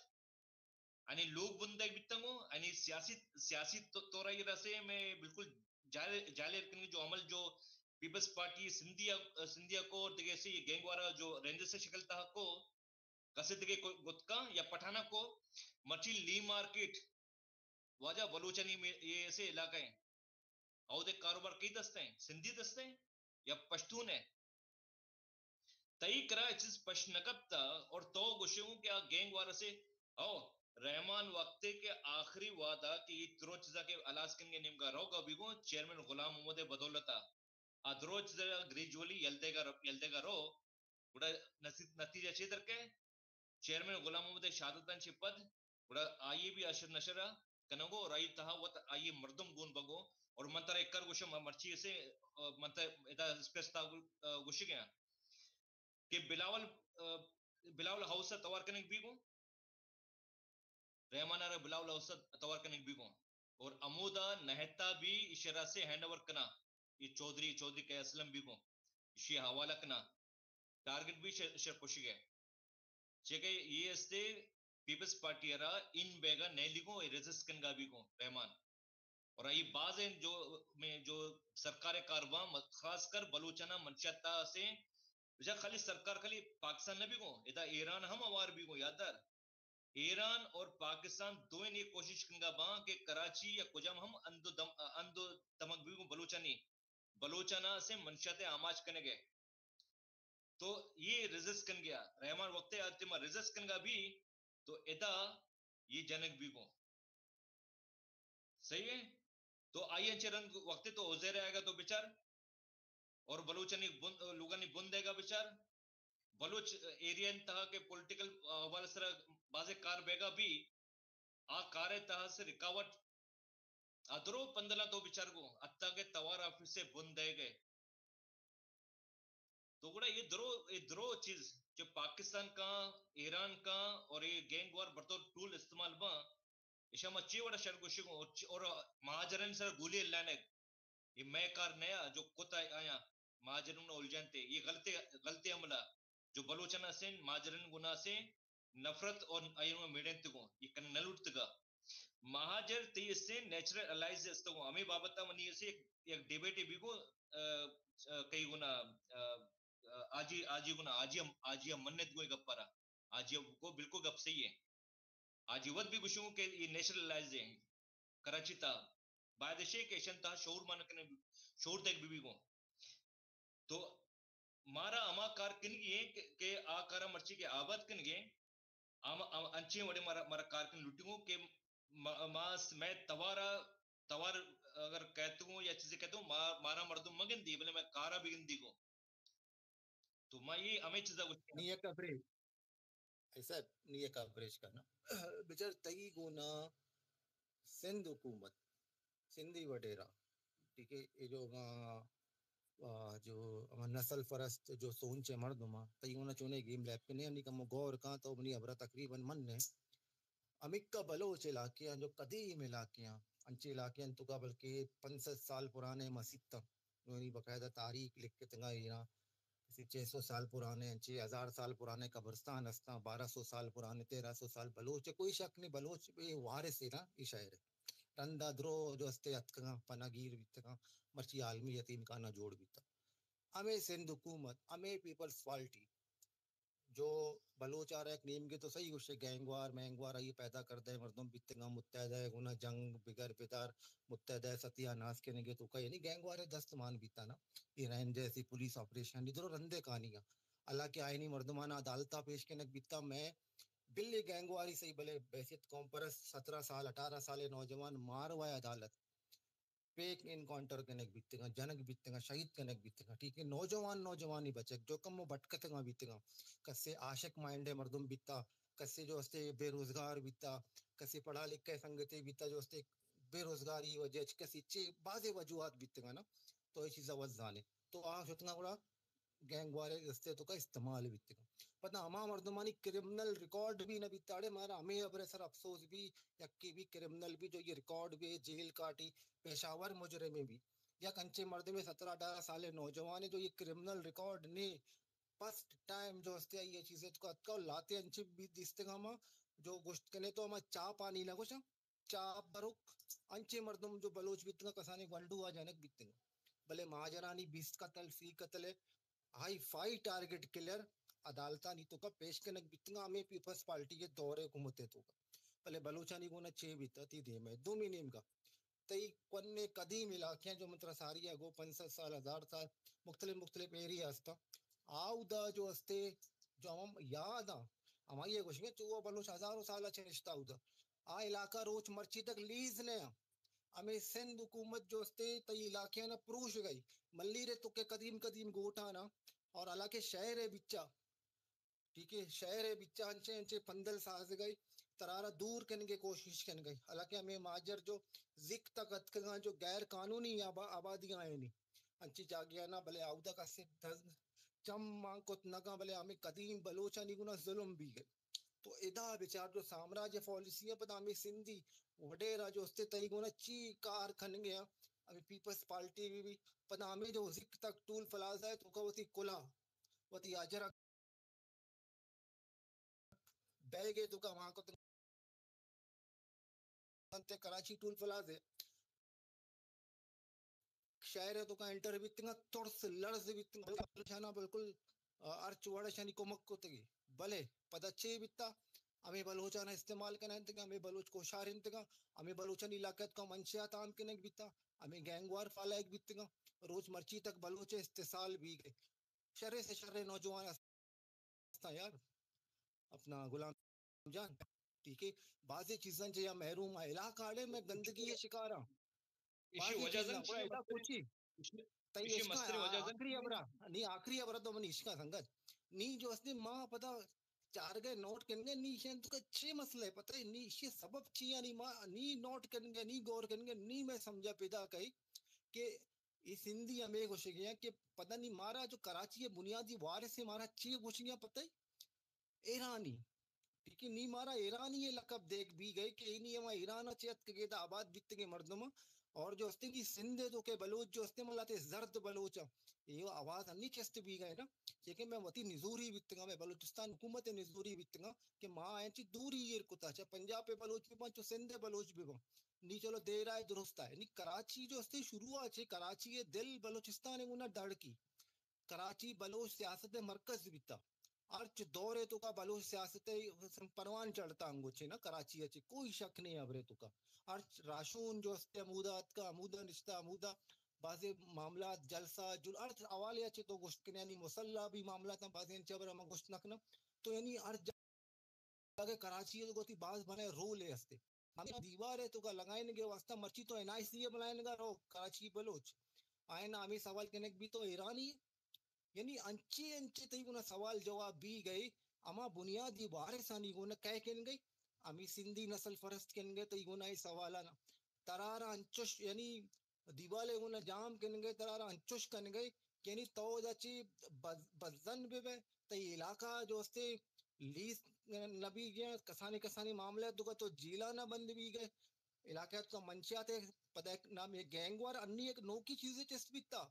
انی لوگ بندگ بیتنگو، انی سیاسی، سیاسی تو-، طور ای رسے میں بالکل جاہل، جاہل کنگی جو عمل جو پیپلز پارٹی سندھیا، سندھیا کو اور دگہ سے یہ گینگ وارا جو رینجر سے شکل تہا کو، کسے دگہ کو گتکا یا پٹھانا کو، مرچی لی مارکیٹ، واجہ بلوچانی میں یہ ایسے علاقہ ہیں، اودے کاروبار کئی دست ہیں، سندھی دست ہیں یا پشتون ہے؟ تئی کرا اے چیز پش نہ کپتا اور تو گوشے ہوں کہ آ گینگ وارا سے، او، رحمان وقتے کہ آخری وعدہ کہ یہ درو چیزا کے الاس کنگے نیمگا روگا بیگو چیئرمین غلام محمد بدولتا۔ آ درو چیزا گریجولی یلدے گا رو، یلدے گا رو، گڑا نتی-، نتیجہ چے درکے؟ چیئرمین غلام محمد شہادتاں چہ پد گڑا آئی بھی اشر نشر کنگو اور آئی تہا وت آئی مردم گون بگو۔ اور من ترا ایک کر گوشم، مرچی اسے، آ، من ترا ادا اسپیس تا گو-، آ، گوشگیا کہ بلاول، آ، بلاول ہاؤس توار کنگ بیگو، رحمان ء را بلاول ہاؤس ء توار کنگ بیگو اور ہمودا نہتا بھی ایشرا سے ہینڈ اوور کنا، یہ چودھری، چودھری کے اسلم بیگو، ایشی حوالہ کنا، ٹارگٹ بھی شر، شر کشگے۔ چہ کہ یہ استے پیپلز پارٹی ء را ان بیگا نئے لگو، اے ریزسٹ کنگا بیگو رحمان۔ اور آئی بازیں جو، میں جو سرکار کارواں، خاص کر بلوچانا منشیات تا سے، بجا خالی سرکار، خالی پاکستان نہ بیگو، ادا ایران ہم اوار بیگو، یاد دار۔ ایران اور پاکستان دوئیں یہ کوشش کنگا باں کہ کراچی یا کجام ہم اندو دم-، اندو دمگ بیگو بلوچانی، بلوچانا سے منشیات آماچ کنگے۔ تو یہ ریزسٹ کن گیا۔ رحمان وقت آتے ما ریزسٹ کنگا بھی تو ادا یہ جنگ بیگو۔ صحیح ہے؟ تو آئی انچے رند وقت تو عزیر آئے گا تو بچار اور بلوچانی بند، لوگانی بند دے گا بچار۔ بلوچ ایریا انتہا کے پولیٹیکل حوالے سر بازے کار بیگا بھی آ کارے تہا سے رکاوٹ ادرو پندلا تو بچار گو حتیٰ کہ توار آفیس سے بند دے گئے۔ تو گڑا یہ درو، یہ درو چیز جو پاکستان کا، ایران کا اور یہ گینگ وار بطور ٹول استعمال با، ایشا ما چی وڑا شر گوشگوں اور چی، اور مہاجرن سر گولی لانگ، یہ میں کار نیا جو کتا آیا مہاجرن الجھنتے، یہ غلطی، غلطی عملہ جو بلوچن اسیں مہاجرن گنا سے نفرت اور آئینو میڑنتگوں، یہ کن نہ لوٹتگا۔ مہاجر تئی اسیں نیچرل الائز استگوں۔ ہمیں بابت منی اسے یک، یک ڈیبیٹ بیگو، آ، آ، کئی گنا، آ، آ، آجی، آجی گنا، آجی ہم، آجی ہم منت گوئے گپ پرا۔ آجی کو بالکل گپ صحیح ہے۔ آجی وت بھی گوشوں کہ یہ نیچرل الائز ہیں۔ کراچی تا باید شے کہ ایشن تا شعور مان کنے، شعور دیکھ بھی بھی گو۔ تو مارا ہما کار کنگی ہیں کہ، کہ آ کارا مرچی کے آباد کنگے، ہم، ہم انچیں وڑے مارا، مارا کار کن لٹی گو کہ ما، ما س-، میں توارا، توار اگر کہتوں یا چیزیں کہتوں، ما، مارا مردم مگن دی، بلے میں کارا بگن دی گو۔ تو ما یہ ہمیں چیزا گوشت نی یک ابرے، ایسا نی یک ابریش کرنا۔ بچار تئی گونا سندھ حکومت، سندھی وڈیرا، ٹھیک ہے، یہ جو ہما، آ، جو ہما نسل پرست جو سوچ ہے مردم، تئی گونا چونے گیم لیب کنے، یعنی کم غور کان تو منی ابرا تقریباً من نے۔ ہمکہ بلوچ علاقے ہیں، جو قدیم علاقے ہیں، انچے علاقے ہیں تو کا بلکہ پنچ سد سال پرانے مسیت، جو یعنی باقاعدہ تاریخ لکھتگا ایران، کسی چھ سو سال پرانے، چھ ہزار سال پرانے قبرستان ہستاں، بارہ سو سال پرانے، تیرہ سو سال بلوچ ہے، کوئی شک نہیں، بلوچ بے وارث ہے نا، یہ شہر ہے۔ رندا درو جو ہستے اتکگاں، پناہ گیر بیتگاں، مرچی عالمی یتیم خانہ جوڑ بیتا۔ ہمیں سندھ حکومت، ہمیں پیپلز پارٹی، جو بلوچ آ رہا ایک نیمگے تو صحیح گوشے، گینگوار، مینگوار، یہ پیدا کردہ مردم بیتگاں، متحدہ ہے، گنا جنگ، بگر بدار، متحدہ ہے، ستیاناس کنگے تو کا، یعنی گینگوار ہے دست مان بیتا نا، یہ رین جیسی پولیس آپریشن، ادھر رندے کہانی۔ حالانکہ آئینی مردمان عدالتا پیش کنگ بیتا، میں بلے گینگواری صحیح بلے بحیثیت قوم پرست سترہ سال، اٹھارہ سال نوجوان ماروا عدالت، پیک انکاؤنٹر کنگ بیتگاں، جنگ بیتگاں، شہید کنگ بیتگاں، ٹھیک ہے، نوجوان نوجوانی بچک جو کم و بٹکتگاں بیتگاں، کسے عاشق مائنڈ مردم بیتا، کسے جو ہستے بے روزگار بیتا، کسے پڑھا لکھے سنگتے بیتا جو ہستے بے روزگاری وجہ چ کسی چے بازے وجوہات بیتگاں نا، تو یہ چیزا وت زانے۔ تو آ شتگاں گڑا گینگ وارے رستے تو کا استعمال بیتگاں۔ پدا ہما مردمانی کرمنل ریکارڈ بھی نہ بیتا۔ اڑے مارا ہمے ہبرے سر افسوس بھی، یکے بھی کرمنل بھی جو یہ ریکارڈ بھی جیل کاٹی، پیشہ ور مجرمے بھی۔ یک انچیں مردمے سترہ اٹھارہ سالے نوجوانے جو یہ کرمنل ریکارڈ نے، فرسٹ ٹائم جو ہستے آئی یہ چیزیں تو اتکا، لاتے انچیں بھی دیستگا ما جو گوشت کنے تو ہما چاپ آنی نہ گوشاں، چاپ بروک، انچیں مردم جو بلوچ بیتگا کسانیں گونڈو آ جنک بیتگا۔ بلے مہاجنانی بیست قتل، سی قتل ہے، ہائی فائی ٹارگٹ کلر عدالتانی توکا پیش کنگ بیتگا ہمیں پیپلز پارٹی کے دور حکومت ہے توکا۔ بلے بلوچانی گونا چے بیتا تی دیم ہے۔ دومی نیمگا تئی کنے قدیم علاقے ہیں جو من ترا ساری گو پنچ سد سال، ہزار سال، مختلف مختلف ایریا ہستا۔ آودا جو ہستے جو ہم یاد آ، ہمائی گوشگے تو وہ بلوچ ہزاروں سال چہ نشتا اودا۔ آ علاقہ روچ مرچی تک لیز نہ آ۔ ہمیں سندھ حکومت جو ہستے تئی علاقے نا پروش گئی، ملی رے تو کہ قدیم قدیم گوٹانا اور حالانکہ شہر ہے بچا، ٹھیک ہے، شہر ہے بچا انچے انچے پندل سازگئی، ترارا دور کنگے کوشش کنگئی۔ حالانکہ ہمیں ماجر جو زک تک اتکگاں جو غیر قانونی آبا-، آبادیاں ہیں نی انچی جاگیانا، بلے آودا کسے دز-، چم مان کت نگاں، بلے ہمیں قدیم بلوچانی گنا ظلم بھی گئی۔ تو ادا بچار جو سامراج پالیسی ہے، پدا ہمیں سندھی وڈیرا جو استے تئی گنا چی کار کنگے ہیں، ہمیں پیپلز پارٹی بھی، بھی پدا ہمیں جو زک تک ٹول پلازہ ہے، تو کا وتی کلا، وتی اجرک بیگ ء توکا وانکو انت کراچی ٹول پلازے شہر ء توکا انٹر بیتگاں، ترس لرز بیتگاں، بلوچانا بالکل، آ، ہرچ وڑ اشانی کمک کتگی۔ بلے پدا چے بیتا؟ ہمیں بلوچانا استعمال کنائینتگاں، ہمیں بلوچ کوشار انتگاں، ہمیں بلوچانی علاقہ توکا منشیات عام کنگ بیتا، ہمیں گینگ وار پالائگ بیتگاں، روچ مرچی تک بلوچ استحصال بیگ ء۔ شرے سے شرے نوجوان ہستاں یار، اپنا غلام جان، ٹھیک ہے، بازیں چیزاں چہ یا محروم آں، علاقہ آڑے میں گندگی ء شکار آں۔ ایشی بازیں وجہ چیزاں زن گڑا چی ادا مستریں، کچی ایشی، تئی ایشی عشق مستریں وجہ زن آخری ابرا، نی آخری ابرا تو منی عشق سنگت، نی جو استے ماں پتا چارگئے نوٹ کنگئے، نی ایشی تو کا چے مسئلہ ہے پتہ ہے، نی ایشی سبب چی ہے، نی ما، نی نوٹ کنگئے، نی غور کنگئے، نی میں سمجھا پیدا کئی کہ اے سندھی ہمے گوشگیاں کہ پتہ نی مارا جو کراچی ء بنیادی وارث ہیں مارا چی گوشگیاں پتہ ہے؟ ایرانی۔ ٹھیک ہے، نی مارا ایرانی یہ لقب دیکھ بھی گئے کہ اینی ہما ایران چہ اتکگے دا آباد بیتگے مردم اور جو ہستے نی سندھ ہے تو کہ بلوچ جو ہستے ملاتے زرد بلوچ ہیں۔ یہ آواز انی چست بھی گئے نا، لیکن میں وتی نزوری بیتگا، میں بلوچستان حکومت نزوری بیتگا کہ ماں اینچی دوری ایر کتا، چا پنجاب پہ بلوچ بھی بن، چو سندھ بلوچ بھی بن۔ نی چلو دیر آئے درست آئے۔ نی کراچی جو استے شروع آ چے، کراچی ء دل بلوچستان ء گونا دڑکی۔ کراچی بلوچ سیاست ء مرکز بیتا۔ ہرچ دور ء توکا بلوچ سیاست ء پروان چڑھتا انگو چے نا کراچی ء چے کوئی شک نہیں ابرے توکا۔ ہرچ راشون جو استے ہمودا اتکا، ہمودا نشتا، ہمودا بازے معاملات، جلسہ، جل-، ہرچ حوالے ء چے تو گوشت کنے یعنی مسلح بھی معاملات ہیں، بازے انچے ابر ہم گوشت نہ کنا۔ تو یعنی ہر جا اگہ کراچی ء گوتی باز بنائے رول ء ہستے۔ ہمے دیوار ء توکا لگائینگ ء واسطہ مرچی تو این آئی سی ء بنائینگ ء رو کراچی بلوچ۔ آئین ء ہمے سوال کنگ بھی تو ایرانی ء۔ یعنی انچے انچے تئی گنا سوال جواب بھی گئے، ہما بنیادی وارثانی گنا کئے کنگئے، ہمے سندھی نسل پرست کنگئے تئی گنا اے سوال آنا۔ ترارا انچش یعنی دیوالے گنا جام کنگئے، ترارا انچش کنگئے کہ یعنی تو ادا چی بز-، بزن بہ بئے، تئی علاقہ جو استے لیز نہ بیگے، کسانی کسانی معاملہ دگا تو جیلانہ بند بیگئے، علاقہ تو منشیات پدا یک نام یک گینگ وار انی یک نوکی چیزے چست بیتا،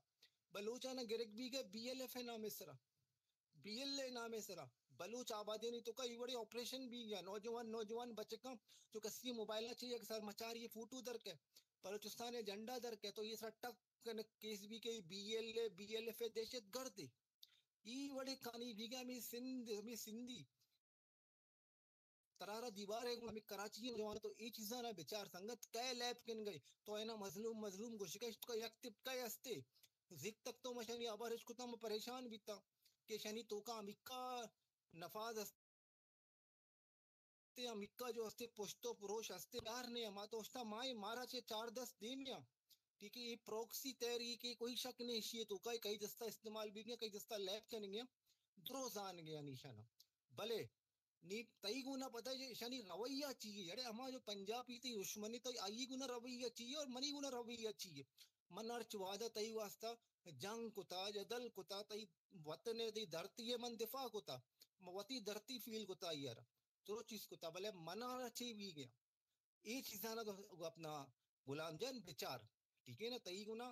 بلوچانا گرگ بیگئے بی ایل ایف نام سرا۔ بی ایل اے نام ء سرا بلوچ آبادیانی توکا ای وڑیں آپریشن بیگا، نوجوان، نوجوان بچکاں جو کسی موبائل ء چہ یک سرمچاری فوٹو در کے، بلوچستان ء جھنڈا در کے، تو یہ سرا ٹک کن کیس بھی کہ B L A, B L F ء دہشت گرد ہے۔ ای وڑیں کانی بیگا ہمیں سندھ، ہمیں سندھی ترارا دیوار ہے، ہمیں کراچی ء جوان تو اے چیزاں نہ بچار سنگت کئے لیب کن گئے، تو اینا مظلوم، مظلوم گوشگا اشت کا یک طبقہ ہستے، زک تک تو مشانی آبار اش کتا، ما پریشان بیتا کہ شانی توکا ہمیکا نفاذ ہستے، ہمیکا جو ہستے پشت و پروش ہستے، یار نے ہما تو اشتا مائے مارا چے چار دست دیمیا۔ ٹھیک ہے، یہ پروکسی تحریک ہے، کوئی شک نہیں، اشی توکا کئی دستا استعمال بھی گیا، کئی دستا لیب کن گیا، درو زان گیا نیشانا۔ بلے نی تئی گونا پتہ ہے ایشانی رویہ چی ہے؟ اڑے ہما جو پنجابی تئی دشمنی تئی آئی گونا رویہ چی ہے اور منی گونا رویہ چی ہے؟ من ہرچ وعدہ تئی واسطہ جنگ کتا، جدل کتا، تئی وطن ہے، تئی دھرتی ہے، من دفاع کتا۔ من وتی درتی فیل کتا آئی ءَ را، درو چیز کتا، بلے من ءَ چی بیگ ءَ؟ اے چیزاں نا تو اپنا غلام جان بچار، ٹھیک ہے نا؟ تئی گنا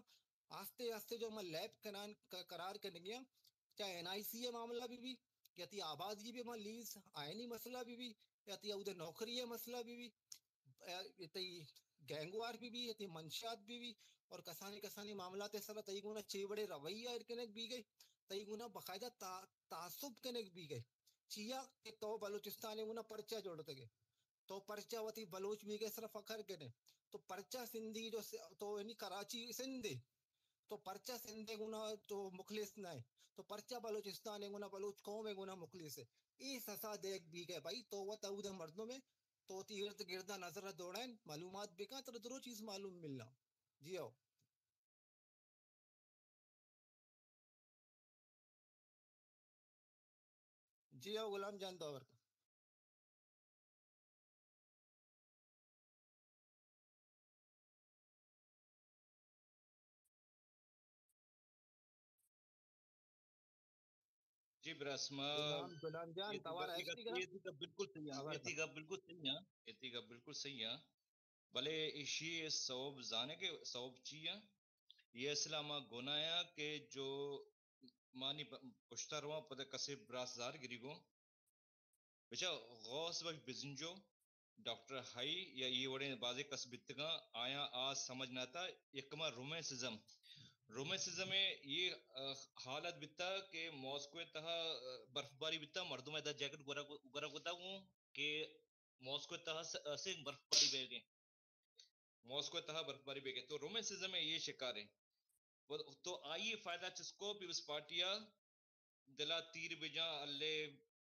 آستے آستے جو من لیب کنان ک-، قرار کنگیاں، چاہے این آئی سی ءِ معاملہ بہ بی، یا تئی آبادگی بہ بی، لیز آئینی مسئلہ بہ بی، یا تئی اود نوکری ءِ مسئلہ بہ بی، تئی گینگ وار بہ بی، تئی منشیات بہ بی، اور کسانی کسانی معاملات ءِ سرا تئی گونا چے وڑے رویہ ایر کنگ بیگ ءَ، تئی گونا باقاعدہ تا-، تعصب کنگ بیگ ءَ۔ چیا کہ تو بلوچستان ءِ گونا پرچہ جوڑتگ ئے، تو پرچہ وتی بلوچ بیگ ءِ سرا فخر کن ئے، تو پرچہ سندھی جو س-، تو یعنی کراچی سندھ ئے، تو پرچہ سندھ ءِ گونا تو مخلص نہ ئے، تو پرچہ بلوچستان ءِ گونا، بلوچ قوم ءِ گونا مخلص ئے۔ اے سزا دیگ بیگ ءَ بھائی، تو وت اود ءِ مردم ئے، تو وتی ارد گرد ءَ نظر ءَ دوڑائین، معلومات بکن، ترا درو چیز معلوم ملنا۔ جی ہو۔ جی ہو، غلام جان داور۔ جی براس، ما غلام، غلام جان، اے تئی توار گپ، اے ہستی گپ، کنا؟ اے تئی گپ بالکل صحیح ہے، توار اے تئی گپ بالکل صحیح ہے، اے تئی گپ بالکل صحیح ہے۔ بلے ایشی ءِ سوب زانے کہ سوب چی ہے؟ یہ اصلا ما گنایا کہ جو مانی پ-، پشتا رواں پدا کسے براس زار گری گوں۔ بچا غوث بخش بزنجو، ڈاکٹر ہائی یا اے وڑیں بازیں کس بیتگاں، آیاں آ سمجھ نہ تا۔ یکما رومانسزم، رومانسزم ءِ اے، آ، حالت بیتا کہ ماسکو ءِ تہا، آ، برف باری بیتا، مردم ادا جیکٹ گورا، گورا کتا گوں کہ ماسکو ءِ تہا س-، اسے برف باری بیگے، ماسکو ءِ تہا برف باری بیگے۔ تو رومانسزم ءِ اے شکار ہے۔ و تو آئی فائدہ چسکو پیپلز پارٹی ءَ دلا تیر بجاں، الے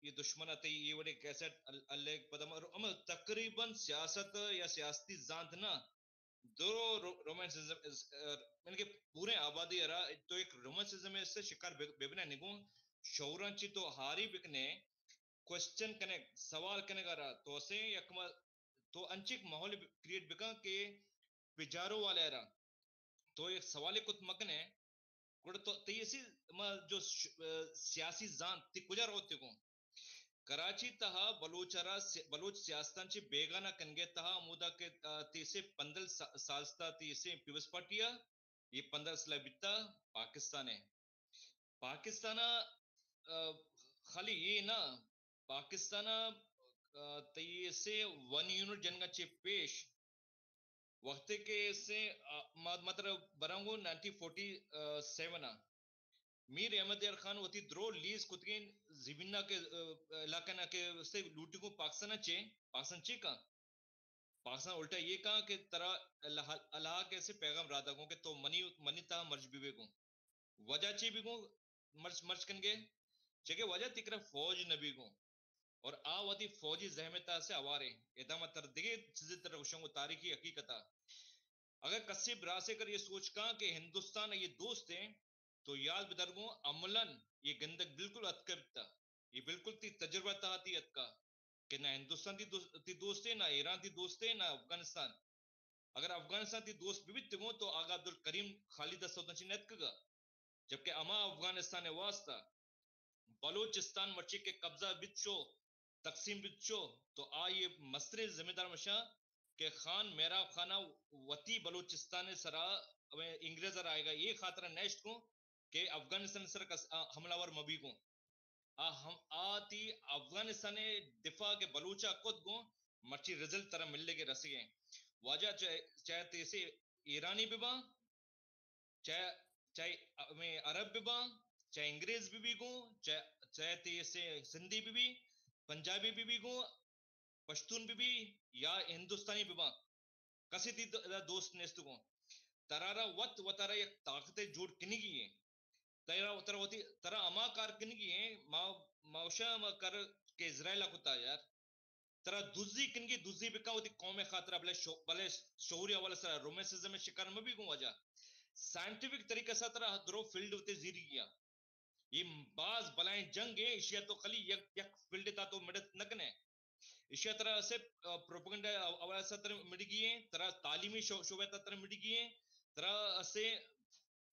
یہ دشمن ءَ تئی اے وڑے کیسٹ ال-، الے پدا ما-، ہم تقریباً سیاست یا سیاستی زانت نہ، درو رو-، رومانسزم از-، ار-، من کہ پورے آبادی ءَ را تو ایک رومانسزم ءِ سے شکار بے-، بے بنا نگوں، شعوراں چی تو ہاری بکنے، کوسچن کنے، سوال کنے گا را تو سے یک ما-، تو انچک ماحول کریٹ بکن کہ پجارو والے را تو ایک سوال کت مکنے، گڑا تو تئی اسی ما جو ش-، ا، سیاسی زانت تئی کجا روتے گوں؟ کراچی تہا بلوچ را سی-، بلوچ سیاستاں چہ بیگانہ کنگے تہا ہمودا کہ، ا، تئی سے پندل سا-، سازتا تئی سے پیپلز پارٹی ءَ، یہ پندل سال بیتا پاکستان ءَ۔ پاکستان ءَ، ا، خالی یہ نہ، پاکستان ءَ، ا، تئی سے ون یونٹ جنگ ءَ چہ پیش وقتے کہ سے، آ، ما، ما ترا براں گوں نائنٹین فورٹی سیون ءَ میر احمد یار خان وتی درو لیز کتگیں زمین ءَ کہ، آ، علاقہ نا کہ سے لوٹی گوں پاکستان ءَ چے، پاکستان چے کن؟ پاکستان الٹا یہ کن کہ ترا اللہ، اللہ کے سے پیغام رادا گوں کہ تو منی، منی تہا مرچ بی بے گوں۔ وجہ چی بی گوں مرچ، مرچ کنگے؟ چکہ وجہ تکرا فوج نہ بی گوں۔ اور آ وتی فوجی زحمت ءَ سے اوارے۔ ادا ما تر دگہ چیزے تر گوشاں گوں تاریخی حقیقت ءَ۔ اگر کسے براسے کر یہ سوچ کاں کہ ہندوستان یہ دوست ہیں، تو یاد بدر گوں عملاً یہ گندگ بالکل اتکا بیتا۔ یہ بالکل تی تجربہ تہا تی اتکا کہ نہ ہندوستان تی دوست، تی دوست ہے، نہ ایران تی دوست ہے، نہ افغانستان۔ اگر افغانستان تی دوست بہ بیت گوں تو آغا عبدالکریم خالی دست ءَ چہ نیتکگا، جبکہ ہما افغانستان ءِ واسطہ بلوچستان مرچی کہ قبضہ بیت شو، تقسیم بیت شو، تو آئی مستریں ذمہ دار مشاں کہ خان مہراب خان ءَ وتی بلوچستان ءِ سرا ہمے انگریز ءَ را آئیگا اے خاطر ءَ نیشت گوں کہ افغانستان ءِ سرا کس، آ، حملہ ور مبی گوں۔ آ ہم، آ تی افغانستان ءِ دفاع کہ بلوچ ءَ کت گوں، مرچی رزلٹ ترا ملگ ءَ رسگ ءَ۔ واجہ چاہے، چاہے تیسے ایرانی بباں، چاہے، چاہے ہمے عرب بباں، چاہے انگریز ببی گوں، چاہے، چاہے تیسے سندھی ببی، پنجابی ببی گوں، پشتون ببی یا ہندوستانی بباں، کسے تی دو-، دوست نیست گوں۔ ترا را وت وتارا یک طاقتے جوڑ کنگی ایں۔ ترا، ترا وتی، ترا ہما کار کنگی ایں، ما، ما اوشا ما کر کہ اسرائیل ءَ کتا یار۔ ترا دزی کنگی، دزی بکن وتی قوم ءِ خاطر، بلے شو-، بلے شعوری حوالہ سرا رومانسزم ءِ شکار مبی گوں واجہ۔ سائنٹیفک طریقہ سا ترا درو فیلڈ وتی زیرگی ایں۔ یہ باز بلائیں جنگ ہے، ایشی ءَ تو خالی یک، یک فیلڈ تا تو مڑت نہ کنے۔ ایشی ءَ ترا اسے، آ، پروپیگنڈا حوالہ سا ترا مڑگی ہیں، ترا تعلیمی شو-، شعبہ تا ترا مڑگی ہیں، ترا اسے،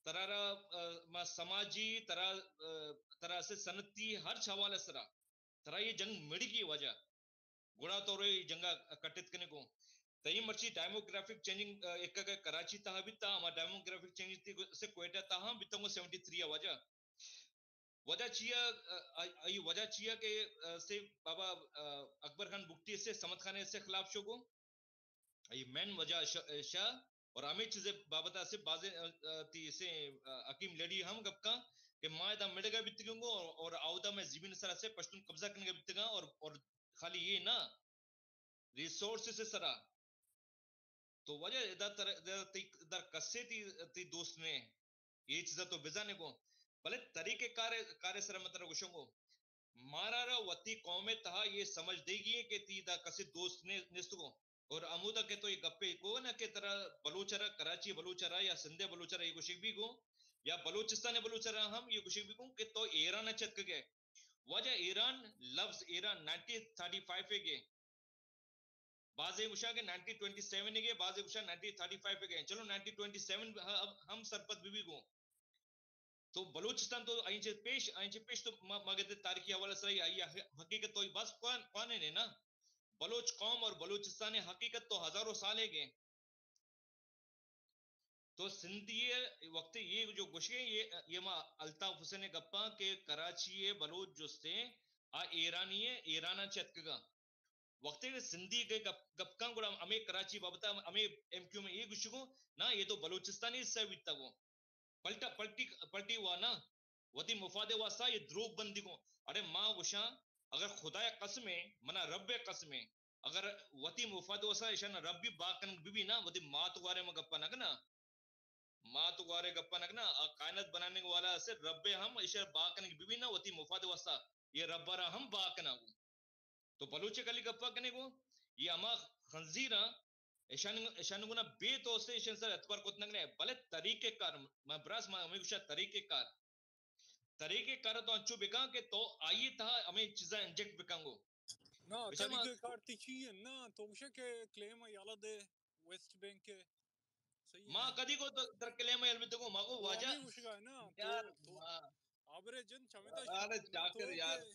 ترا را، آ، ما سماجی، ترا، آ، ترا اسے صنعتی ہر حوالہ سرا ترا یہ جنگ مڑگی واجہ، گڑا تو رے جنگا کٹت کنے گو۔ تئی مرچی ڈیموگرافک چینجنگ، آ، ایک کہ کراچی تہا بیتا، ہما ڈیموگرافک چینج تی گو-، سے کوئٹہ تہا ہم بیتا گو سیونٹی تھری آ واجہ۔ وجہ چیا، آ، آ، آئی وجہ چیا کہ، آ، سے بابا، آ، اکبر خان بگٹی سے صمد خان سے خلاف شو گو۔ آئی مین وجہ شا، شا، اور ہمیں چیزیں بابت سے بازے، آ، آ، تی سے، آ، حکیم لڑی ہم گپ کا کہ ما ادا مڑگا بیتگوں گو اور، اور آودا میں زمین سرا سے پشتون قبضہ کنگا بیتگا اور، اور خالی یہ نہ، ریسورسز سرا۔ تو واجہ ادا تر، ادا تی، در کسے تی، تی دوست نے، یہ چیزا تو بزانے گو۔ بلے طریقہ کار، کار سرا متر گوشوں گو۔ مارا را وتی قوم تہا یہ سمجھ دے گی ہے کہ تی دا کسے دوست نے، نیست گو۔ اور امودا کہ تو یہ گپے گو نا کہ ترا بلوچ را، کراچی بلوچ را یا سندھ بلوچ را یہ گوشگ بھی گو، یا بلوچستان بلوچ را ہم یہ گوشگ بھی گو کہ تو ایران چتک گئے۔ واجہ ایران، لفظ ایران نائنٹین تھرٹی فائیو گے، بازے گوشاں کہ نائنٹین ٹوئنٹی سیون گے، بازے گوشاں نائنٹین تھرٹی فائیو گے۔ چلو نائنٹین ٹوئنٹی سیون ہ-، ہم سرپد بی بی گو۔ تو بلوچستان تو آئیں چہ پیش، آئیں چہ پیش تو م-، مگد تاریخی حوالہ سرا آئی حقیقت تو بس کوان، کوانے نے نا۔ بلوچ قوم اور بلوچستان حقیقت تو ہزاروں سال ہے گے۔ تو سندھی وقت یہ جو گوشگے، یہ، یہ ما الطاف حسین گپاں کہ کراچی بلوچ جستے آ ایرانی ہے، ایران چتکگا۔ وقت کہ سندھی کے گپ، گپکاں گڑا ہمیں کراچی بابتا ہمیں ایم کیو میں یہ گوشگو، نہ یہ تو بلوچستانی حصہ بیتا گو۔ پلٹا، پلٹی، پلٹی ہوا نا، وتی مفاد واسطہ یہ دروگ بندی گو۔ ارے ما گوشاں، اگر خدا قسم ہے، منا رب قسم ہے، اگر وتی مفاد واسطہ ایشان رب بھی با کنگ بی بی نا، وتی مات وارے ما گپا نہ کنا۔ مات وارے گپا نہ کنا، آ کائنات بنانے والا سے رب ہم ایشان با کنگ بی بی نا، وتی مفاد واسطہ یہ رب را ہم با کنا گو۔ تو بلوچ کلی گپا کنے گو، یہ ہما خنزیراں، ایشان، ایشان گنا بے تو سے ایشان سر اعتبار کت نگنے، بلے طریقہ کار، میں براس میں ہمیں گوشا طریقہ کار۔ طریقہ کار تو انچو بکاں کہ تو آئی تہا ہمیں چیزاں انجیکٹ بکاں گو۔ نا، بچا ما طریقہ کار تی چی ہے نا، تو گوشے کہ کلیم یالا دے ویسٹ بینک کے۔ صحیح ما ہے۔ کدی کو در، در کلیم یل بیتگو، ما کو تو واجہ ہمیں گوشگا ہے نا، یار، تو، تو ما ابرے جن چمیتا ارے شاکر نا، چاکر تو یار۔ کہ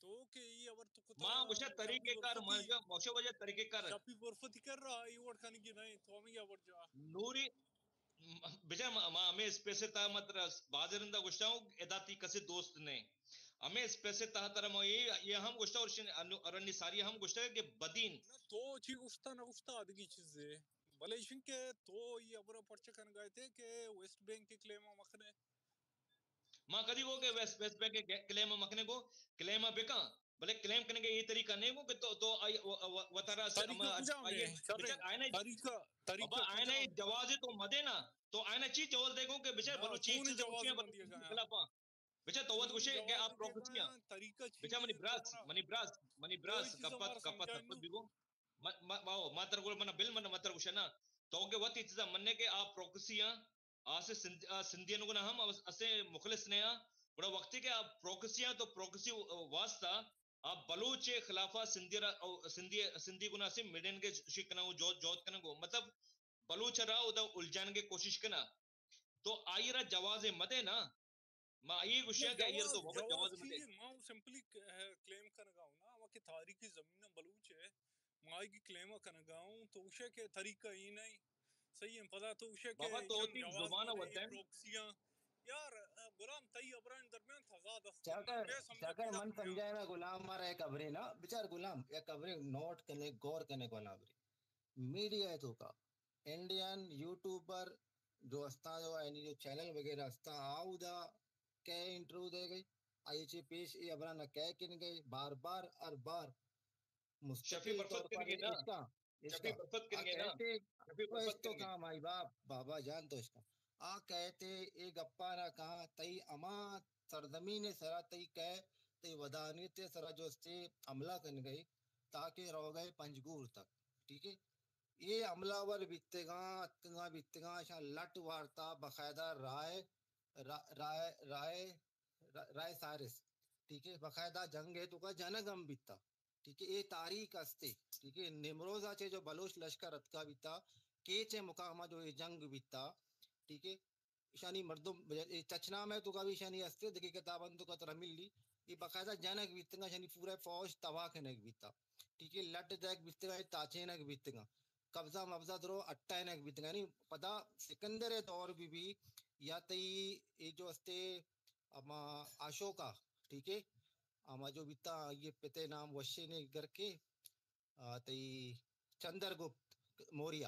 تو کہ یہ ابر تو کتا ما گوشا طریقہ کار، ما گوشا واجہ طریقہ کار۔ شپی برفتی کر رہا، یہ وڑ کھنگی نہیں، تو ہمیں یہ وڑ جا۔ نوری، بچار ما، ما ہمیں اسپیس تہا مت رس، باز رندا گوشتا ہوں، ادا تی کسے دوست نے۔ ہمیں اسپیس تہا ترا ما یہ، یہ ہم گوشتا اور شن، انو، ارنی ساری ہم گوشتا کہ بدین۔ نہ، تو چی گوشتا نہ گوشتا ادگی چیزے۔ بلے ایشن کہ تو یہ ابرا پرچہ کن گئے تھے کہ ویسٹ بینک کے کلیم مکھنے۔ ما کدی گو کہ ویسٹ، ویسٹ بینک کے کلیم مکھنے گو، کلیم بکا۔ بلے کلیم کنگے یہ طریقہ نہیں گو کہ تو، تو آئی، و-، و-، وتارا سے طریقہ ہم کجا آئی، میں؟ بچار آئینے، طریقہ، طریقہ بابا آئینے کجا میں؟ جوازے تو مدے نا، تو آئینے چی جواز دے گو کہ بچار نہ، بلوچی کون چیز جواز ہوتی ہے، من بلوچی دیا گیا؟ خلافا۔ بچار تو وقت کون گوشے کہ جواز آپ میں دیا پروکسی ہیں۔ گیا؟ طریقہ چی بچار منی ہے براس، تمہارا؟ منی براس، منی براس، کوئی چیز گپت، ہمارا کپت، سمجھا سرپد نہیں۔ بیگو۔ ما، ما، ما، ما تر گوڑ منا بل من، ما تر گوشے نا۔ تو کہ وقت یہ چیزا مننے کہ آپ پروکسی ہیں، آسے سندھ-، آ، سندھیان گنا ہم اس-، اسے مخلص نے آ۔ گڑا وقتی کہ آ پروکسی آ تو پروکسی واسطہ آ بلوچ خلافا سندھی را، او سندھی، سندھی گنا سے مڈن کے شکنا ہو، جوت، جوت کنا گو۔ مطلب بلوچ را ادا الجھان کے کوشش کنا۔ تو آئی را جواز مدے نا۔ ما آئی گوشیا کہ آئی را تو بابا جواز مدے۔ ما سمپلی کلیم کنگا ہوں نا، ہما کہ تاریخی زمین بلوچ ہے۔ ما آئی کلیم کنگا ہوں، تو گوشے کہ طریقہ ہی نہیں۔ صحیح ہے، پدا تو گوشے کہ بابا تو ایشان وتی جواز زبان مدے، وطن۔ پروکسیاں۔ یار، غلام، تئی ابران درمیان تضاد است۔ چاکر، چاکر من سمجھائے نا غلام، مارا ایک ابرے نا، بچار غلام، ایک ابرے نوٹ کنے، غور کنے غلام ابرے۔ میڈیا ہے تو کا، انڈین یوٹیوبر جو استا جو، یعنی جو چینل وغیرہ استا، آؤ دا کئے انٹرویو دے گئے، آئی چے پیش اے ابران کئے کن گئے، بار بار، ہر بار مستقل طور پر اشکا، اشکا۔ آ کہتے، تو کام آئی باب، بابا جان تو اشکا۔ آ کہتے، اے گپا نہ کہاں، تئی اما سرزمین سرا تئی کئے، تئی ودانیت سرا جو استے حملہ کن گئے، تاکہ رو گئے پنجگور تک، ٹھیک ہے؟ اے حملہ ور بیتگاں، اتکگاں بیتگاں، اشاں لٹ وارتا، باقاعدہ رائے، را-، رائے، رائے، را-، رائے سارس، ٹھیک ہے، باقاعدہ جنگ ہے تو کا جنگ ہم بیتا، ٹھیک ہے، اے تاریخ استے، ٹھیک ہے، نمروز آ چے جو بلوچ لشکر اتکا بیتا، کیچے مقام آ جو اے جنگ بیتا، ٹھیک ہے، ایشانی مردم، اے چچنامہ تو کا بھی ایشانی استے، دگہ کتاباں تو کا ترا ملی۔ اے باقاعدہ جنگ بیتگاں، یعنی پورا فوج تباہ کنگ بیتا، ٹھیک ہے، لٹ دیگ بیتگاں، اے تاچینگ بیتگاں، قبضہ مبضہ درو اٹینگ بیتگاں۔ یعنی پدا سکندر دور بی بی یا تئی اے جو استے اما اشوکا، ٹھیک ہے، اما جو بیتا، یہ پتے نام وشے نے گر کے، آ، تئی چندر گپت موریہ،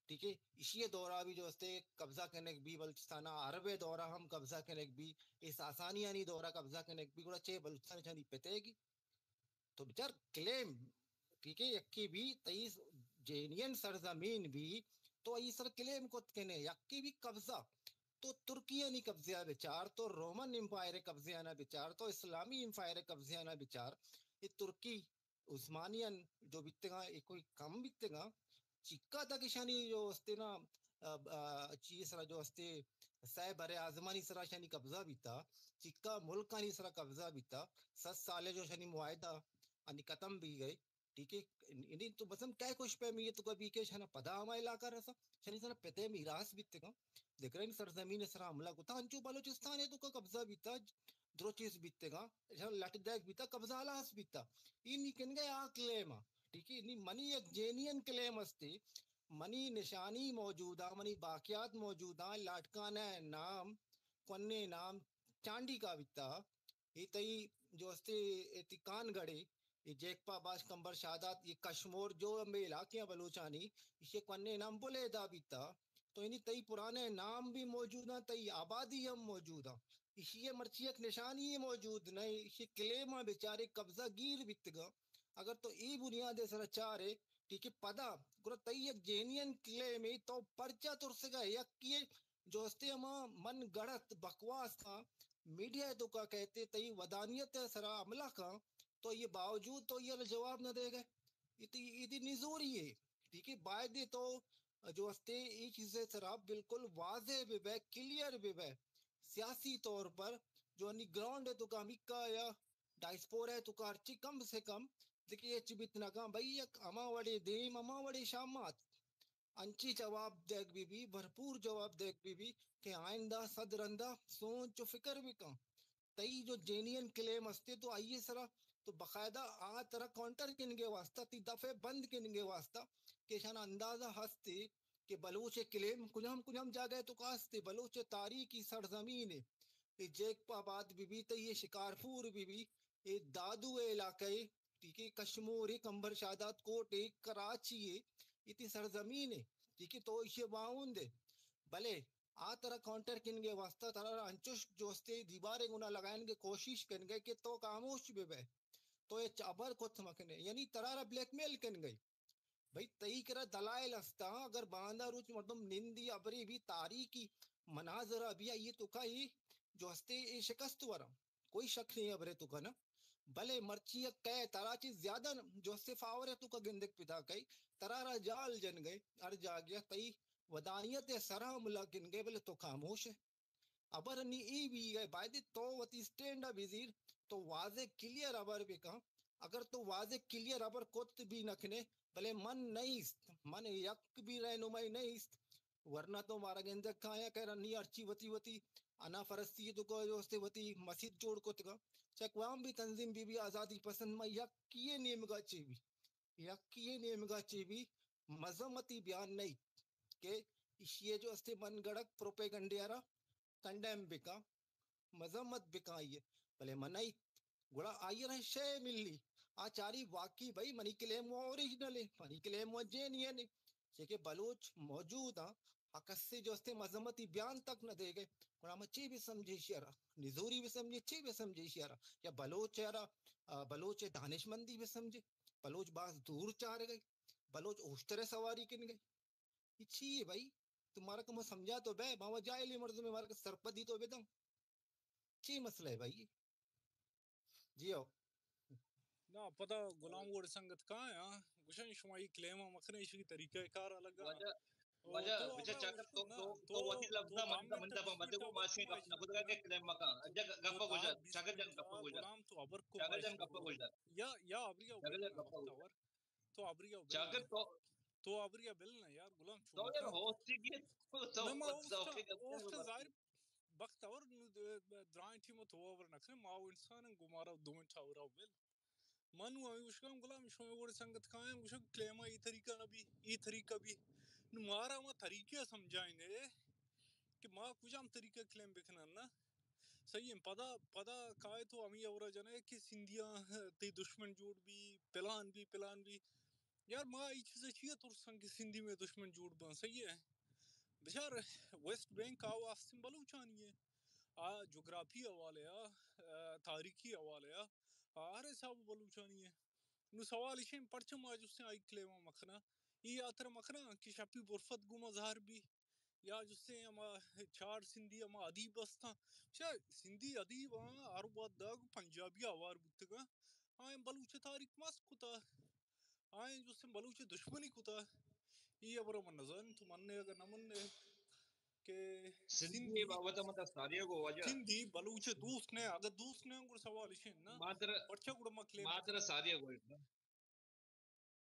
ٹھیک ہے، ایشی دورہ بھی جو استے قبضہ کنگ بی، بلوچستان عرب دورہ ہم قبضہ کنگ بی، اے ساسانیانی دورہ قبضہ کنگ بی، گڑا چے بلوچستان چانی پتے گی؟ تو بچار کلیم، ٹھیک ہے، یکی بھی تئی جینین سرزمین بھی تو ای سر کلیم کت کنے، یکی بھی قبضہ، تو ترکیانی قبضہ بچار، تو رومن امپائر قبضہ نہ بچار، تو اسلامی امپائر قبضہ نہ بچار، یہ ترکی عثمانیان جو بیتگاں، اے کوئی کم بیتگاں؟ چکا تک اشانی جو استے نا، آ، آ، چی سرا جو استے سہ بر اعظمانی سرا اشانی قبضہ بیتا، چکا ملکانی سرا قبضہ بیتا، ست سالے جو اشانی معاہدہ انی ختم بی گئے، ٹھیک ہے؟ یعنی تو مثلاً کئے خوش پہمی ہے تو کبھی کہ اشانا پدا ہما علاقہ رسا، اشانی سرا پتے میراث بیتگاں۔ دگرانی سرزمین سرا حملہ کتا، انچو بلوچستان ہے تو کا قبضہ بیتا، درو چیز بیتگاں، اشان لٹ دیگ بیتا، قبضہ ہلاس بیتا۔ ای نی کنگے آ کلیم آ، ٹھیک ہے؟ نی منی یک جینین کلیم استے، منی نشانی موجود آ، منی باقیات موجود آ، لاٹکانہ نام، کونے نام، چانڈی کا بیتا، اے تئی جو استے اے تئی کان گڑے، اے جیکپا باش کمبر شادات، یہ کشمور جو ہمے علاقے ہیں بلوچانی، اسے کونے نام بلے دا بیتا، تو انی تئی پرانے نام بھی موجود ہیں، تئی آبادی ہم موجود ہیں۔ ایشی ء مرچی یک نشانی یے موجود نہ، ایشی کلیم ء بیچارے قبضہ گیر بیتگاں۔ اگر تو ای بنیاد ء سر ء چارے، ٹھیک ہے، پدا گڑا تئی یک جینین کلیم ء تو پرچا ترسگا؟ یکے جو استے ہما من گڑت بکواس کاں میڈیا ء توکا کئیت، تئی ودانیت ء سرا حملہ کاں، تو یہ باوجود تو یہ جواب نہ دے گئے۔ یہ تو، یہ تو نزوری ہے، ٹھیک ہے، باید تو جو استے ای چیز ء سرا بالکل واضح بہ بئے، کلیئر بہ بئے، سیاسی طور پر جو انی گراؤنڈ ء توکا امریکہ یا ڈائسپورا ء توکا ہرچی کم سے کم دیکھے ہچ بیت نہ کن بھئی، یک ہما وڑے دیم، ہما وڑے شامات، انچی جواب دیگ بہ بی، بھرپور جواب دیگ بہ بی کہ آئندہ صد رندا سوچ و فکر بکن۔ تئی جو جینین کلیم استے تو آئی ء سرا تو باقاعدہ آ ترا کاؤنٹر کنگے واسطہ، تئی دفع بند کنگے واسطہ کہ اشانا اندازہ ہستے کہ بلوچ ء کلیم کجام کجام جاگہ ء توکا استے، بلوچ ء تاریخی سرزمین ء، اے جیکب آباد بہ بی، تئی اے شکارپور بہ بی، اے دادو ء علاقہ ء، ٹھیک ہے، کشمور ء، کمبر شاداد کوٹ ء، کراچی ء، اے تئی سرزمین ء، ٹھیک ہے، تو ایشی ء باہوند ء۔ بلے آ ترا کاؤنٹر کنگے واسطہ ترا را انچوش جو استے دیوارے گنا لگائنگے کوشش کنگے کہ تو خاموش بہ بئے، تو ہچ ہبر کت مکنے، یعنی ترا را بلیک میل کنگے۔ بھئی تئی کرا دلائل ہستاں، اگر باندا روچ مردم نندی ہبرے بی، تاریخی مناظرہ بی، آئی توکا ای جو استے اے شکست وراں، کوئی شک نہیں ہبرے توکا نا۔ بلے مرچی یک کئے ترا چی زیادہ جو استے فاور ء توکا گندگ پیدا کئی، ترا را جال جنگے، ہر جاگہ تئی ودانیت ء سرا حملہ کنگے، بلے تو خاموش ہے۔ ہبر نی ای بی گئے، باید تو وتی اسٹینڈ ء بزیر، تو واضح کلیئر ہبر بکن۔ اگر تو واضح کلیئر ہبر کت بھی نہ کنے، بلے من نیست، من یک بھی رہنمائی نیست، ورنہ تو مارا گندگ کایا کہ رنی ہرچی وتی وتی انا پرستی تو کو جو استے وتی مسیت جوڑ کتگا۔ چہ کوام بھی تنظیم بی بی آزادی پسند، ما یکی نیمگا چی بھی، یکی نیمگا چی بھی مذمتی بیان نہیں کہ ایشی جو استے من گڑک پروپیگنڈیا را کنڈیم بکا، مذمت بکاں آئی ء، بلے من نئیت۔ گڑا آئی ء را شے ملی، آ چاری واقعی بھئی منی کلیم و اوریجنل ہے، منی کلیم و جینین ہے، چہ کہ بلوچ موجود آں، آ کسے جو استے مذمتی بیان تک نہ دے گئے۔ گڑا ما چی بہ سمجھے ایشی ء را؟ نزوری بہ سمجھے، چی بہ سمجھے ایشی ء را؟ یا بلوچ ء را، آ، بلوچ ء دانشمندی بہ سمجھے؟ بلوچ باز دور چار گئے، بلوچ اوشتر ء سواری کن گئے۔ یہ چی ہے بھائی؟ تو مارا کمو سمجھا تو بے، ما و جاہلی مردم ہے، مارا کہ سرپدی تو بدن۔ چی مسئلہ ہے بھائی؟ جی ہو۔ نا، پدا غلام وڑ سنگت کہاں ہے، ہاں؟ گوشن شما یہ کلیم مکنے، ایشی طریقہ کار الگ ہے۔ واجہ، او، واجہ، تو بچہ ہمیں چاکر تو، نہ، تو، تو تو، وتی لفظ تو نہ من، من دفعہ مدے کو ماشی گپ نہ گدگا کے کلیم مکان۔ جا گپا گوشا، چاکر جان گپا گوشا۔ غلام تو ابر کو چاکر جان گپا گوشا۔ یا، یا ابری چاکر جان گپا گوشا۔ تو ابری چاکر تو تو ابری بل نہ یار، غلام تو یار چوکا۔ ہوستی گی تو، تو نہ، ما بس اوستا، اوکے گپ اوستا ظاہر بخت اور نو د-، درائیں ٹیم تو اور نہ کھن، ما و انسان گمارا دو منٹ اور ول۔ من و ہمیں گوشگاں، غلام، شما وڑ سنگت کائیں، گوشگ کلیما ای طریقہ نہ بی، ای طریقہ بی۔ نو مارا ما طریقہ سمجھائیں کہ ما کجام طریقہ کلیم بکنن نا۔ صحیح ہے، پدا، پدا کائے تو ہمیں اور جنے کہ سندھیاں تی دشمن جوڑ بی، پلان بی، پلان بی۔ یار، ما ای چیز چیئے ترساں کہ سندھی میں دشمن جوڑ باں، صحیح ہے؟ بچار، ویسٹ بینک آ واستیں بلوچانی ہے۔ آ جغرافی حوالے آ، آ، تاریخی حوالے آ، آ ہر حساب بلوچانی ہے۔ نو سوال ایشیں، پرچہ ما جستیں آئی کلیما مکھنا؟ ای آتر مکھنا کہ شپی برفت گوما ظاہر بی؟ یا جستیں ہما چار سندھی ہما ادیب استاں؟ شا سندھی ادیب آں، ہر وھد داگ پنجابی آوار بوتگاں۔ آئیں بلوچ تاریخ مس کتا۔ آئیں جستیں بلوچ دشمنی کتا۔ ای ہبرا من نزانیں، تو مننے اگر نہ مننے کہ سندھی سندھی بابت من ترا ساری گو واجہ۔ سندھی بلوچ دوست نے، اگر دوست نے گڑا سوال ایشیں نا۔ ما ترا، پرچا گڑا ما کلیم ما ترا ساری گو۔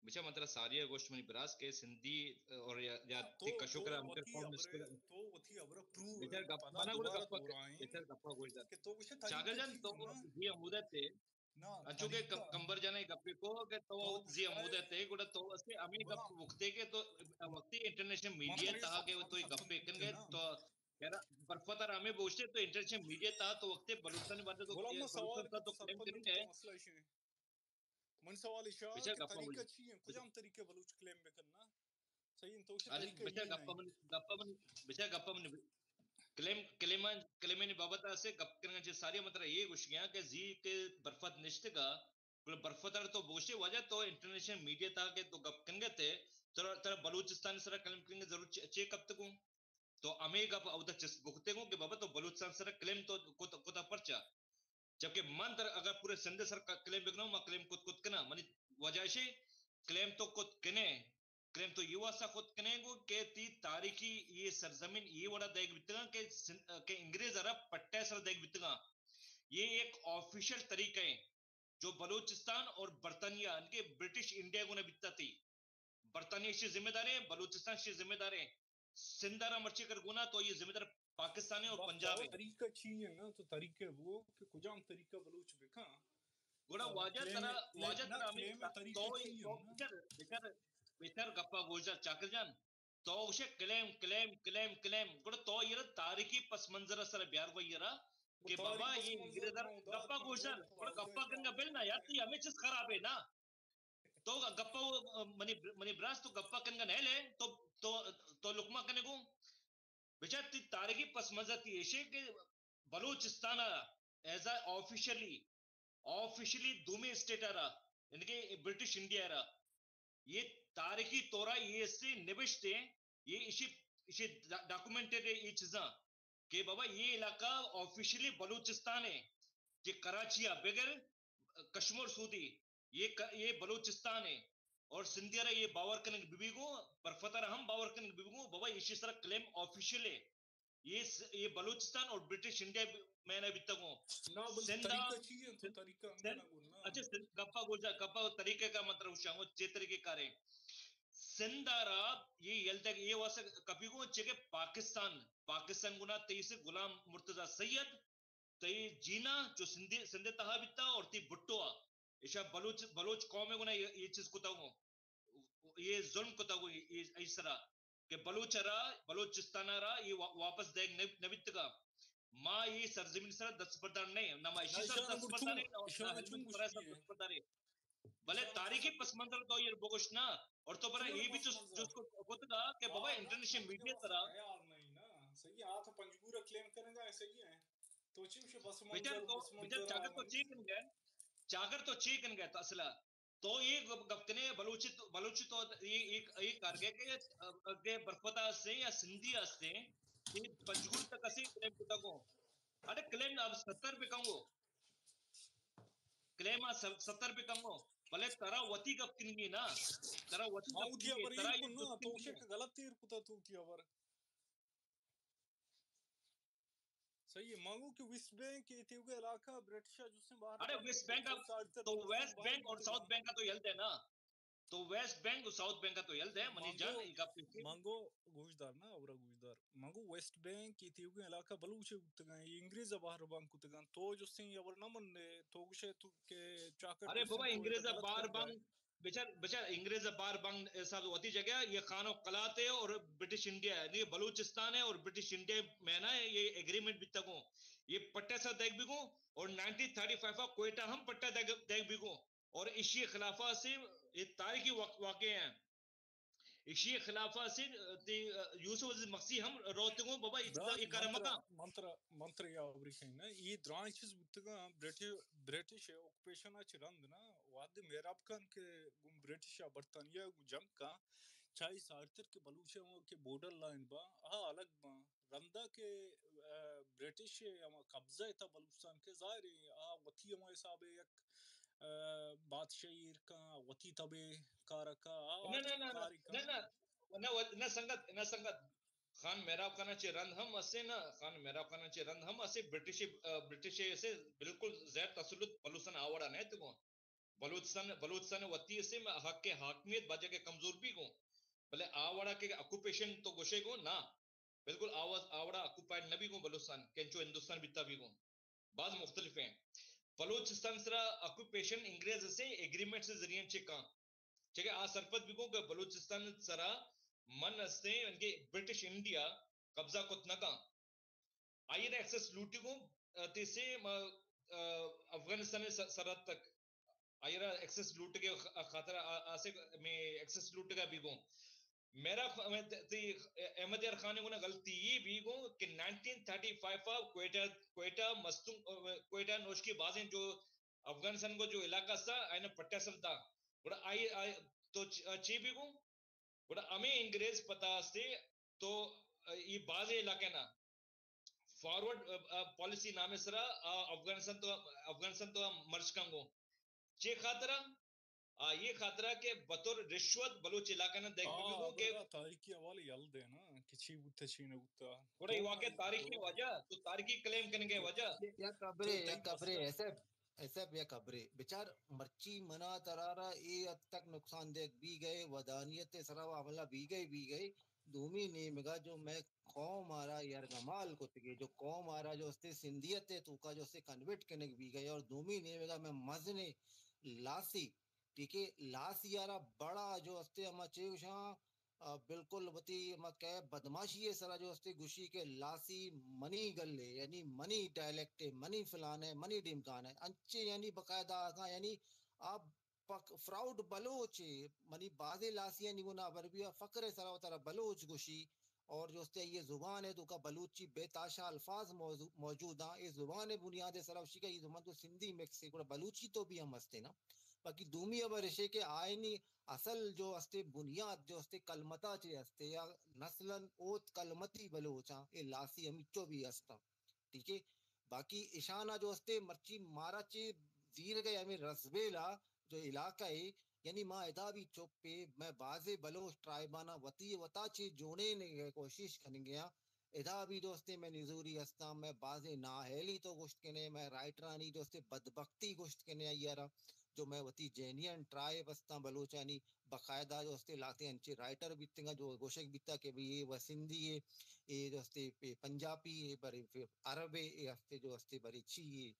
بچا من ترا ساری گوشت منی براس کہ سندھی اور یا، یا تو، تی کشو تو کرا ہم وتی قوم ہبرے، نشتہ۔ تو وتی ہبرے پرو بچا گپ پدا منا گڑا دوبارہ گپ دوہرائیں بچا گپا گوش دار۔ کہ تو گوشے تاریخ چاگر جان چی تو ہے نا؟ یہ مدت ہے۔ نہ، انچو کہ طریقہ کم-، کمبر جانے گپے کو کہ تو تو زی گوشے ہمودے تے گڑا تو اسے ہمیں گپ غلام۔ وقتے کے تو وقتی انٹرنیشنل میڈیا تہا کے تو گپے کن گئے نا۔ تو یار برفتر ہمیں بوشتے تو انٹرنیشنل میڈیا تہا تو وقتے بلوچستان بات تو غلام، ما سوال بلوچستان تو تو کلیم سرپد کن گئے۔ مسئلہ ایشی ہے۔ من سوال ایشا بچا کہ گپا طریقہ بولی۔ چی ہے؟ کجام طریقے بلوچ کلیم بکن نا؟ صحیح انت، تو اشی ارے طریقہ بچا یہ گپا نہیں۔ من، گپا من، بچا گپا من کلیم، کلیمان، کلیمانی بابت سے گپ کرنا چاہیے۔ ساری مطلب یہ گوش گیا کہ زی کے برفت نشتگا، گڑا برفت ار تو بوشے وجہ تو انٹرنیشنل میڈیا تا کہ تو گپ کنگے تے، ترا، ترا بلوچستان سرا کلیم کنگے ضرور چے، چے کپتگوں؟ تو ہمے گپ اودا چست بکتے گوں کہ بابا تو بلوچستان سرا کلیم تو کت، کتا پرچا؟ جبکہ من در اگر پورے سندھ سر ک-، کلیم بکناں، ما کلیم کت کت کناں۔ منی وجہ اشے، کلیم تو کت کنے، کلیم تو یہ واسطہ کت کنے گو کہ تی تاریخی یہ سرزمین یہ وڑا دیگ بیتگاں کہ سن-، کہ انگریز ارا پٹے سر دیگ بیتگاں۔ یہ ایک آفیشل طریقہ ہے جو بلوچستان اور برطانیہ، یعنی کہ برٹش انڈیا گونا بیتا تی۔ برطانیہ اشی ذمہ دار ہے، بلوچستان اشی ذمہ دار ہے۔ سندھ ارا مرچی کر گونا تو یہ ذمہ دار پاکستان ہے اور بس پنجاب تو ہے۔ طریقہ چی ہے نا، تو طریقہ وہ کہ کجام طریقہ بلوچ بکاں۔ گڑا آ، واجہ کلیم، ترا، کلیم، واجہ نہ، ترا ہمیں کلیم تو، طریقہ چی ہے تو نا؟ بچار، بچار، بچار گپا گوشدار چاکر جان۔ تو گوشے کلیم، کلیم، کلیم، کلیم۔ گڑا تو یہ تاریخی پس منظر سر بیار گو یہ را کہ بابا تاریخ پس یہ منظر انگریز نا، دا گپا پنجاب گوشدار۔ گڑا گپا کنگا بل نا یار، تی ہمیں چیز خراب ہے نا۔ تو گپا، منی، منی براس تو گپا کنگا نہ لے، تو، تو، تو لقمہ کنے گو۔ بچار تی تاریخی پس منظر تی ایشے کہ بلوچستان ء ایز اے آفیشلی، آفیشلی دومی اسٹیٹ ء را، یعنی کہ برٹش انڈیا ء را، یہ تاریخی طور ء یہ سے نبشتے، یہ اسی، اسی ڈا-، ڈاکومنٹڈ ہے یہ چیزاں کہ بابا یہ علاقہ آفیشلی بلوچستان ہے، کہ کراچی ء بغیر کشمور سعودی، یہ ک-، یہ بلوچستان ہے اور سندھی ء را یہ باور کنگ ببی گو، برفت ء را ہم باور کنگ ببی گو، بابا ایشی سرا کلیم آفیشل ہے۔ یہ س-، یہ بلوچستان اور برٹش انڈیا ب-، میں نہ بیتا گو۔ نہ، بل سندھ آ-، طریقہ چی ہے؟ تو سندھ، طریقہ انگا سندھ، نہ گو نا۔ اچھا، سندھ، گپا گوشدار، گپا طریقہ کا مطلب شاہ، وہ چے طریقے کارے۔ سندھ آ را یہ یل تک یہ واسطہ کپی گو، چے کہ پاکستان، پاکستان گنا تئی سے غلام مرتضی سید، تئی جینا چو سندھ، سندھ تہا بیتا اور تئی بھٹو آ، ایشا بلوچ، بلوچ قوم گنا یہ، یہ چیز کتا گو، یہ ظلم کتا گو، یہ، یہ، ای سرا کہ بلوچ را، بلوچستان را یہ وا-، واپس دیگ نہ، نہ بیتگا۔ ما یہ سرزمین سرا دستبردار نہیں، نہ ما ایشی سرا دستبردار نہیں، نہ، نہ ہلمند سرا دستبردار ہے۔ بلے تاریخی پس منظر تو یہ بگوش نا، اور تو برا یہ بھی جس، جس کو کتگا کہ بابا انٹرنیشنل میڈیا سرا۔ خیال نہیں نا، صحیح ہے، آ تو پنجگور کلیم کرنے گا، صحیح ہے۔ تو چی پس منظر، بچار تو، پس منظر بچار چاگر تو چی کن گئے؟ چاگر تو چی کن گئے تو اصلا؟ تو یہ گپ، گپ کنے بلوچی تو، بلوچی تو یہ، یہ، یہ کر گئے کہ، کہ برپتا سے یا سندھی ہستے، یہ پنجگور تک اسے کلیم کتا کو۔ ارے کلیم اب ستر پہ کم ہو۔ کلیم آ س-، ستر پہ کم ہو۔ بلے ترا وتی گپ کنگی نا۔ ترا وتی گپ کنگی۔ ترا یہ تو غلط تیر کتا تو کی خبر۔ صحیح ہے، مانگو کہ ویسٹ بینک یہ تیوگے علاقہ برٹش جو سے باہر۔ ارے ویسٹ بینک تو ویسٹ بینک اور ساؤتھ بینک کا تو یل دے نا۔ تو ویسٹ بینک و ساؤتھ بینک ءَ تو یل دے، منی جان، اے گپ ءَ کہ منگو گوشدار نا، ابرا گوشدار۔ منگو ویسٹ بینک، اے تیوگیں علاقہ بلوچ ءِ بوتگاں، اے انگریز ءَ بہر بان کتگاں۔ تو جستیں ابر نہ من، تو گوشے تو کہ چاکر ارے بابا، انگریز ءَ بہر بان، بچار، بچار، انگریز ءَ بہر بان، اے سب وتی جگہ، یہ خان و قلات ہے اور برٹش انڈیا ہے، نہیں، بلوچستان ہے اور برٹش انڈیا میں نا ہے، یہ ایگریمنٹ بیتگوں، یہ پٹا سا دیکھ بیگوں، اور نائنٹین تھرٹی فائیو ءَ کوئٹہ ہم پٹا دیکھ، دیکھ بیگوں۔ اور ایشی خلافا سے یہ تاریخی واق-، واقعہ ہیں۔ ایشی خلافا سے تی یوسف عزیز مخزی ہم روتگوں، بابا، اے چیزا، اے کار مکاں۔ منتر، منتر یا ابری کہیں نا، یہ درائیں چیز بوتگاں، برٹش، برٹش آکوپیشن ءَ چہ رند نا، وہدے مہراب خان کہ گوں برٹش یا برطانیہ گوں جنگ کا، چاہی سارتر کہ بلوچ ءَ کہ بارڈر لائن با، آ الگ با۔ رندا کہ، آ، برٹش ءِ ہما قبضہ ءِ تہا بلوچستان کہ ظاہر ہے، آ وتی ہما حساب ءَ یک، آ، بادشاہی ایر کن، وتی تبے کار کن، آ نہ، نہ، نہ، نہ، کاری کن۔ نہ، نہ، نہ، نہ، سنگت، نہ سنگت، خان مہراب خان ءَ چہ رند ہم اسے نہ، خان مہراب خان ءَ چہ رند ہم اسے برٹش، آ، برٹش ءَ اسے بالکل زیر تسلط بلوچستان آ وڑا نہ اتگوں۔ بلوچستان، بلوچستان وتی اسے حق حاکمیت باجا کہ کمزور بیگوں، بلے آ وڑا کہ آکوپیشن تو گوشے گوں نا، بالکل آواز آ وڑا آکوپائیڈ نہ بیگوں بلوچستان، کہ انچو ہندوستان بیتا بیگوں۔ باز مختلف ہیں۔ بلوچستان سرا آکوپیشن انگریز سے ایگریمنٹ سے ذریعے چکاں۔ چکہ آ سرپد بیگوں کہ بلوچستان سرا من استیں، یعنی کہ برٹش انڈیا قبضہ کت نہ کاں۔ آئی ءَ ایکسس لوٹی گوں، آ، تی سے ما، آ، افغانستان س-، سرحد تک۔ آئی ءَ ایکسس لوٹگے خ-، خاطر آ-، آسے میں ایکسس لوٹگا بیگوں۔ میرا خ-، میں ت-، تی احمد یار خان گنا غلطی یہ بیگوں کہ نائنٹین تھرٹی فائیو ءَ کوئٹہ، کوئٹہ مستونگ، کوئٹہ نوشکی بازیں جو افغانستان کو جو علاقہ سا، آئی ءَ پٹا سر دا۔ گڑا آئی، آئی تو چ-، چی بیگوں؟ گڑا ہمیں انگریز پتا استے تو، آ، یہ بازیں علاقہ نا فارورڈ، آ، آ، پالیسی نامے سرا، آ، افغانستان تو، افغانستان تو مرچ کنگو۔ چے خاطرا؟ آ، یہ خاطرا کہ بطور رشوت بلوچ علاقہ نا دیکھ آ، بگو کہ تاریخی حوالے یل دے نا کہ چی بوتا چی نہ بوتا۔ گڑا یہ واقعہ تاریخی وجہ، تو تاریخی کلیم کنگے وجہ۔ یک خبرے، یک خبرے، ایسے ایسا بیا خبرے۔ بچار، مرچی منا ترارا اے حد تک نقصان دہ بی گئے، ودانیت سرا و حملہ بی گئے، بی گئے۔ دومی نیمگا جو میں قوم آرا یرغمال کتگے، جو قوم آرا جو استے سندھیت توکا جو استے کنورٹ کنگ بی گئے، اور دومی نیمگا میں مزنے لاسی، ٹھیک ہے، لاسی آرا بڑا جو استے ہما چے گوشاں، آ، بالکل وتی ہما کہ بدماشی ءِ سرا جو استے گوشی کہ لاسی منی گل ءِ، یعنی منی ڈائلیکٹ ءِ، منی فلان ءِ، منی ڈیمکان ءِ، انچیں یعنی باقاعدہ آساں یعنی آ پک-، پراؤڈ بلوچ ءِ، منی بازیں لاسیانی گنا ہبر بی، آ فخر ءِ سرا وتارا بلوچ گوشی، اور جو استے آئی ءِ زبان ءِ توکا بلوچی بے تاشا الفاظ موضوع-، موجود آں، اے زبان ءِ بنیاد ءِ سرا گوشی کہ اے زبان تو سندھی مکس ہے، گڑا بلوچی تو بھی ہم ہستے نا۔ باقی دومی ہبر اشے کہ آئینی اصل جو استے بنیاد جو استے کلمتا چے استے یا نسلاً اوت کلمتی بلوچاں، اے لاسی ہمیچو بھی ہستاں۔ ٹھیک ہے، باقی اشانا جو استے مرچی مارا چے زیرگئے ہمیں رزبیلا جو علاقہ ہے، یعنی ما ادا بھی چپ پہ میں بازے بلوچ ٹرائبانا وتی وتا چے جوڑینے کوشش کنگیاں۔ ادا بھی جو استے میں نزوری ہستاں، میں بازے نااہلی تو گوشت کنے، میں رائٹرانی جو استے بدبختی گوشت کنے آئی ءَ را، جو میں وتی جینین ٹرائب ہستاں بلوچانی، باقاعدہ جو استے لاتے انچے رائٹر بیتگاں جو گوشگ بیتا کہ بھئی اے و سندھی ہے، اے جو استے پہ پنجابی ہے، برے پہ عرب ہے، اے ہستے جو استے برے چی ہے،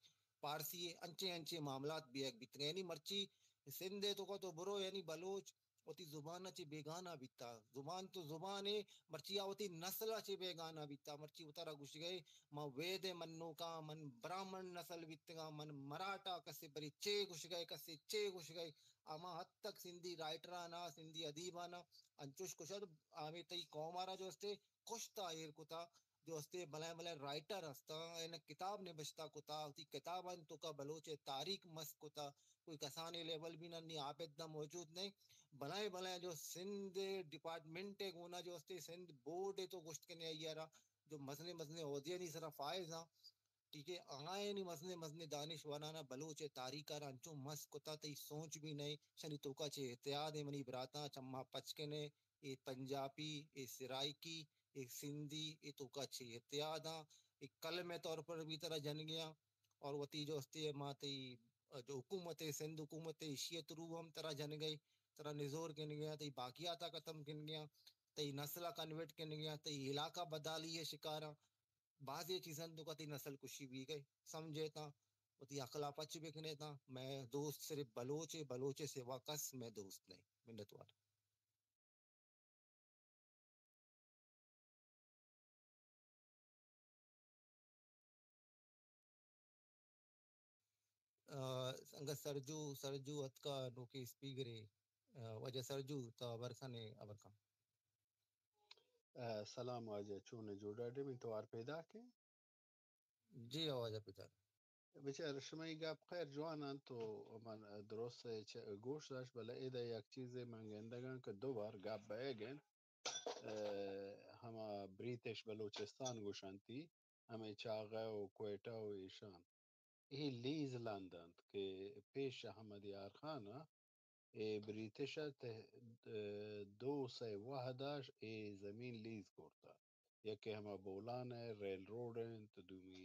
پارسی ہے، انچے انچے معاملات بیگ بیتگاں۔ یعنی مرچی سندھ ہے تو کا تو برو، یعنی بلوچ وتی زبان ءَ چہ بیگانہ بیتا۔ زبان تو زبانے، مرچی آ وتی نسل ءَ چہ بیگانہ بیتا۔ مرچی وتارا گوشگئے، من وید ءِ منوکاں، من براہمن نسل بیتگاں، من مراٹھا، کسے برے چے گوشگئے، کسے چے گوشگئے۔ ہما حد تک سندھی رائٹرانا، سندھی ادیبانا انچوش کشت، آ ہمے تئی قوم ءَ را جو استے کشتا، ایر کتا۔ جو استے بلائیں بلائیں رائٹر ہستاں، آیاں کتاب نبشتہ کتا، وتی کتابانی توکا بلوچ ءِ تاریخ مسخ کتا، کوئی کسانیں لیول بھی نہ، نی عابد نہ موجود نہیں، بلائیں بلائیں جو سندھ ڈپارٹمنٹ ءِ گونا جو استے سندھ بورڈ ءِ تو گوشت کنے آئی ءَ را جو مزنیں مزنیں عہدیانی سرا فائز آں، ٹھیک ہے، آیانی مزنیں مزنیں دانشورانا بلوچ ءِ تاریخ ءَ را انچو مسخ کتا، تئی سوچ بھی نہیں، شنی توکا چے اتحاد ہے منی براتاں، چما پچ کنے، اے پنجابی، اے سرائیکی، اے سندھی، اے توکا چے اتحاداں، اے قلم ءِ طور پر بھی ترا جنگیاں، اور وتی جو استے ما تئی جو حکومت ہے، سندھ حکومت ہے، ایشی ءِ تھرو ہم ترا جنگے۔ ترا نزور کنگیاں، تئی باقیات ءَ ختم کنگیاں، تئی نسل ءَ کنورٹ کنگیاں، تئی علاقہ بدالی ءِ شکاراں۔ بازیں چیزاں توکا تئی نسل کشی بیگ ءَ سمجھے تاں، وتی عقل ءَ پچ بکنے تاں۔ مئے دوست صرف بلوچ ءَ، بلوچ ءَ سوا کس مئے دوست نہ اِنت۔ منتوار۔ آ، سنگت سرجو، سرجو اتکا نوکیں اسپیکرے۔ آ، واجہ سرجو، تو ہبر کنے، ہبر کن۔ آ، سلام واجہ، چون ئے، جوڑ ئے؟ منی توار پیداک اِنت؟ جی واجہ پیداک۔ بچار، شمئی گپ خیر جوان اِنت، تو من درست چ-، گوش داشت، بلے ادا یک چیزے من گندگاں کہ دو بار گپ بئیگ اِنت۔ آ، ہما بریٹش بلوچستان گوشنتی، ہمے چاغہ و کوئٹہ و ایشان۔ اے لیز لند اَنت کہ پیش احمد یار خان ءَ اے بریٹش ءَ تہ-، دو سئے وہد ءَ اے زمین لیز کرتہ۔ یکے ہما بولان ءِ ریل روڈ اِنت، دومی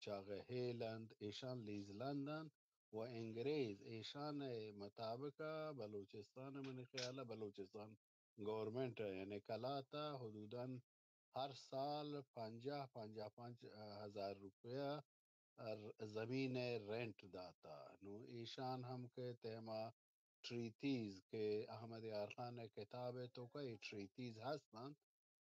چاغہ ہیل اَنت، ایشان لیز لند اَنت و انگریز ایشان ءِ مطابق ءَ بلوچستان ءَ، منی خیال ءَ بلوچستان گورنمنٹ ءَ، یعنی قلات ءَ حدوداً ہر سال پنجاہ، پنجاہ پنچ ہزار روپیہ ر-، زمین ءِ رینٹ داتہ۔ نوں ایشان ہم کہ تہ ہما ٹریٹیز کہ احمد یار خان ءِ کتاب ءِ توکا اے ٹریٹیز ہست اَنت،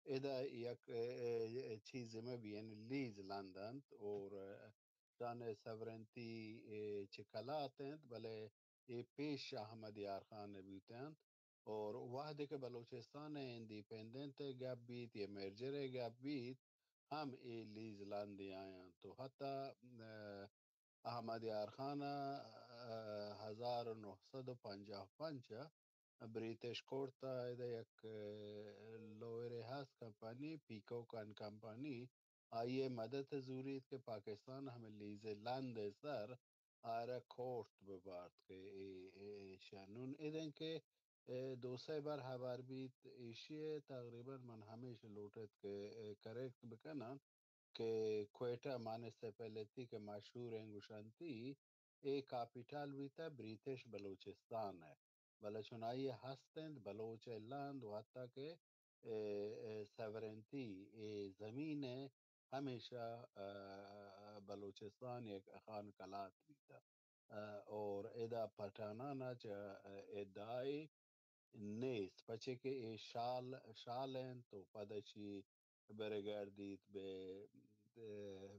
ادا یک، اے، اے، اے چیزے مہ بی، یعنی لیز لند اَنت اور ایشان ءِ ساورنٹی، اے، چہ قلات اِنت، بلے اے پیش احمد یار خان ءَ بوتہ اَنت۔ اور وہدے کہ بلوچستان ءِ انڈیپینڈنٹ ءِ گپ بیت یا مرجر ءِ گپ بیت، ہم اے لیز لند آیاں۔ تو حتی، آ، احمد یار خان ءَ، آ، ہزار و نو سد و پنجاہ و پنچ ءَ بریٹش کورٹ ءَ ادا یک، آ، لوئرے ہست کمپنی، پیکوک اینڈ کمپنی، آئی ءِ مدت ءَ زوریت کہ پاکستان ہمے لیز ءِ لند ءِ سر آرا کورٹ بہ بارت کہ اے، اے، ایشاں۔ نون ادن کہ، اے، دو سئے بار ہبر بیت، ایشی ءَ تقریباً من ہمیش لوٹت کہ، اے، کریکٹ بکناں کہ کوئٹہ مونسپلٹی کہ مشہور ایں گوشنتی، اے کاپیٹل بیتہ بریٹش بلوچستان ءِ۔ بلے چونائی ءَ ہست اِنت بلوچ ءِ لند و حتی کہ اے، اے، ساورنٹی، اے زمین ءِ ہمیشہ، آ، بلوچستان یک خان قلات بیتہ۔ آ، اور ادا پٹھانان ءَ چہ، آ، ادعائے نیست، پچے کہ اے شال، شال اِنت تو پد اشی برگردیت بہ، بہ،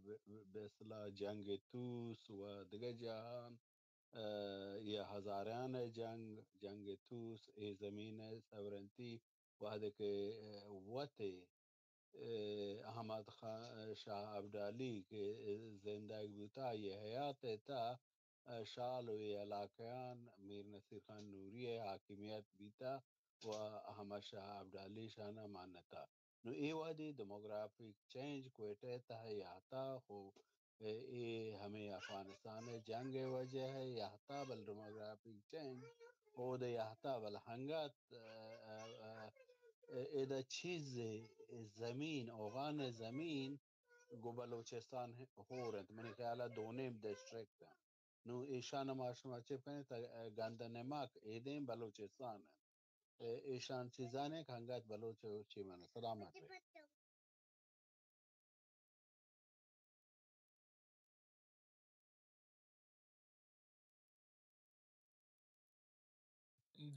بہ، بہ اصطلاح جنگ طوس و دگہ جاہان، آ، یا ہزاریان ءِ جنگ، جنگ طوس، اے زمین ءِ ساورنٹی وہدے کہ، آ، وت ءَ، آ، احمد خان، شاہ ابدالی کہ زندگ بوتہ، آئی ءِ حیات ءِ تہا، آ، شال و اے علاقہان میر نصیر خان نوری ءِ حاکمیت بیتہ و ہما شاہ ابدالی شان ءَ مانتہ۔ نوں اے وہدی ڈیموگرافک چینج کوئٹہ ءِ تہا یاتہ، خو اے، اے ہمے افغانستان ءِ جنگ ءِ وجہ ءَ یاتہ، بل ڈیموگرافک چینج اود ءَ یاتہ، بل ہنگت، آ، آ، آ، ادا چیز زمین، اوغان ءِ زمین گوں بلوچستان ہور اِنت۔ منی خیال ءَ دو نیم ڈسٹرکٹ اِنت۔ نوں ایشان ءَ ما شما چے پہ گند ءُ نمک ایدیں بلوچستان اِنت۔ اے، ایشان چیزانے کہ ہنگت بلوچ چی من سلامت بے۔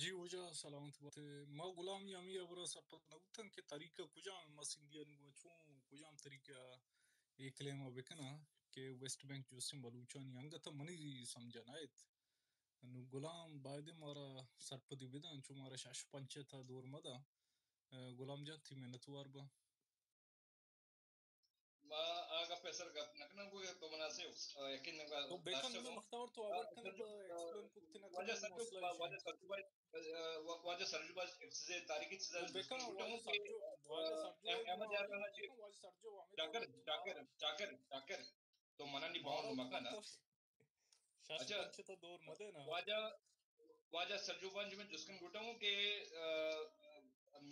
جی واجہ سلامت بات۔ ما غلامی ہمے ہبرا سرپد نہ بوتن کہ طریقہ کجام، ما سندھیانی گوں چون کجام طریقہ اے کلیم ءَ بکناں کہ ویسٹ بینک جوستیں بلوچانی انگت ءَ منی سمجھ ءَ نہ ایت۔ نوں غلام بایدیں مارا سرپدی بداں، چو مارا شش پنچ ءِ تہا دور مداں۔ اے، غلام جان، تئی منتوار باں۔ ما آ گپ ءِ سر گپ نہ کناں، گوں تو مناسب، آ، یقین نہ تو بے کن، بخشہ نوں گوں۔ مختار تو آ، آ، کن سرجو، آ، ایکسپلین کت نہ واجہ کناں، سرجو، مسئلہ وا-، ایش واجہ اِنت۔ سرجو بھائی، آ، وا-، واجہ سرجو بھائی، ایک چیزے تاریخی چیزے تو بے کن، ڈسکس کرتا واجہ ہوں کہ، سرجو، آ، واجہ سرجو احمد یار خان چی، واجہ سرجو ہمیں چاکر، چاکر، چاکر، چاکر، تو منانی باؤنڈ مکانا۔ شش اچھا، پنچ ءِ تہا دور مدے نا۔ واجہ، واجہ سرجو بھائی، جو من جست کن لوٹاں ہوں کہ، آ،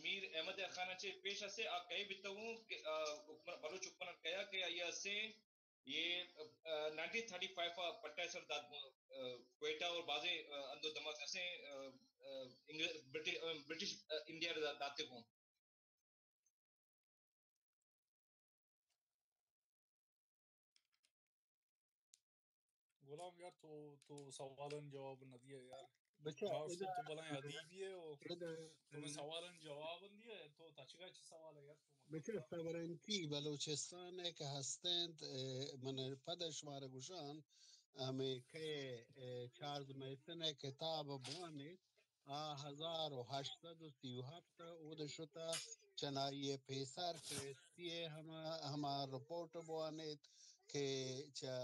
میر احمد خان چے پیش اسے آ کئے بیتا ہوں کہ، آ، حکمر-، بلوچ حکمران کیا کہ آئی اسے یہ، آ، نائنٹین تھرٹی فائیو آ پٹا سر داد، آ، کوئٹہ اور بازیں، آ، اندو دمک اسے، آ، ء، انگریز، برٹش، ء، برٹش، ء، انڈیا ء داتے گوں۔ غلام یار، تو، تو سوالانی جواب نہ دیئے یار۔ بچا، جواب سے ادا، تو بلائیں ادیبی ئے او ادا، تو میں سوالانی جواب نہ دیئے، تو تچگا چی سوال ئے یار، تو مطلب بچا، صبرنتی بلوچستان ء کہ ہست انت، ء، من پد شمارا گوشان، ہمیں کہ، ء، چارلز میسن ء کتاب بوانیت، آ ہزار و ہشت سد و سی و ہفت ء اود شتہ، چنائی ء پیسر کرسٹی ء ہما، ہما رپورٹ بوانیت کہ چہ،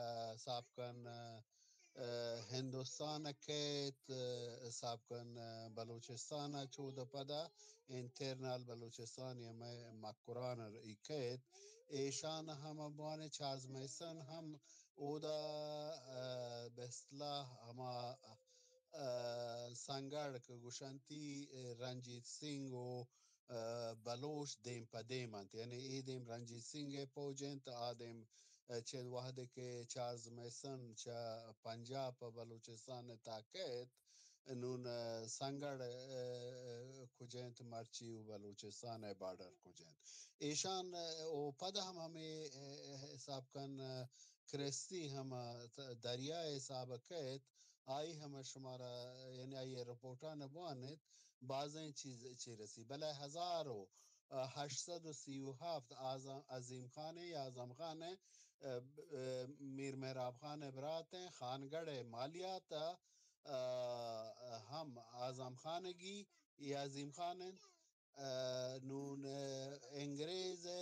ء، سابقاً، ء، ء، ہندوستان ء کیت، ء، سابقاً، ء، بلوچستان ء چود ء پدا انٹرنل بلوچستان ء مئے مکران ء ای کیت۔ ایشان ہم بوان چارلز میسن ہم اودا، ء، بہ اصطلاح ہما، ء، سنگڑ کہ گوشنتی، ء، رنجیت سنگھ و، ء، بلوچ دیم پہ دیم انت۔ یعنی اے دیم رنجیت سنگھ ء پوج انت، آ دیم، ء، چہ وہدے کہ چارلز میسن چہ پنجاب پہ بلوچستان ء تاکت، نون، ء، سنگڑ، ء، کجینت مرچی و بلوچستان ء بارڈر کجینت۔ ایشان، ء، او پد ہم ہمے، ء، حساب کن، ء، کرسٹی ہم، ء، دریا ء حساب ء کیت، آئی ہم شمارا، یعنی آئی ء رپورٹاں بوان ایت، بازیں چیز چی رسی۔ بلے ہزار و ہشت سد و سی و ہفت آزم، عظیم خان ء یا اعظم خان ء، ء، ء، میر مہراب خان ء برات ء خانگڑھ ء مالیات ء، ء، ہم اعظم خان ء گی، اے عظیم خان انت۔ ء، نون، ء، انگریز ء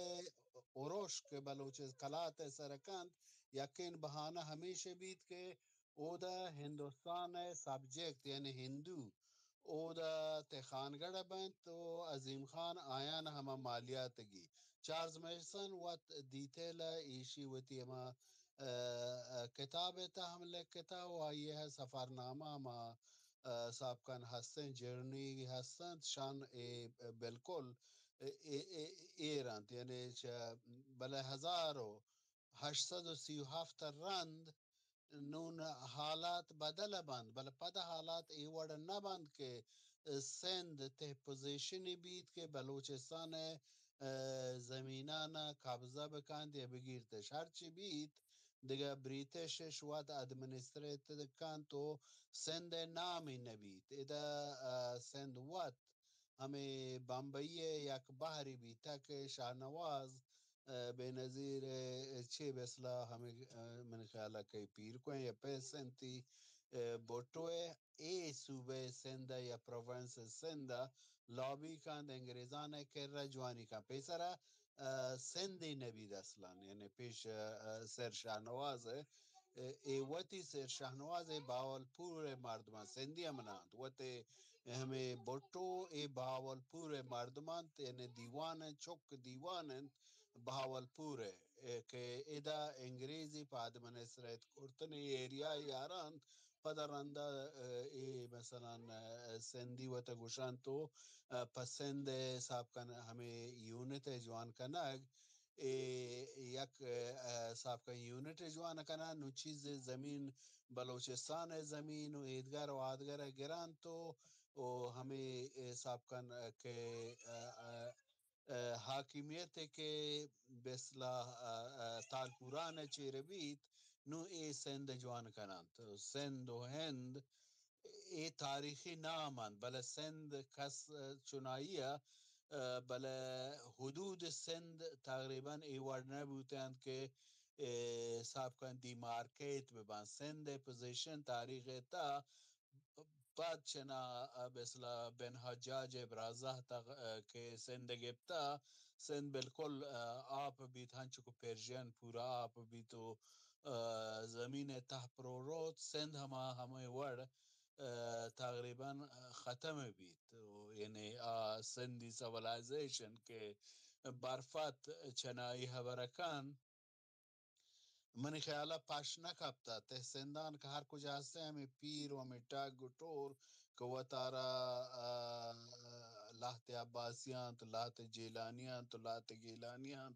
اروش کہ بلوچ کلات ء سر کنت، یکین بہانہ ہمیش بیت کہ اودا ہندوستان ء سبجیکٹ یعنی ہندو اودا تہ خانگڑھ بنت و عظیم خان آیان ہما مالیات گی۔ چارلز میسن وت ڈیٹیل ء ایشی وتی ہما، ء، ء، کتاب ء تہ ہم لکھتا و آئی ء سفرنامہ ہما ء، سابقاً ہستیں جرنی ہستنت، شان اے بالکل اے، اے، اے، ایر انت۔ یعنی چہ بلے ہزار و ہشت سد و سی و ہفت ء رند نون حالات بدل بنت، بلے پد حالات اے وڑ نہ بنت کہ سندھ تہ پوزیشنی بیت کہ بلوچستان ء، ء، زمینان ء قبضہ بکنت یا بگیرتش۔ ہرچی بیت، دگہ بریٹش اش وت ایڈمنسٹریٹ کنت و سندھ ء نامی نہ بیت۔ ادا، ء، سندھ وت ہمے بمبئی ء یک بہرے بیتگ کہ شاہنواز، ء، بے نظیر ء چے بسلا ہمے، ء، من خیال ء کہ پیر کوئیں یا پیسنتی، ء، بھٹو ء اے صوبہ سندھ ء یا پروونس سندھ ء لابی کنت، انگریزان ء کرا جوانی کنت۔ پیسرا، ء، سندھ ء نبی دستلان، یعنی پیش، ء، سر شاہنواز ء، ء، اے وتی سر شاہنواز ء بہاولپور ء مردمان سندھی ہم نہ انت۔ وت ء ہمے بھٹو اے بہاولپور ء مردمان، یعنی دیوان ء چک دیوان انت بہاولپور ء، ء، کہ ادا انگریزی پہ ایڈمنسٹریٹ کرتن ایریا یارانت۔ پدا رندا، ء، اے مثلاً، ء، سندھی وت گوشنت و، ء، پہ سندھ ء حساب کن ہمے یونٹ ء جوان کنگ، اے یک، ء، حساب کن یونٹ ء جوان کنن، نو چیز زمین بلوچستان ء زمین و ایدگر و آدگر ء گرنت و، و ہمے حساب کن کہ، ء، ء، ء، حاکمیت کہ بسلا، ء، ء، تالپوران ء چیر بیت، نو اے سندھ جوان کننت۔ سندھ و ہند اے تاریخی نام انت، بلے سندھ کس چنائی ء، ء، بلے حدود سندھ تقریباً اے وڑ نہ بوتنت کہ، ء، حساب کن ڈیمارکیٹ ببن۔ سندھ ء پوزیشن تاریخ ء تہا پد چنا، ء، بسلا بن حجاج ء برازاہ تغ-، ء، کہ سندھ ء گپتا، سندھ بالکل، ء، آپ بیت، ہنچو کہ پرشین پورا آپ بیت و، ء، زمین ء تہ پرو روت، سندھ ہما ہمے وڑ، ء، تقریباً ختم بیت۔ و یعنی آ سندھی سولائزیشن کہ برفت چنائی ہبرکن، منی خیال ء پش نہ کپتہ۔ تہ سندان کہ ہر کجا ہستیں، ہمے پیر و ہمے ٹگ و ٹور کہ وتارا، آ، لہتے عباسیان تو لہتے جیلانیان تو لہتے گیلانیان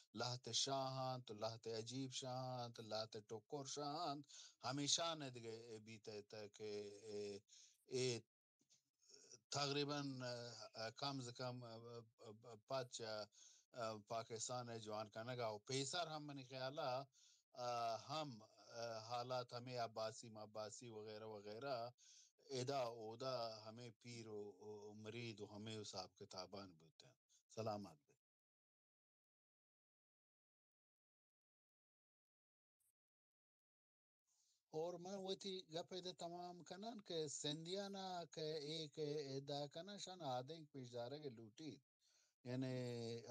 تو لہتے شاہان تو لہتے عجیب شاہان تو لہتے ٹکر شاہان، ہمیشان ء دگہ بیتہ تہ کہ اے، اے تقریباً، اه، اه، کم از کم، اه، اه، اه، پد چہ، اه، پاکستان ءِ جوان کنگ ءَ و پیسر ہم منی خیال ءَ، اه، ہم، اه، حالات ہمے عباسی مباسی وغیرہ وغیرہ ادا اودا ہمے پیر و، و مرید و ہمے حساب کتابان بوتن۔ سلامت بے۔ اور من وتی گپ ءَ تمام کنان کہ سندھیانا کہ اے کہ ادعا کنن شان آدینک پیش دارگ لوٹیت، یعنی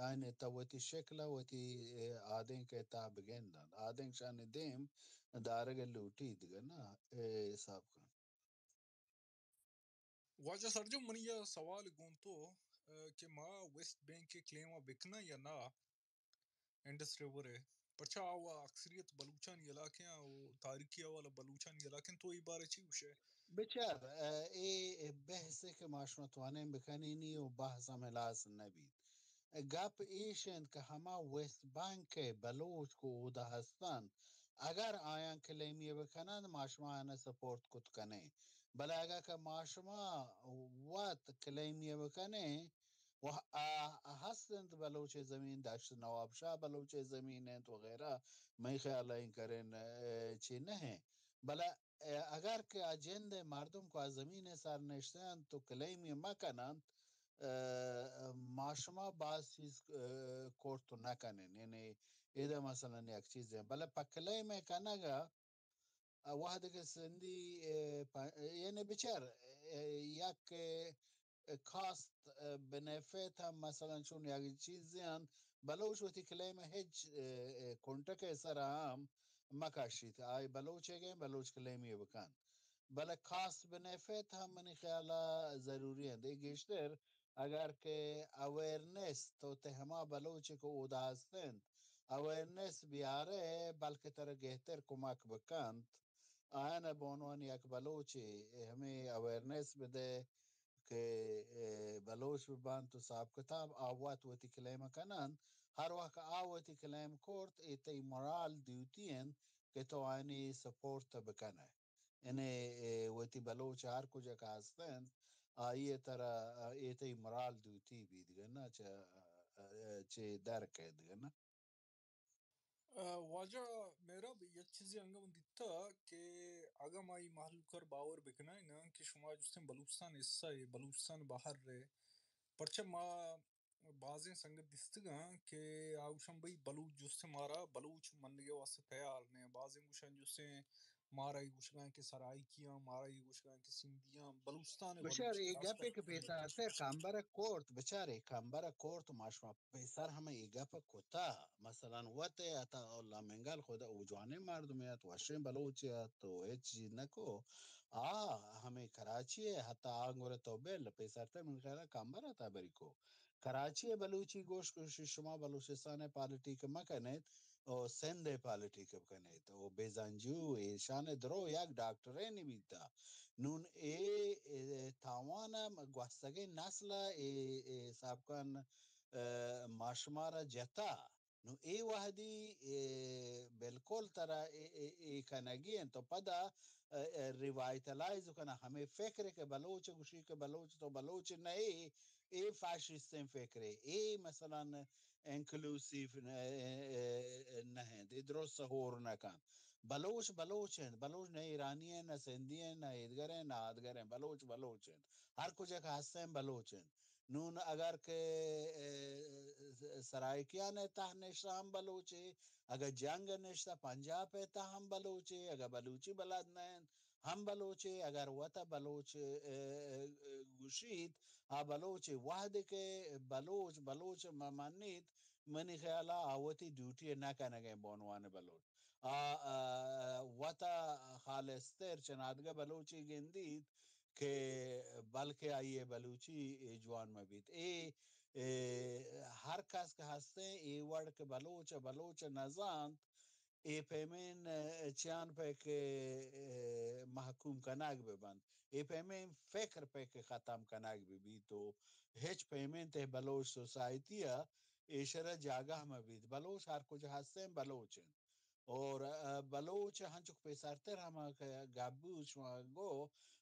آئین تا وتی شکل ءَ وتی آدینک ءِ تہا بگندن، آدینک شان دیم دارگ لوٹیت گنا اے حساب کن۔ واجہ سرجم، منی ءَ سوال گوں تو، اه، کہ ما ویسٹ بینک ءِ کلیم ءَ بکناں یا نہ انڈس ریور ءَ؟ پرچا آ و اکثریت بلوچانی علاقے آں و تاریخی حوالہ بلوچانی علاقے آں، تو اے بارے چی گوشے؟ بچار، اه، اے بحث کہ ما شما توانیں بکنینی و بحث ہم ہلاس نہ بیت۔ گپ ایش انت کہ ہما ویسٹ بینک ءِ بلوچ کو اودا ہستن، اگر آیاں کلیمی بکنند، ما شما آیاں سپورٹ کت کنیں۔ بلے اگر کہ ما شما وت کلیمی بکنیں، و آ، ہست انت بلوچ زمین، دشت نواب شاہ بلوچ زمین انت وغیرہ، مئی خیال ءَ این کرن، اه، چی نہ ہیں۔ بلے، اه، اگر کہ آ جند مردم کو آ زمین سر نشتن تو کلیمی مکنند، اه، ما شما باز چیز، اه، کورت نہ کنن۔ یعنی ادا مثلاً یک چیزے، بلے پہ کلیم کنگا ءَ وہدے کہ سندھی، ءَ، پ-، یعنی بچار، ءَ، یک، ءَ، کاسٹ، ءَ، بنیفٹ ہم مثلاً چون یک چیزے انت، بلوچ وتی کلیم ہچ، ءَ، ءَ، کنٹک ءِ سرا ہم مکشیت۔ آئی بلوچ ءَ گئے، بلوچ کلیمی بکن۔ بلے کاسٹ بنیفٹ ہم منی خیال ءَ ضروری انت۔ اے گیشتر اگر کہ اویئرنس تو تے ہما بلوچ کہ اودا ہست انت، اویئرنس بیارے، بلکہ ترا گہتر کمک بکنت۔ آیان ءَ بہ عنوان یک بلوچے ہمے اویئرنس بدے کہ، اے، بلوچ ببنت و حساب کتاب آ وت وتی کلیم کننت۔ ہر وقت آ وتی کلیم کرت، اے تئی مورال ڈیوٹی انت کہ تو آیانی سپورٹ بکنے۔ یعنی، اے، وتی بلوچ ہر کجا کہ ہست انت، آئی ءَ ترا، اے تئی مورال ڈیوٹی بیت گنا چہ، چہ در کئیت گنا۔ ءَ، واجہ مہراب، یک چیزے انگہ من دیتا کہ اگاں ما اے مہلوک ءَ باور بکنائیناں کہ شما جستیں بلوچستان حصہ ءَ، بلوچستان بہر ءَ، پرچہ ما بازیں سنگت دیستگاں کہ آ گوشاں بھئی بلوچ جستیں مارا بلوچ منگے واسطہ تیار نہ۔ بازیں گوشاں جستیں مارا اے گوشگاں کہ سرائیکیاں، مارا اے گوشگاں کہ سندھیاں، بلوچستان ءَ بشار بلوچ اے خاص گپے کر کہ پیسر اتک کمبر ءَ کورت، بچار اے کمبر ءَ کورت، ما شما پیسر ہم اے گپ ءَ کتا، مثلاً وت ءَ عطا اللہ منگل خدا او جوانیں مردمے ات، وشیں بلوچے ات، تو ہچ چیز نہ کو۔ آ ہمے کراچی ءَ حتی آنگور تو بل پیسر تے من خیال ءَ کمبر ءَ تا بری کو۔ کراچی ءَ بلوچی گوش گوشی شما بلوچستان ءِ پالیٹیک مہ کنیت، او سندھ ءِ پالیٹیک بکنیت، او بزنجو ایشان ءَ درو یک ڈاکٹرے نبیتا۔ نون اے، اے تاوان ءَ گوستگیں نسل ءَ اے، اے حساب کن، ءَ، ما شمارا جتا۔ نو اے وہدی، اے، بالکل ترا اے، اے، اے کنگی انت تو پدا، اے، اے، ریوائٹلائز کنا ہمے فکر کہ بلوچ گوشی کہ بلوچ تو بلوچ نہ اے، اے فاشسٹیں فکرے، اے مثلاً انکلوسیو نہ، اے، اے، نہ انت، اے درست ہور نہ کنت۔ بلوچ بلوچ انت، بلوچ نہ ایرانی انت، نہ سندھی انت، نہ ایدگر انت، نہ آدگر انت، بلوچ بلوچ انت۔ ہر کجا کہ ہستیں بلوچ انت۔ نون اگر کہ، اے، سرائیکیان ءِ تہ نشتہ ہم بلوچے، اگر جنگ نشتہ پنجاب ءِ تہ ہم بلوچے، اگر بلوچی بلد نہ انت ہم بلوچے، اگر وت ءَ بلوچ، اے، اے، اے، گوشیت، آ بلوچے۔ وہدے کہ بلوچ بلوچ مہ منیت، منی خیال ءَ آ وتی ڈیوٹی ءَ نہ کنگ ءَ بہ عنوان بلوچ۔ آ، آ، وت ءَ خالص تر چنادگہ بلوچے گندیت کہ بلکہ آئی ءِ بلوچی جوان مہ بیت۔ اے، اے، ہر کس کہ ہستیں اے وڑ کہ بلوچ ءَ بلوچ ءَ نہ زانت، اے پیمیں، اے، چیان پہ کہ، اے، محکوم کنگ بہ بنت، اے پیمیں فکر پہ کہ ختم کنگ بہ بیت و ہچ پیمیں تہ بلوچ سوسائٹی ءَ ایشرا جاگہ مہ بیت۔ بلوچ ہر کجا ہستیں بلوچ انت۔ اور، ا، بلوچ ہنچک پیسرتر ہما کہ گپ بوت شما گو،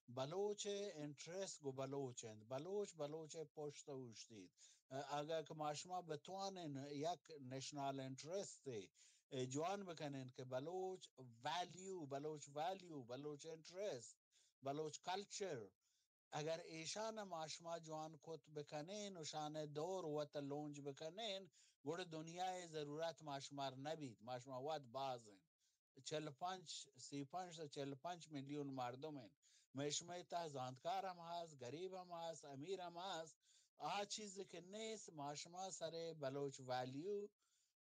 بلوچ انٹرسٹ گو بلوچ انت، بلوچ بلوچ پشت اوشتیت۔ ا، اگہ کہ ما شما بتوانین یک نیشنل انٹرسٹ ء جوان بکنین کہ بلوچ ویلیو، بلوچ ویلیو، بلوچ انٹرسٹ، بلوچ کلچر، اگر ایشان ما شما جوان کت بکنین و شان دور وت لونج بکنین، گڑا دنیا ضرورت ما شمار نبیت، ما شما وت بازین۔ چل پنچ، سی پنچ تا چل پنچ میلیون مردم انت۔ مئے شمئے تہ زانتکار ہم ہست، گریب ہم ہست، امیر ہم ہست۔ آ چیز کہ نیست، ما شما سر بلوچ ویلیو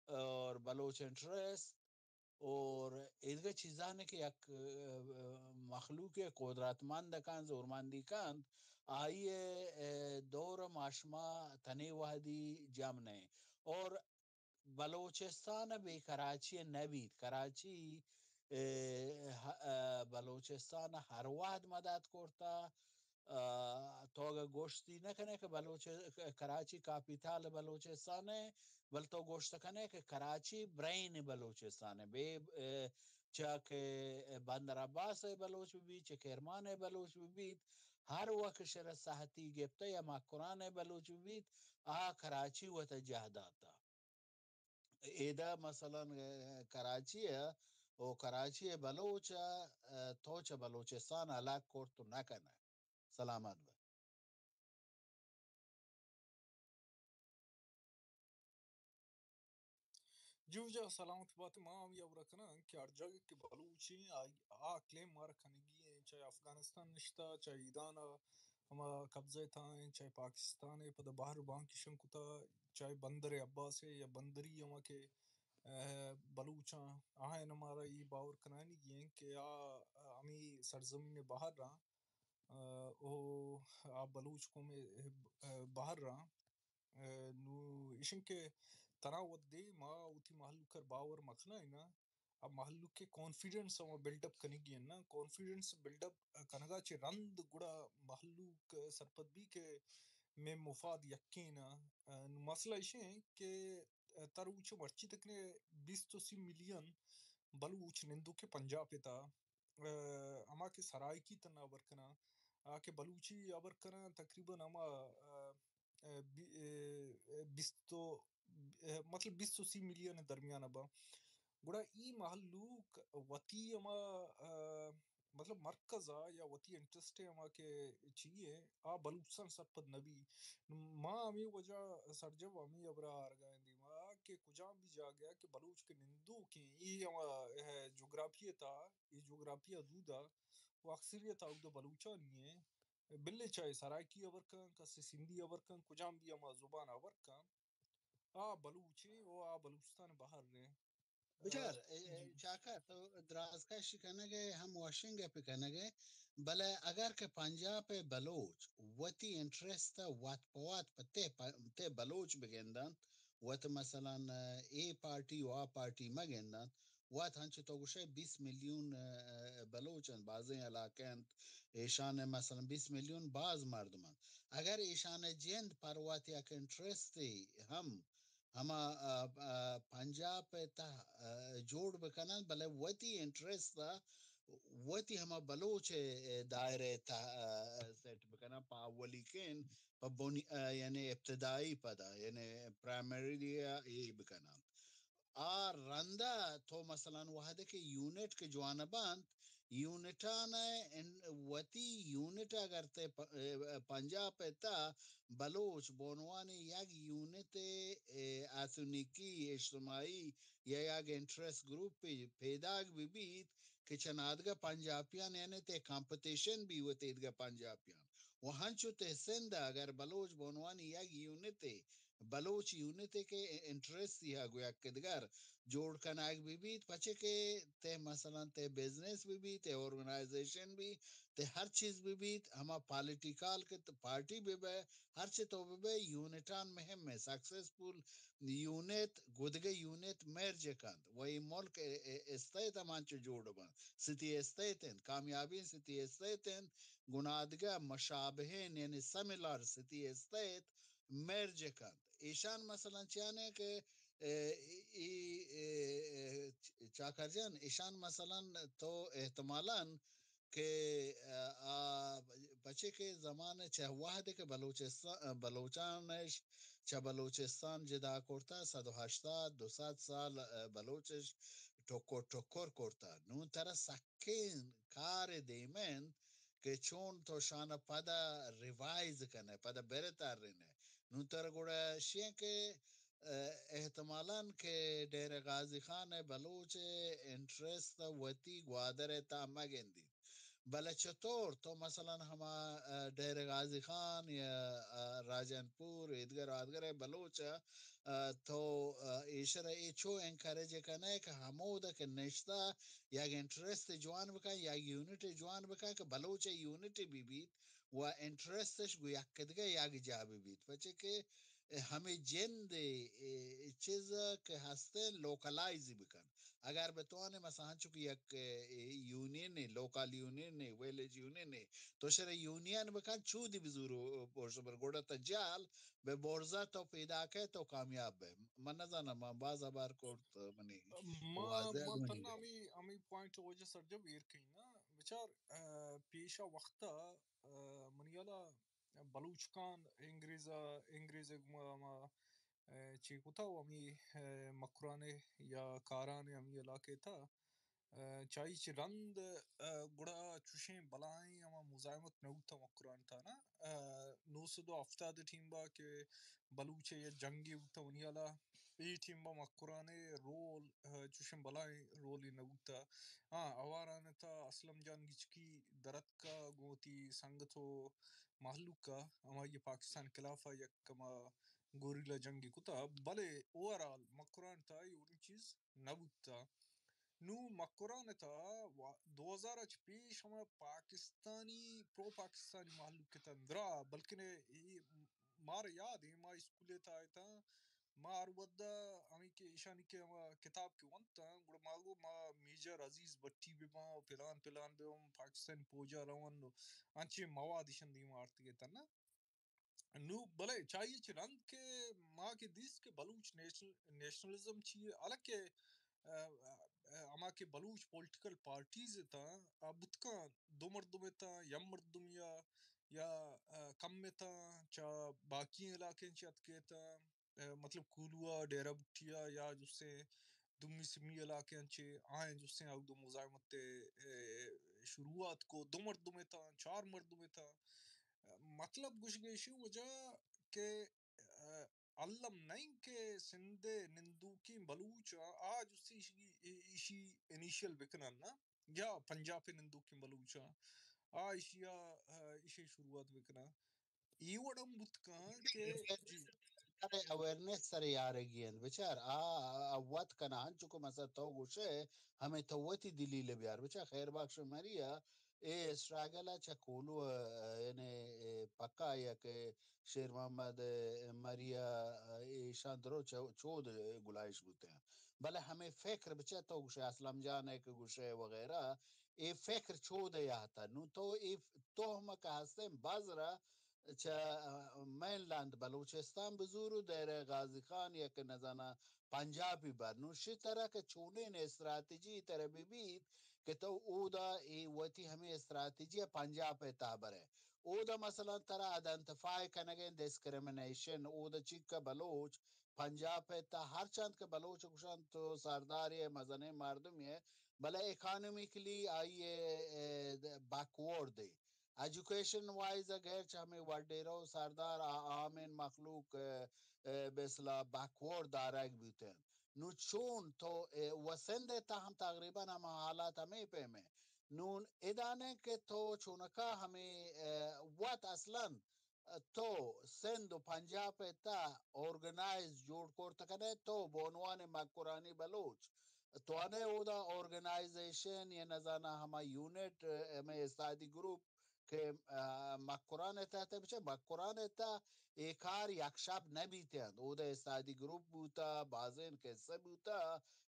اور بلوچ انٹرسٹ اور ایدگہ چیزانے کہ یک، ا، مخلوق قدرتمند کن، زورمندی کن، آئی، ا، دور ما شما تنے وحدی جم نہ۔ اور بلوچستان بے کراچی نہ بیت۔ کراچی، ا، ہ-، ا، بلوچستان ہر وحد مدد کرتا۔ ا، تو اگہ گوشتی نہ کنے کہ بلوچ، کراچی کاپیتال بلوچستان ہے، بل تو گوشت کنے کہ کراچی برین بلوچستان ہے۔ بے، ا، چہ کہ بندر عباس بلوچ بہ بیت، چہ کرمان بلوچ بہ بیت، ہر وقت شر ساہتی گپتہ یا مکران بلوچ بہ بیت، آ کراچی وت جہ داتا۔ ایدا مثلاً، ا، کراچی ء و کراچی ء بلوچ ء، ا، تو چہ بلوچستان الگ کرت و نہ کنئے۔ سلامت بئے۔ جی واجہ سلامت بات، ما ہم یہ ہبرا کناں کہ ہر جاگہ کہ بلوچ ایں، آ، آ کلیم مارا کنگی ایں، چاہے افغانستان نشتہ، چاہے ایران ء ہما قبضہ ء تہا ایں، چاہے پاکستان ء پدا بہر بانک ایشاں کتا، چاہے بندر عباس ء یا بندری ہما کہ، ء، بلوچاں، آہاں مارا اے باور کنانیگی ایں کہ آ ہمے سرزمین ء بہر آں، ء، او آ بلوچ قوم ء، ء، بہر آں۔ ء، نوں ایشن کہ ترا وھدے ما وتی مہلوک ء باور مکنائیناں، آ مہلوک ء کانفیڈنس ء ما بلڈ اپ کنگی اناں۔ کانفیڈنس بلڈ اپ کنگا چہ رند گڑا مہلوک سرپد بی کہ مئے مفاد یکین ء۔ نوں مسئلہ ایش انت کہ ترا اوچ مرچی تکنے بیست و سی ملین بلوچ نندوک پنجاب ء تھا، ء، ہما کہ سرائیکی تنا ہبر کناں، آ کہ بلوچی ہبر کناں، تقریباً ہما، ء، ء، بی-، ء، بیست و، ء، مطلب بیست و سی ملین درمیان ء با۔ گڑا ای مہلوک وتی ہما، ء، مطلب مرکز ء یا وتی انٹرسٹ ء ہما کہ چی ء آ بلوچستان سرپد نہ بی۔ ما ہمے وجہ سرجم ہمے ہبرا آرگا ایں دیما کہ کجام بھی جاگہ کہ بلوچ کہ نندوک ایں، ای ہما، ء، جغرافی ء تھا، ای جغرافی حدود ء و اکثریت اودا بلوچانی ایں۔ بلے چاہے سرائیکی ہبر کن، کسے سندھی ہبر کن، کجام بھی ہما زبان ہبر کن، آ بلوچ ایں و آ بلوچستان بہر ایں۔ بچار، آ، اے، اے، جی۔ چاکر، تو درازکش کنگ ء ہم وشیں گپ کنگ ء، بلے اگر کہ پنجاب ء بلوچ وتی انٹرسٹ ء وت پہ وت پہ تے پ-، تے بلوچ بگندنت، وت مثلاً، اے پارٹی و آ پارٹی مگندنت، وت ہنچو تو گوشئے بیست میلیون، ء، بلوچ انت، بازیں علاقہ انت، ایشان ء مثلاً بیست میلیون باز مردم انت۔ اگر ایشان ء جند پر وت یک انٹرسٹ ہم ہما، ء، ء، پنجاب ء تہ، ء، جوڑ بکننت، بلے وتی انٹرسٹ ء وتی ہما بلوچ ء دائرہ ء تہ، ء، سیٹ بکننت، پہ اولیکین، پہ بنی-، ء، یعنی ابتدائی پدا، یعنی پرائمری ء اے بکننت۔ آ رندا تو مثلاً وہدے کہ یونٹ کہ جوان بنت، یونٹان ء ان-، وتی یونٹ اگر تے پ-، ء، پنجاب ء تہ بلوچ بونوانی یک یونٹ ء، ء، ایتھنیکی، اجتماعی یا یک انٹرسٹ گروپ پیداگ بہ بیت کہ چہ نادگہ پنجابیان یعنی تے کمپٹیشن بی وت ایدگہ پنجابیان۔ و ہنچو تے سندھ اگر بلوچ بونوانی یک یونٹ بلوچ یونٹ ء کہ انٹرسٹ ء گویا کدگر جوڑ کنگ بہ بیت، پچے کہ تے مثلاً تے بزنس بہ بیت، تے آرگنائزیشن بی، تے ہر چیز بہ بیت، ہما پالیٹیکل کہ ت-، پارٹی بہ بئے، ہر چی تو بہ بئے، یونٹان مہم ہے، سکسیسفل یونٹ گدگہ یونٹ مرج کنت و اے ملک ء، ء، استیت ہمانچو جوڑ بنت، سیتی استیت انت، کامیابیں سیتی استیت انت، گنادگہ مشابہین یعنی سیملر سیتی استیت، مرج کنت۔ ایشان مثلاً چیانے کہ اے، ای، اے، اے، چ-، چاکر جان، ایشان مثلاً تو احتمالاً کہ، آ، آ، پچے کہ زمان چہ وہدے کہ بلوچستان، بلوچانش چہ بلوچستان جدا کرتا، صد و ہشتاد، دو صد سال، آ، بلوچش ٹکر ٹکر کرتا۔ نون ترا سکیں کار دیمن کہ چون تو شان پدا ریوائز کنے، پدا بر ترنے۔ نون ترا گڑا شیئن کہ، آ، احتمالاً کہ ڈیرہ غازی خان بلوچ انٹرسٹ وتی گوادر تا مگندی۔ بلے چطور تو مثلاً ہما، آ، ڈیرہ غازی خان یا، آ، راجن پور، ایدگر آدگر بلوچ، آ، تو، آ، ایشرا اے چو انکریج کنے کہ ہمودا کہ نشتا یک انٹرسٹ جوان بکن، یک یونٹ جوان بکن کہ بلوچ یونٹ بی بیت و انٹرستش گو یک دگہ یک جا بی بیت۔ پچے کہ ہمے جند، اے، چیز کہ ہستیں لوکلائز بکن۔ اگر بتوانے مثلاً ہنچو کہ یک، اے، union, local union, village union, تو شر یونین بکن، چودی بزور و پوش بر گوڑا تا جال بہ برزا تو پیدا کئے تو کامیاب بئے۔ من نزاناں، من باز ہبر کرت، منی ما، واضح ما گونی تنا بہ۔ ہمی، ہمی پوائنٹ وجہ سرجم ایر کئیں نا۔ بچار، آ، پیشا وقتا، آ، منی حالا بلوچ خان انگریز، انگریز گما ہما، آ، چی کتا و ہمی، آ، مکرانے یا کارانے ہمی علاقے تا۔ آ، چائی چہ رند، آ، گڑا چوشیں بلاہیں ہما مزاحمت نہ بوتا مکران تا نا۔ آ، نو سد و ہفتاد ٹیم با کہ بلوچ ء یک جنگے بوتا منی حالا، اے ٹیم با مکران ء رول، آ، چوشیں بلاہیں رولے نہ بوتا۔ ہاں، آواران تا اسلم جان گچکی درتکا گوں وتی سنگت و مہلوک ء ہمائی پاکستان خلاف ء یک ہما گوریلا جنگے کتا، بلے اوورآل مکران تا اے وڑیں چیز نہ بوتا۔ نوں مکران ء تہا وا-، دو ہزار ء چہ پیش ہما پاکستانی، پرو پاکستانی مہلوک ء تہا درا، بلکن اے مارا یاد ایں، ما اسکول ء تہا اتاں، ما ہر وھد ء ہمے کہ ایشانی کہ ہما کتاب کہ ونتاں، گڑا ما گو ما میجر عزیز بٹی بہ باں، پلان پلان بہ باں، پاکستانی پوج ء رون، انچیں مواد ایشاں دیما آرتگ اتاں نا۔ نوں بلے چائی چہ رند کہ ما کہ دیست کہ بلوچ نیشنل، نیشنلزم چی اے؟ حالانکہ، آ، آ، ہما کہ بلوچ پولیٹیکل پارٹیز اتاں، آ بوتکاں دو مردم اتاں، یک مردمیا یا، آ، کم اتاں، چا باقی علاقیں چہ اتکے اتاں، آ، مطلب کولوا، ڈیرہ بگٹیا یا جسے دومی سمی علاقیاں چہ آیاں جستیں اودو مزاحمت ء، ء، شروعات کو، دو مردم اتاں، چار مردم اتاں۔ مطلب گوشگ ایشی وجہ کہ، ء، الم نئیں کہ سندھ ء نندوکیں بلوچ آ، آ جستی ایشی، ایشی انیشیل بکنن نا، یا پنجاب ء نندوکیں بلوچ آ، آ ایشی آ، ء، ایشی شروعات بکنن۔ اے وڑ ہم بوت کن کہ جی۔ سرکار ء اویئرنس سر یارگی انت۔ بچار، آ، آ، آ وت کنا انچو کہ مثلا تو گوشے، ہمے تو وتی دلیل بیار۔ بچار، خیر بخش مری ء اے اسٹرگل ء چہ کولو ء، یعنی، اے پکا یک شیر محمد مری ء، ایشاں درو چو-، چود گلائش بوتے ہیں۔ بلے ہمے فکر بچار تو گوشے، اسلم جان ء کہ گوشے وغیرہ، اے فکر چود ء یاتا۔ نوں تو اے ف-، تو ہمک ہستیں بزرا چہ مین لینڈ بلوچستان بزور و دیر غازی خان یا کہ نزاناں پنجابی بر۔ نوں شی ترا کہ چونیں استراتیجی ترا بہ بیت کہ تو اودا اے وتی ہمے استراتیجی پنجاب ء تہا برے۔ اودا مثلا ترا آئیڈینٹیفائی کنگیں ڈسکریمنیشن، اودا چیکہ بلوچ پنجاب ء تہا ہر چند کہ بلوچ گوشنت تو سردارے مزنیں مردمے، بلے اکانومیکلی آئی ء، ء، بیکورڈ ء۔ ایجوکیشن وائز ء غیر چہ ہمے وڈیرو سردار آ عامیں مخلوق، ء، ء، بہ اصلاح بیکورڈ دارگ بوتیں۔ نوں چون تو، ء، و سندھ ء تہا ہم تقریباً ہما حالات ہمے پیمیں۔ نوں ادانے کہ تو چونکا ہمے، ء، وت اصلاً تو سندھ و پنجاب ء تہ آرگنائز جوڑ کرت کنے، تو بہ عنوان مکرانی بلوچ توانے اودا آرگنائزیشن یا نزاناں ہما یونٹ، ہمے استادی گروپ کہ، آ، مکران ء تحت ء بچے، مکران ء تہ اے کار یک شپ نہ بیت انت۔ اودا استادی گروپ بوتا، بازین قصہ بوتا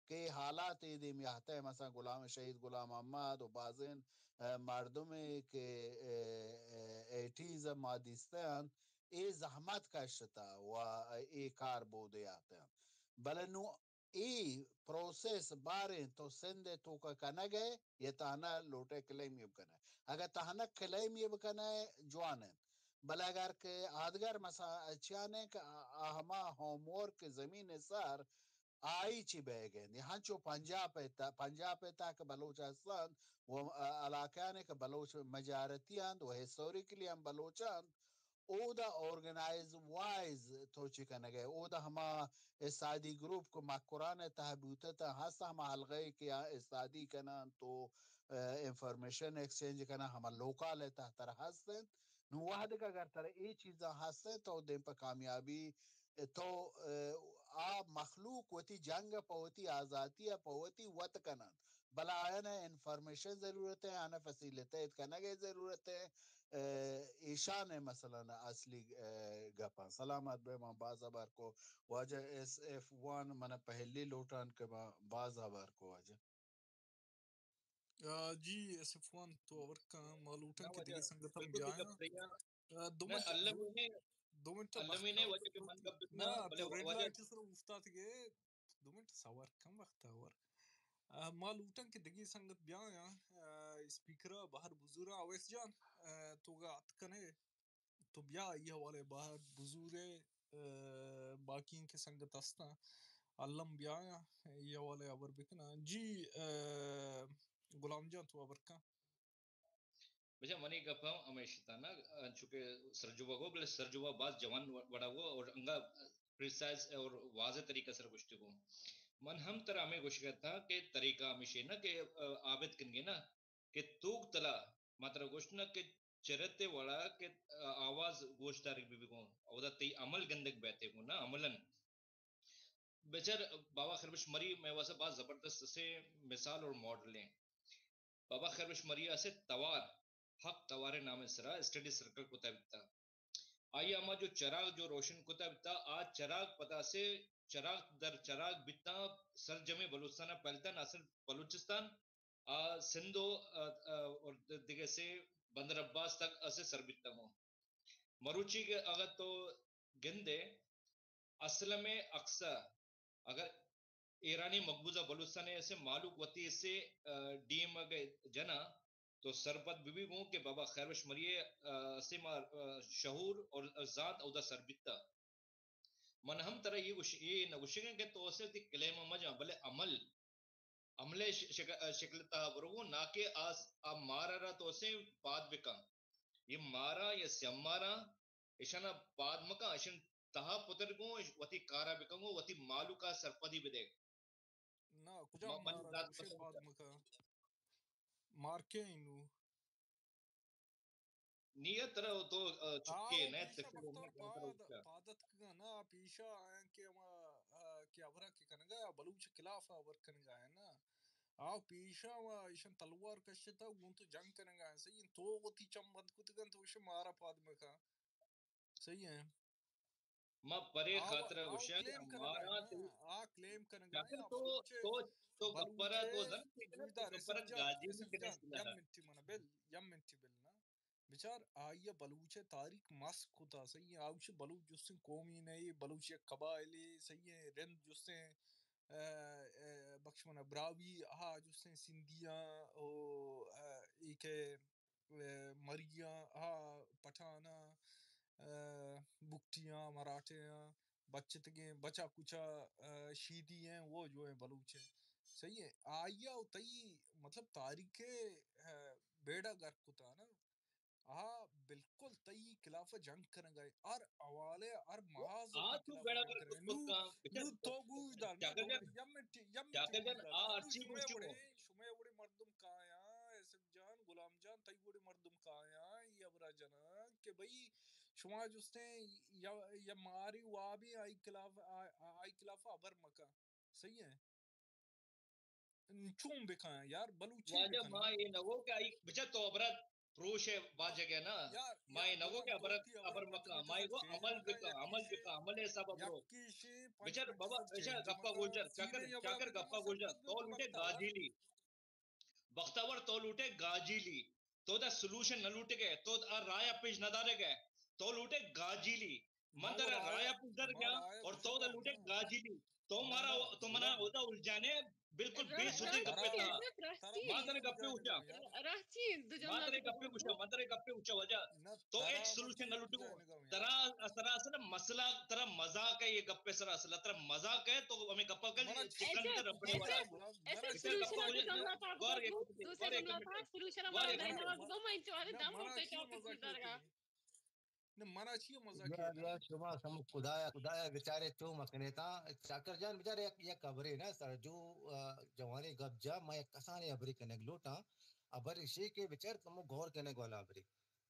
کہ اے حالات اے دیم یہتہ، مثلاً غلام، شہید غلام محمد و بازین ء، مردمے کہ، ء، ء، ایٹیز ء ما دیستہ انت، اے زحمت کشتہ و اے کار بودے آتہ انت۔ بلے نوں اے پروسیس باریں تو سندھ ءِ توکا کنگ ءَ یا تہنا لوٹئے کلیم ءَ بکنئے؟ اگاں تہنا کلیم ءَ بکنئے جوان انت، بلے اگر کہ آدگر مثلا چیانیں کہ آ، آ ہما ہوم ورک زمین ءِ سر آئی چی بیگ انت، ہنچو پنجاب ءِ تہ، پنجاب ءِ تہ کہ بلوچ ہستنت و، آ، علاقہانے کہ بلوچ میجارٹی انت و ہسٹوریکلی ہم بلوچ انت، اودا آرگنائز وائز تو چی کنگ ءَ؟ اودا ہما استادی گروپ کہ مکران ءِ تہ بوتت ہست، ہما حلقہ ءَ کہ آ استادی کنن تو، آ، انفارمیشن ایکسچینج کنن، ہما لوکل ءِ تہ ترا ہست انت؟ نوں وہدے کہ اگر ترا اے چیزاں ہست انت تو دیم پہ کامیابی تو، آ، آ مخلوق وتی جنگ ءَ پہ وتی آزاتی ءَ پہ وتی وت کننت، بلے آیان ءَ انفارمیشن ضرورت انت، آیان ءَ فیسیلیٹیٹ کنگ ءِ ضرورت انت۔ آ، ایشان ءَ مثلا اصلی، آ، گپاں۔ سلامت بے، من باز ہبر کو واجہ ایس ایف ون، من پہلی لوٹان کہ من باز ہبر کو واجہ۔ آ، جی، ایس ایف ون تو ہبر کن، ما لوٹن کہ دگہ سنگت ہم بیایاں۔ آ، دو منٹ، دو منٹ وقت۔ نہ، تو ریڈ لائٹ سر اوفتاتگے، دو منٹ صبر کن، وقت ہور۔ آ، ما لوٹن کہ دگہ سنگت بیایاں، آ، اسپیکر ءَ بہر بزوراں۔ اویس جان، آ، تو گا ات کنے؟ تو بیا، اے حوالے بہر بزورے، آ، باقی کہ سنگت ہستاں، الم بیایاں، اے حوالے ہبر بکناں۔ جی، آ، غلام جان، تو ہبر کن۔ بچا، منی گپ ہم ہمیش اتاں نا، انچو کہ سرجوبا گو، بلے سرجوبا باز جوان وڑا گو اور انگا پریسائز اور واضح طریقہ سر گوشتے گو۔ من ہم ترا ہمیں گوشگ اتاں کہ طریقہ ہمیشے نا کہ، آ، عابد کنگے نا، کہ توک تلا ما ترا گوشت نا کہ چرتے وڑا کہ، آ، آواز گوشدارگ بہ بگوں، اودا تئی عمل گندگ بیتے گوں نا، عملاً۔ بچار، بابا خربش مری میں واسطہ باز زبردست اسے مثال اور ماڈل ہیں۔ بابا خربش مری اسے توار، حق توار نام سرا اسٹڈی سرکل کتا بیتا۔ آئی ہما جو چراغ جو روشن کتا بیتا، آ چراغ پدا سے چراغ در چراغ بیتا، سرجمیں بلوچستان پھیلتا، نہ صرف بلوچستان، آ سندھ و، آ، آ، اور د-، دگہ سے بندر عباس تک اسے سر بیتا گوں۔ مروچی کہ اگر تو گندے، اسلم اقصی، اگر ایرانی مقبوضہ بلوچستان اسے مالوک وتی اسے، آ، ڈی ایم اگے جنا تو سرپد بہ بی گوں کہ بابا خیروش مری ءِ، آ، اسے ما، آ، شعور اور زانت اودا سر بیتا۔ من ہم ترا یہ گوش-، یہ نہ گوشگاں کہ تو اسے وتی کلیم ءَ مجاں، بلے عمل، عمل ءِ ش-، شک-، شکل تہا برو گوں، نہ کہ آ، آ مارا را تو اسے پاد بکن۔ یہ مارا یا سیاہ مارا، ایشانا پاد مکن، ایشان تہا پتر گوں، وتی کارا بکن گوں، وتی مالوکا سرپدی بدے۔ نا، کجا ما-، من مارا ذات گوشے پسند پاد کر۔ مکن؟ مار کے اینو؟ نی ءَ ترا تو، آ، چکے آ، نہ پیشا تکے بختور نہ پاد، پاد اتکگاں نا، پیشا آیاں کہ ہما، آ، کہ ہبرا کہ کنگا، بلوچ خلاف ہبر کنگا ہے نا۔ آ پیشا و ایشان تلوار کشتا، گوں تو جنگ کنگا ہے۔ صحیح ہے، تو وتی چم بند کتگن، تو ایشان مارا پاد مکا۔ صحیح ہے۔ ما پرے آ، خاطر آ گوشاں کہ کلیم کنگا ہے مارا نا، تو آ کلیم کنگا ہے، چاکر آ تو، بلوچ، تو، تو بلوچ گپرا تو زن کہ تو زوردار گپرا اسم جان، گاجی اسم جان، کنسلا۔ یم منٹی منا بل، یم منٹی بل نا۔ بچار، آئی ءَ بلوچ ءِ تاریخ مسخ کتا، صحیح ہے، آ گوشی بلوچ جستیں قومے نہ، بلوچ یک قبائلے، صحیح ہے، رند جستیں، ا، ا، بخش منا براہوئی، آ جستیں سندھیاں، او، ا، اے کہ، ا، مریاں، آ پٹھاناں، ا، بگٹیاں، مراٹھیاں، بچتگیں بچا کچا، ا، شیدی ہیں، وہ جو ہیں بلوچ ہیں۔ صحیح ہے، آئی ءَ تئی مطلب تاریخ ءِ، ا، بیڑا غرق کتا نا۔ آ بالکل تئی خلاف جنگ کنگ ءَ، ہر حوالے، ہر محاذ آ تو بیڑا غرق کت کن۔ نو تو گوش دار، نو یم منٹ، یم منٹ گوش دار۔ نو شمے وڑے، شمے وڑے مردم کایاں، ایس ایف جان، غلام جان، تئی وڑے مردم کایاں، یہ ہبرا جناں کہ بھئی شما جستیں یا، یا ماری وابی آئی خلاف، آ-، آئی خلاف ہبر مکن۔ صحیح ہے؟ چون بکن یار، بلوچی واجہ بکن۔ ما اے نہ گو کہ آئی بچا تو ہبرا پروش ہے با جگہ نا۔ یار، ما یار، اے نہ گو کہ ہبرا، ہبر مکن، ما اے گو عمل بکن، عمل بکن، عمل حساب برو۔ بچا بابا، بچا گپا گوشدار، چاکر، چاکر گپا گوشدار۔ تو لوٹے گاجیلی۔ بختاور تو لوٹے گاجیلی۔ تو دا سولوشن نہ لوٹے گئے، تو دا رایا پیش نہ دارے گئے۔ تو لوٹے گاجیلی۔ من ترا رایا پیش دار گیا اور تو دا لوٹے گاجیلی۔ تو مارا، تو منا اودا الجھانے، بالکل بے سودے گپے تھا۔ ما ترے گپے اٹھا۔ ما ترے گپے اٹھا، ما ترے گپے اٹھا، واجہ۔ تو ایک سولوشن نہ لٹو۔ ترا، ترا اصل مسئلہ، ترا مذاق ہے یہ گپے سرا اصل، ترا مذاق ہے تو ہمیں گپا کر چکن تے رپڑے والا۔ ایسا سولوشن سولوشن نہ منا چی مزاق نہ، منا چی مزاق بیا، کیت؟ بیا، شما سم خدایا، خدایا بیچارے چو مکنے تا۔ چاکر جان بیچارے یک، یک خبرے نا سر جو، آ، جوانے گپ جا، ما یک کسانے خبرے کنگ لوٹاں۔ خبر اشے کہ بیچار تمو غور کنگ والا خبرے۔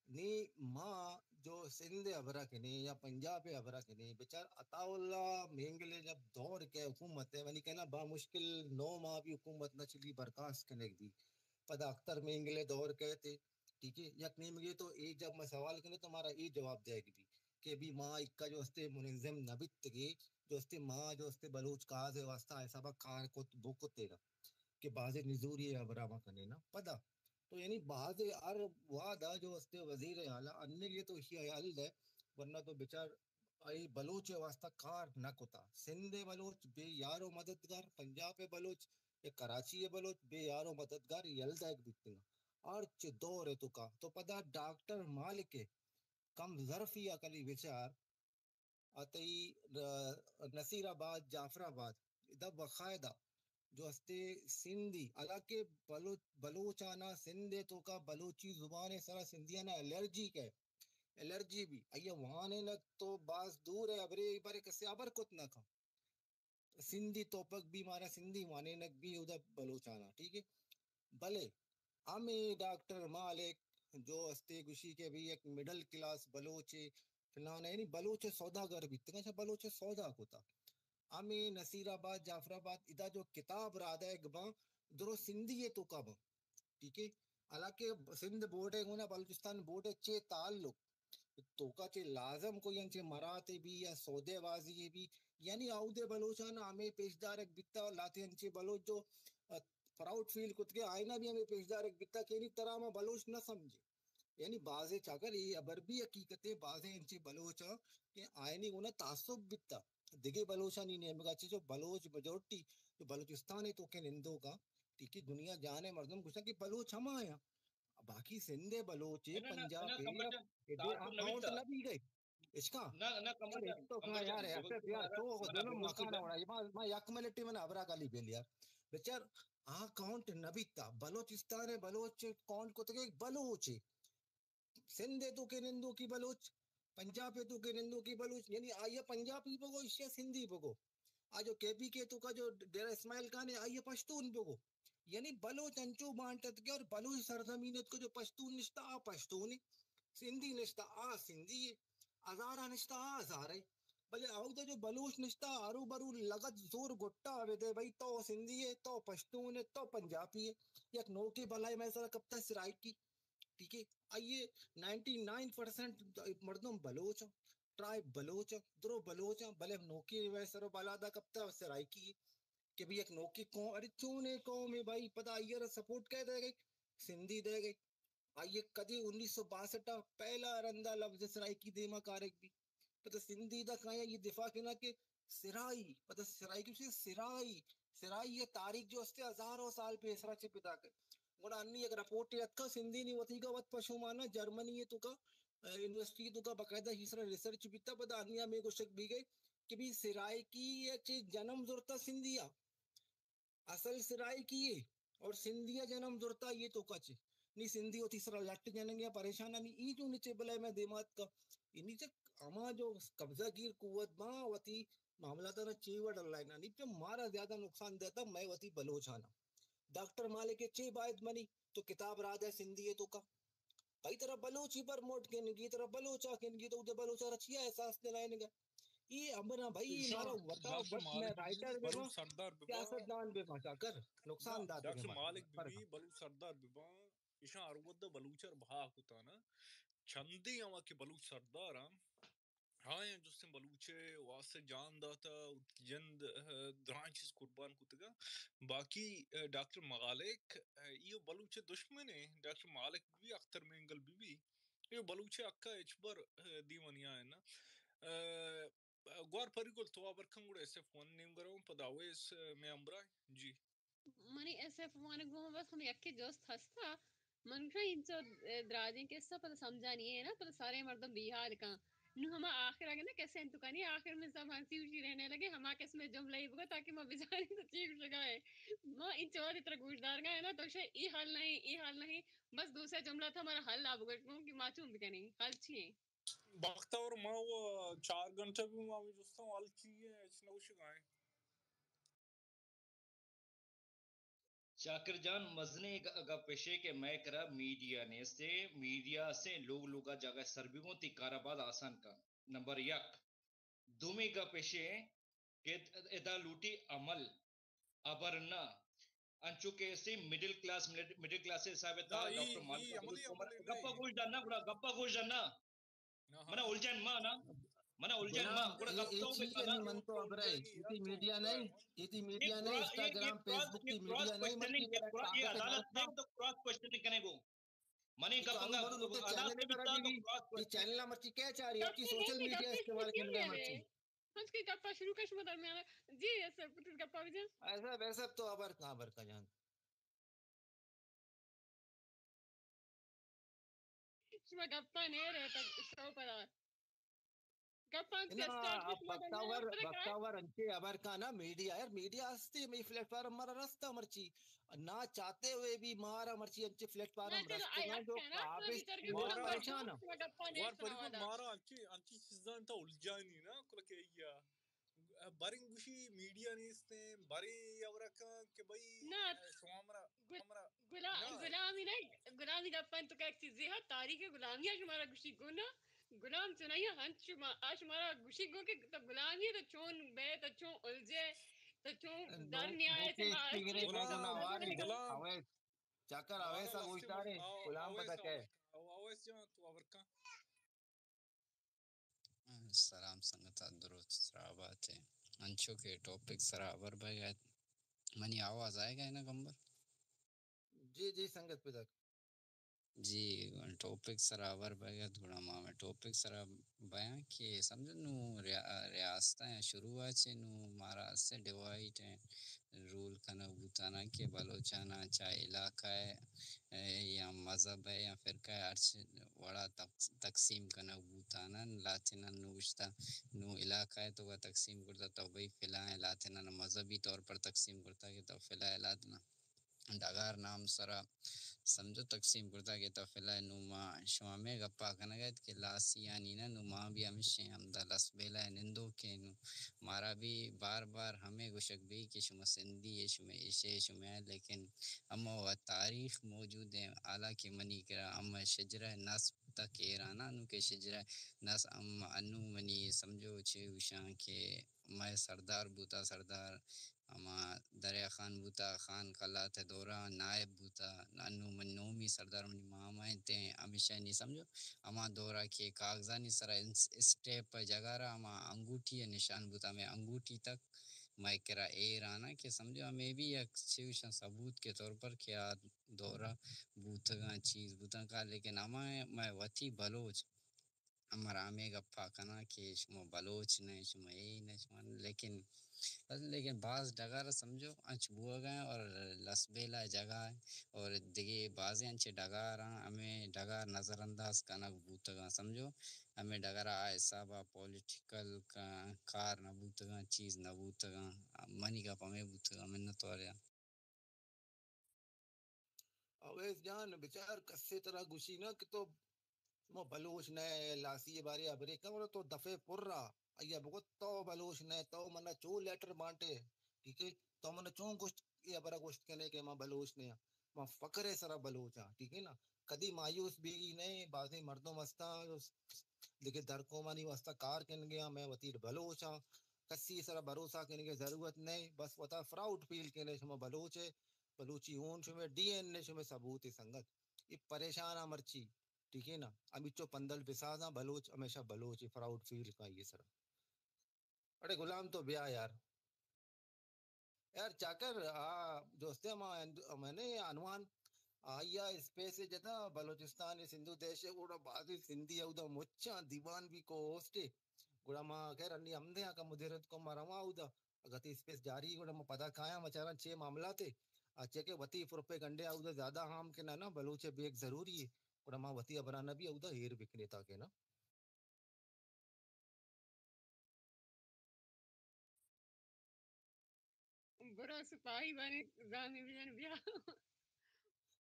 نی ما جو سندھ خبرا کنے یا پنجاب خبرا کنے، بیچار عطا اللہ مینگلے جب دور کے حکومت ہے، ونی کہنا با مشکل نو ماہ بھی حکومت نہ چلی، برخاست کنگ بھی۔ پدا اختر مینگلے دور کہتے، ٹھیک ہے، یک نیمگے تو اے جب ما سوال کنے تو مارا اے جواب دیگ بی کہ بھی ما اکا جو استے منظم نہ بیتگے، جو استے ما جو استے بلوچ کاز واسطہ حسابا کار کت بکتے نا کہ بازے نزوری ہبرا ما کنے نا پدا۔ تو یعنی بازے ہر وعدہ جو استے وزیر اعلیٰ انگے تو ہی حل ہے، ورنہ تو بچار اے بلوچ ءِ واستہ کار نہ کتا۔ سندھ ءِ بلوچ بے یار و مددگار، پنجاب ءِ بلوچ یا کراچی ءِ بلوچ بے یار و مددگار یل دئیگ بیتگاں۔ ہرچ دور ءِ توکا تو پدا ڈاکٹر مالک ءِ کم ظرفی ءَ کلی بچار، ءُ تئی، ءُ، نصیر آباد، جعفر آباد، ادا باقاعدہ جو استے سندھی، حالانکہ بلو-، بلوچانا سندھ ءِ توکا بلوچی زبان ءِ سرا سندھیانا الرجی کئے، الرجی بی، آئی ءَ وانینگ تو باز دور ءِ، ہبرے بارے کسے ہبر کت نہ کن۔ سندھی توپک بی مارا سندھی وانینگ بی اودا بلوچانا، ٹھیک ہے؟ بلے ہمے ڈاکٹر مالک جو استے گوشی کہ بھئی یک مڈل کلاس بلوچے فلانا، یعنی بلوچ سوداگر بیتگا، اچھا بلوچ سودا کتا۔ ہمے نصیر آباد، جعفر آباد، ادا جو کتاب رادئیگ باں، درو سندھی ءِ توکا باں۔ ٹھیک ہے؟ حالانکہ سندھ بورڈ ءِ گونا بلوچستان بورڈ ءِ چے تعلق؟ توکا چے لازم کوئی انچے مراتے بی یا سودے بازی بی، یعنی آودے بلوچانا ہمے پیش دارگ بیتا، لاتے انچے بلوچ جو، ءُ، پراؤڈ فیل کت کہ آئینا بھی ہمے پیش دارگ بیتا کہ یعنی ترا ما بلوچ نہ سمجھے۔ یعنی بازے چاکر اے ہبر بھی حقیقت ہے، بازے انچے بلوچ آں کہ آئینی گونا تعصب بیتا۔ دگہ بلوچانی نیمگا چہ جو بلوچ میجورٹی جو بلوچستان ءِ توکا نندوکاں، ٹھیک ہے، دنیا جہان ءِ مردم گوشاں کہ بلوچ ہما آں۔ باقی سندھ ءِ بلوچ، پنجاب ءِ، اے اکاؤنٹ نہ بی گئے۔ اشکا؟ نہ، نہ، کمبر جان، تو کمبر جان، یار، ایسے یار، تو دونوں مکان وڑا، ما، ما یک منٹ من ابرا کالی بیل یار۔ بچار، آ اکاؤنٹ نہ بیتا، بلوچستان ءِ بلوچ اکاؤنٹ کتگے بلوچ۔ سندھ ءِ توکا نندوکی بلوچ، پنجاب ءِ توکا نندوکی بلوچ، یعنی آئی ءَ پنجابی بگو، ایشی ءَ سندھی بگو۔ آ جو کے پی کے توکا جو ڈیرہ اسماعیل خان ہے، آئی ءَ پشتون بگو۔ یعنی بلوچ انچو بانٹ اتکے اور بلوچ سرزمین اتکو جو پشتون نشتا، آ پشتون ہے، سندھی نشتا، آ سندھی ہے، ہزارہ نشتا، آ ہزارہ ہے۔ بلے اودا جو بلوچ نشتا، ہرو برو لگت زور گٹا بدے، بھئی تو سندھی ہے، تو پشتون ہے، تو پنجابی ہے۔ یک نوکے بلائے مئے سرا کپتا سرائیکی۔ ٹھیک ہے، آئیے نائنٹی نائن پرسنٹ مردم بلوچ ہیں، ٹرائب بلوچ ہیں، درو بلوچ ہیں، بلے نوکی وے سر و بالادا کپتا سرائیکی کہ بھی یک نوکی قوم، ارے چونے قوم ہے بھائی، پدا آئیے را سپورٹ کہہ دے گئی، سندھی دے گئی۔ آئیے کدی انیس سو باسٹھ پہلا رندا لفظ سرائیکی دیما کارک بھی۔ پدا سندھی دا کایا یہ دفاع کنا کہ سرائی، پدا سرائی کی چیز سرائی، سرائی یہ تاریخ جو استے ہزاروں سال پیسرا چے پیدا کر۔ گڑا انی یک رپورٹ اتکا سندھی نی وتی کا وت پشومانا جرمنی توکا، ا، یونیورسٹی توکا باقاعدہ ہی سرا ریسرچ بیتا، پدا انی ہمیں گوشگ بھی گئے کہ بھی سرائیکی یہ چے جنم زرتا سندھیا۔ اصل سرائیکی ہے اور سندھیا جنم زرتا یہ توکا چے۔ نی سندھی وتی سرا لٹ جنگیا پریشان نی ای جو نیچے بلے میں دیمات کا۔ انی چے ہما جو قبضہ گیر قوت با وتی معاملاتانا چے وڑ لائنا نی پہ مارا زیادہ نقصان دیتا میں وتی بلوچانا۔ ڈاکٹر مالک ء چے باید منی تو کتاب رادہ سندھی ء توکا۔ بھائی ترا بلوچی پروموٹ کنگی، ترا بلوچا کنگی تو اودے بلوچا را چیا احساس دلائنگا؟ ای امبرا بھائی مارا وتا وقت میں رائٹر بے ما، سیاست دان بے ما، چاکر نقصان دات بے ما۔ ڈاکٹر مالک بی بی بلوچ سردار بباں، ایشاں ہر وھد ء بلوچ ء بہا کتاں نا۔ چندے ہما کہ بلوچ سردار آں، ہاں، جستیں بلوچ ء واسطہ جان داتا، جند، ء، درائیں چیز قربان کتگا۔ باقی، ء، ڈاکٹر مغالک، ء، ایو بلوچ ء دشمن ء، ڈاکٹر مالک بی بی، اختر مینگل بی بی، ایو بلوچ ء حق ء ہچبر، ء، دیما نیائن نا۔ ء، گوار پری گل تو آبر کن گڑا ایس ایف ون نیمگرا اوں پدا اویس، اے، مئے ہمراہ۔ جی۔ منی ایس ایف ون گوں بس ہم یکے جست ہستا۔ من گوشاں انچو، اے، دراجیں قصہ پدا سمجھانی ہے نا، پدا سارے مردم بیحال کن۔ نوں ہما آخر اگہ نا قصہ انتو کنی، آخر میں سب ہنسی خوشی رہنے لگے، ہما قسم جملہ ہی بگو تاکہ ما بزانیں تو چی گوشگا ہے۔ ما انچو وہدے ترا گوشدارگا ہے نا، تو شے ای حل نہیں، ای حل نہیں۔ بس دوسرا جملہ تھا ہمارا حل آ بگوش گوں کہ ما چون بکنیں، حل چی ہے؟ بختاور ما وہ چار گھنٹہ بھی ما ہمیں جستاں حل چی ہے، اچ نہ گوشگا ہے۔ چاکر جان، مزنیں گ-، گپ اشے کہ مئے کرا میڈیا نیست اے، میڈیا اسے لوگ لوگا جاگہ سر بی گوں تی کارا باز آسان کن۔ نمبر یک۔ دومی گپ اشے کہ ادا لوٹی عمل، ابر نہ۔ انچو کہ اسے middle class, middle, middle class حساب تا ڈاکٹر مالک عبدالکمر۔ گپا گوش دانا، گڑا گپا گوش دانا۔ منا الجھن ما نا، منا الجھن ما، گڑا گپ تو بکنا۔ من تو ابرے، ایتی میڈیا نہیں، ایتی میڈیا نہیں، انسٹاگرام، فیس بک کی میڈیا نہیں، من یہ عدالت نہیں تو کراس کوشچننگ کنے گو۔ منی گپ انگا عدالت نہیں بتا تو کراس کوشچننگ۔ چینل مرچی کیا چاہ رہی ہے؟ اپنی سوشل میڈیا استعمال کرنے مرچی۔ ہنچ کی گپا شروع کر شما درمیان۔ جی، ایسا کچھ گپا بجن۔ ایسا، ویسا تو ابر کہاں ابر کا جان۔ شما گپا نہ رہتا، شو پدا۔ گپاں کہ اسٹارٹ شما بختاور، بختاور انچے ابر کا نا میڈیا، یار میڈیا ہستی، می پلیٹ فارم مارا رستا مرچی۔ نہ چاہتے ہوئے بھی مارا مرچی انچے پلیٹ فارم رستے نا جو قابل مارا پریشان۔ مارا انچے، انچے چیزاں تا الجھانی نا، کل کہ یا۔ باریں گوشی میڈیا نیستیں، باریں یا ورکاں کہ بھئی، نہ، شما مرا، گل-، مرا، گلا-، نہ۔ غلامی نہ، غلامی گپاں تو کہ یک چیزے ہا، تاریخ غلامی آ شمارا گوشی گو نا، غلام چنائی ہنچ شما، آ شمارا گوشی گو کہ تو غلامی تو چون بے، تو چون الجے، تو چون در نیائے، غلام، غلام، چاکر اویس گوشدارے، غلام پتہ کہ۔ اویس جان تو ورکاں۔ سلام سنگت ء، درست سرا بات ء۔ انچو کہ ٹاپک سرا ہبر بئیگ ء ات، منی آواز آئیگ ء نا گمبر؟ جی، جی سنگت پدک۔ جی، ٹاپک سرا ہبر بئیگ ات، گڑا ما ہمے ٹاپک سرا بیاں کہ سمجھو نوں ریا-، ریاست ء شروع ء چہ نوں مارا اسے ڈیوائیڈ ء رول کنگ بوتانا کہ بلوچاناں چہ علاقہ ء یا مذہب ء یا فرقہ ء ہرچ وڑا تق-، تقسیم کنگ بوتانن، لہتینان نوشتہ نوں علاقہ ء توکا تقسیم کرتا، تو بھئی فلاں لہتینان مذہبی طور پر تقسیم کرتا کہ تو فلاں لہتینان ڈگار نام سرا سمجھو تقسیم کرتا کہ تو فلاں نوں ما شما ہمے گپا کنگ ء ات کہ لاسیانی نا نوں ما بھی ہمیشیں ہمدا لسبیلہ ء نندوکیں نوں مارا بھی بار بار ہمے گوشگ بی کہ شما سندھی ء، شما ایشے، شما، لیکن اما و تاریخ موجود ہیں، حالانکہ منی کرا اما شجرہ نصب تک ایرانا نوں کہ شجرہ نصب اما انو منی سمجھو چے گوشاں کہ مئے سردار بوتا، سردار ہما دریا خان بوتا، خان قلات ء دورا نائب بوتا، انو من نومی سردار منی ماما انت، ہمیشہ نی سمجھو ہما دورا کہ کاغذانی سرا اس-، اسٹیپ ء جگہ را ہما انگوٹی ء نشان بوتا، ہمے انگوٹی تک مئے کرا ایر آنا کہ سمجھو ہمے بھی یک چوشاں ثبوت کے طور پر کہ آ دورا بوتگاں چیز بوتاں کا، لیکن ہما مئے وتی بلوچ ہمرا ہمے گپا کناں کہ شما بلوچ نہ، شما اے نہ، شما نہ، لیکن، بس لیکن باز ڈگار سمجھو انچ بوگ ء اور لسبیلہ جگہ ء اور دگہ بازیں انچیں ڈگار آں، ہمے ڈگار نظر انداز کنگ بوتگاں، سمجھو ہمے ڈگار آ حساب ء پولیٹیکل کا-، کار نہ بوتگاں، چیز نہ بوتگاں، منی گپ ہمے بوتگاں، منت واریا۔ اویس جان، بچار، کسے ترا گوشی نا کہ تو، شما بلوچ نہ ئے، لاسی ء بارے ہبرے کن، گڑا تو دفعہ پر را آئی ء بگو تو بلوچ نہ ئے، تو منا چو لیٹر بانٹے، ٹھیک ہے؟ تو منا چون گوشت، اے ہبرا گوشت کنے کہ ما بلوچ نہ آں، ما فخر ء سرا بلوچ آں، ٹھیک ہے نا؟ کدی مایوس بیگی نہ ئے، بازیں مردم ہستاں، دگہ در قومانی واسطہ کار کنگے آں، مئے وتی بلوچ آں، کسی سرا بھروسہ کنگے ضرورت نہ ئے، بس وتا پراؤڈ فیل کنے شما بلوچ ئے، بلوچی ہون شمئے ڈی این اے شمئے ثبوت ء سنگت۔ اے پریشان آ مرچی، ٹھیک ہے نا؟ ہمیچو پندل بسازاں بلوچ، ہمیشہ بلوچ اے پراؤڈ فیل کاں اے سرا۔ اڑے غلام تو بیا یار۔ یار چاکر، آ دوستے ما اند-، میں نے عنوان آیا اسپیس جتا بلوچستان سندھو دیش گوڑا بازی سندھی اودا مچاں دیوان بھی کو ہوسٹ گڑا ما خیر انی ہمدے آں کہ مدیرت کو ما رواں اودا، اگہ تی اسپیس جاری گڑا ما پدا کایاں، ما چاراں چے معاملات ء، آ چے کہ وتی پروپیگنڈے اودا زیادہ عام کہ نہ، نہ، بلوچ ء بیگ ضروری ہے، گڑا ما وتی ہبراں نہ بھی اودا ایر بکنے تاکہ نہ۔ برو سپاہی بانی زامی بجن بیا۔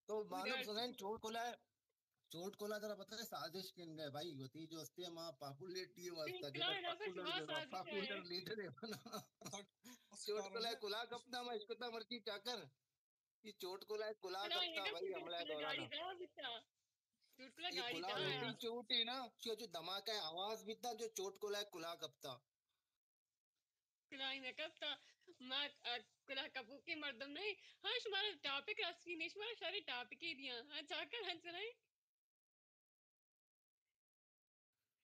تو معلوم سنائیں چوٹ کلا، چوٹ کلا ترا پتہ ہے سازش کنگ ہے بھائی، وتی جو ہستے ہما پاپولیرٹی واسطہ جو پاپولر، پاپولر لیڈر ہے نا۔ چوٹ کلا کلا کپتا ما اشکتا مرچی چاکر۔ یہ چوٹ کلا کلا کپتا بھائی، حملہ دورانا۔ چوٹ کلا یہ گاڑی کلا تھا۔ چوٹ ہے نا، جو، جو دھماکہ آواز بیتا، جو چوٹ کلا کلا کپتا۔ کلائی نہ کپتا، ما، ا، کلا کپوکیں مردم نہیں۔ ہاں، شمارا ٹاپک راستی نہیں، شمارا شریں ٹاپکے دیاں۔ ہاں، چاکر ہنچ نہیں۔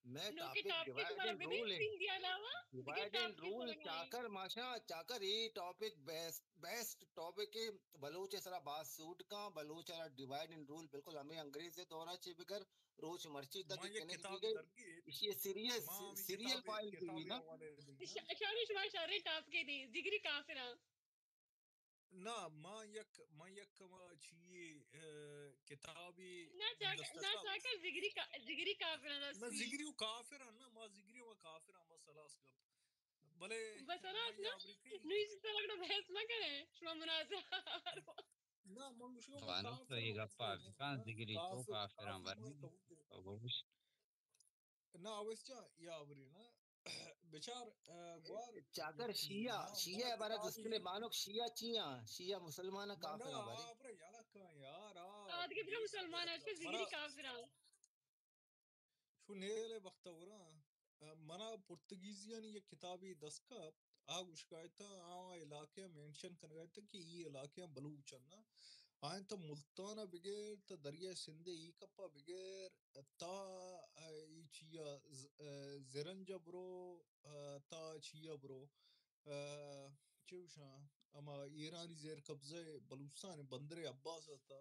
میں نوکیں ٹاپک ٹاپک ڈیوائڈ شمارا اینڈ بدے رول ہے۔ سندھ علاوہ دگہ ڈیوائڈ اینڈ ٹاپک رول بنائیں۔ چاکر ماشا، چاکر یہ ٹاپک بیسٹ، بیسٹ ٹاپک ہے۔ بلوچ ء سرا باز سوٹ کاں، بلوچ ء را ڈیوائڈ اینڈ رول بالکل ہمیں انگریز ء دورا چے بگر روچ مرچی تک ما یک کنگ کتابے بیگئے۔ درگیت، ایشی سیریز، ما ہمیں سیریل کتابے، فائل کتابے بیگی نا۔ حوالے دینا۔ ش-، شاری شما شریں ٹاپکے دیں، جگری کافراں۔ نا، ما یک، ما یک کما چیے، ا، کتابے نہ چاک-، نہ دسترسا چاکر جگری کا-، جگری کافراں نہ رسی۔ زگری و کافراں نا، ما زگری و کافراں، بس ہلاس گپ۔ بلے بس ہلاس ما نا، یا امریکہ نوی چیز لگڑا بحث مہ کرے، شما مناظرہ۔ نا، من گوشگا ما بانک تو کافر یہ ہوں، گپا بکن، نا، زگری تو کافر ہوں، کافر ہم کافر ورنی۔ ما قبول کرے۔ تو بگوش۔ نا، اویس جان، یا بری نا، بچار، ا، گوار چاکر شیعہ، نا، شیعہ ما بارہ کتابی جستنے بانک شیعہ چیاں، شیعہ مسلمان نا، کافر نا، ہوں بارے۔ آ، برا یلہ کن یار، آ، آدگہ برا مسلمان ہے، زگری کافر ہوں۔ شو نیلے بختوراں، ا، منا پرتگیزیانی یک کتابے دست کپت، آ گوشگا اتاں، آ علاقہ مینشن کنگا اتاں کہ ای علاقہ بلوچ انت۔ آئیں تا ملتان بگر تا دریائے سندھ ای کپا بگر تا، ا، ای چیا ز-، ا، زرنج برو، ا، تا چیا برو، ا، چے گوشاں، اما ایرانی زیر قبضہ بلوچستان بندر عباس تا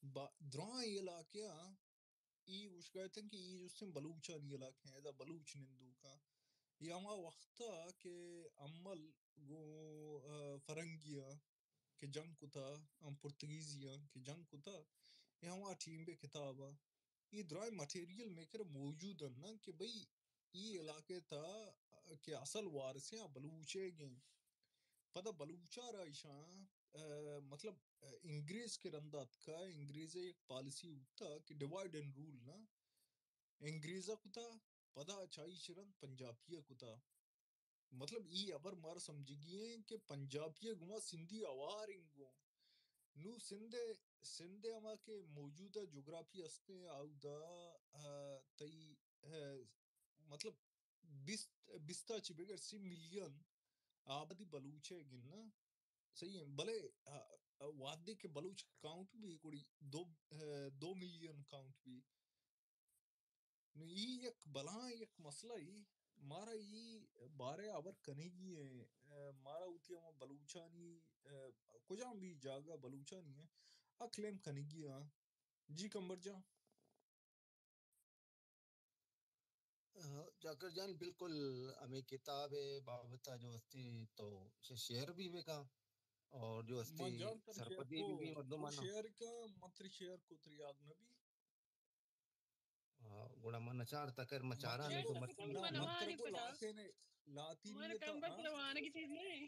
با-، درائیں علاقہ ای گوشگا اتنت کہ ای جستیں بلوچانی علاقہ ہیں، ادا بلوچ نندوکاں۔ یہ ہما وقتا کہ امل گوں، ا، فرنگیاں کہ جنگ کتا، ہم پرتگیزیاں کہ جنگ کتا، یہ ہما ٹیم بے کتابا۔ یہ درائیں مٹیریل میکر موجود ہیں نا کہ بھئی ای علاقے تا کہ اصل وارثیں آ بلوچے گیں۔ پدا بلوچا را ایشاں، ا، مطلب، ا، انگریز کے رندا اتکا، انگریز یک پالیسی ہوتا کہ ڈیوائیڈ اینڈ رول نا، انگریزا کتا، پدا چائی چرند پنجابی کتا۔ مطلب، ای ہبر مارا سمجھگی ہیں کہ پنجابی گما سندھی اوار انگو۔ نو سندھ، سندھ ہما کہ موجودہ جغرافی ہستیں، آودا، ا، تئی، ا، مطلب، بیست، بیستا چی بگر سی ملین آبادی بلوچ ہے گن نا۔ صحیح ہے، بلے، ا، ا، وہدے کہ بلوچ کاؤنٹ بھی کوڑی دو، ا، دو ملین کاؤنٹ بھی۔ نو ای یک بلاں یک مسئلہ ای، مارا ای بارے ہبر کنگی ہیں، ا، مارا ہوتی ہم بلوچانی، ا، کجام بھی جاگہ بلوچانی ہیں، ا کلیم کنگی ہیں۔ جی کمبر جان۔ ہاں، جاکر جان، بالکل ہمیں کتاب بابت جو ہستی تو اسے شیئر بھی بکا اور جو ہستی من جان تر شیئر سرپدی کو، بھی، بھی تو مردمانا شیئر کا، من تر شیئر کو تر یاد نبی۔ آ، گڑا من نچار تکر مچاراں تو مرچی۔ نہ، من تر کو لاتین، لاتینی من کم بس روانگی چیز نہیں۔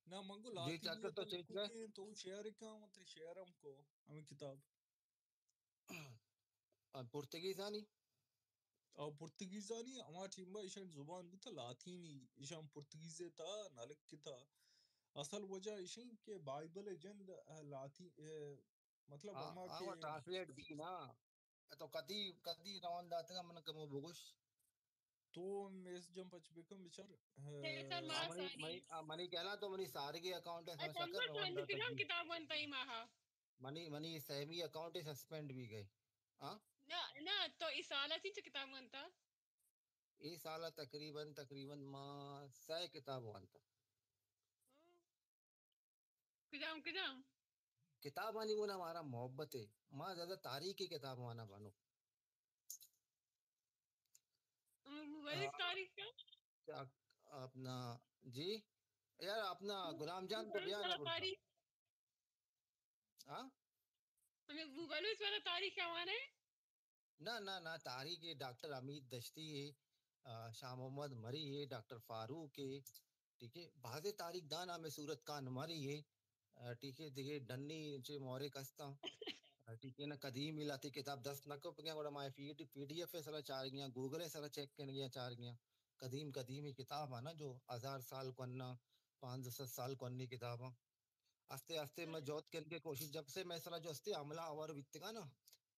نہ، من کو جی لاتینی چاکر تو چیز ہے۔ تو شیئر کا، من تر شیئر ہم کو، ہمیں کتاب۔ آ، پرتگیزانی؟ او پرتگیزانی ہما ٹیم با ایشان زبان بوتا لاتینی، ایشان پرتگیزے تا نہ لکھتا۔ اصل وجہ ایشیں کہ بائبل جند، ا، لاتی-، ا، مطلب ہاں، ہما ہاں، کہ وہ ٹرانسلیٹ بھی نا۔ تو کدی، کدی روان داتگا من کمو بگوش۔ تو میس جم پچ بکن بچار۔ ا، منی، منی، آ، منی کہنا تو منی سارگی اکاؤنٹ ہے، اچھا، سمجھا کر روان داتگا۔ کتاب بنتا ہی ماہا۔ منی، منی سیمی اکاؤنٹ سسپینڈ بھی گئے۔ ہاں؟ نہ، نہ، تو ای سالا چنچو کتاب وانتا؟ ای سالا تقریباً، تقریباً ما سہ کتاب وانتا۔ کجام، کجام؟ کتابانی گونا مارا محبت ہے۔ ما زیادہ تاریخی کتاب وانا بانو۔ ہمیں گوگل اس تاریخ کا؟ اپنا، جی یار، اپنا غلام جان تو بیا نا، تاریخ۔ ہاں؟ ہمیں گوگل اس والا تاریخ کا مانے؟ نہ، نہ، نہ، تاریخ ہے، ڈاکٹر حمید دشتی ہے، آ، شاہ محمد مری ہے، ڈاکٹر فاروق ہے، ٹھیک ہے، بازیں تاریخ دان ہمیں صورت خان مری ہے، آ، ٹھیک ہے، دیگہ ڈنی چے مورے کستاں، آ، ٹھیک ہے نا، قدیم علاقے کتاب دست نہ کو پکے، گڑا ما P D, P D F سرا چار گیا، گوگل سرا چیک کن گیا، چار گیا، قدیم، قدیمی کتاب ہے نا، جو ہزار سال کو انا، پانچ سو سال کو انی کتاب ہے۔ آستے آستے میں جوت کنگے کوشش، جب سے میں سرا جو استے حملہ آور بیتگا نا،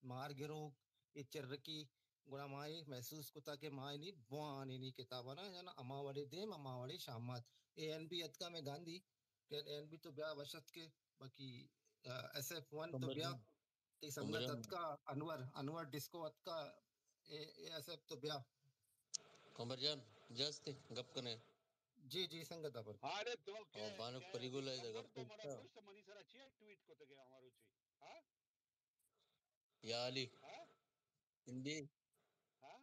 مار گروک، اے چرکی، گڑا ما اے محسوس کتا کہ ما نی بوان نی کتابانا، یعنی ہما وڑے دیم، ہما وڑے شامات۔ اے این بی اتکا میں گاندھی، کہ این بی تو بیا وشت کے، باقی، آ، ایس ایف ون تو بیا، تئی سنگت اتکا، انور، انور ڈسکو اتکا، اے، اے ایس ایف تو بیا۔ کمبر جان، جستے گپ کنے۔ جی، جی، سنگت آبر۔ ہاں، ارے تو او بانک پریگل ہے، گپ تو منی سرا چی ٹویٹ کو تگے ہمارو چی؟ ہاں؟ یا علی۔ ہاں؟ ہندی۔ ہاں؟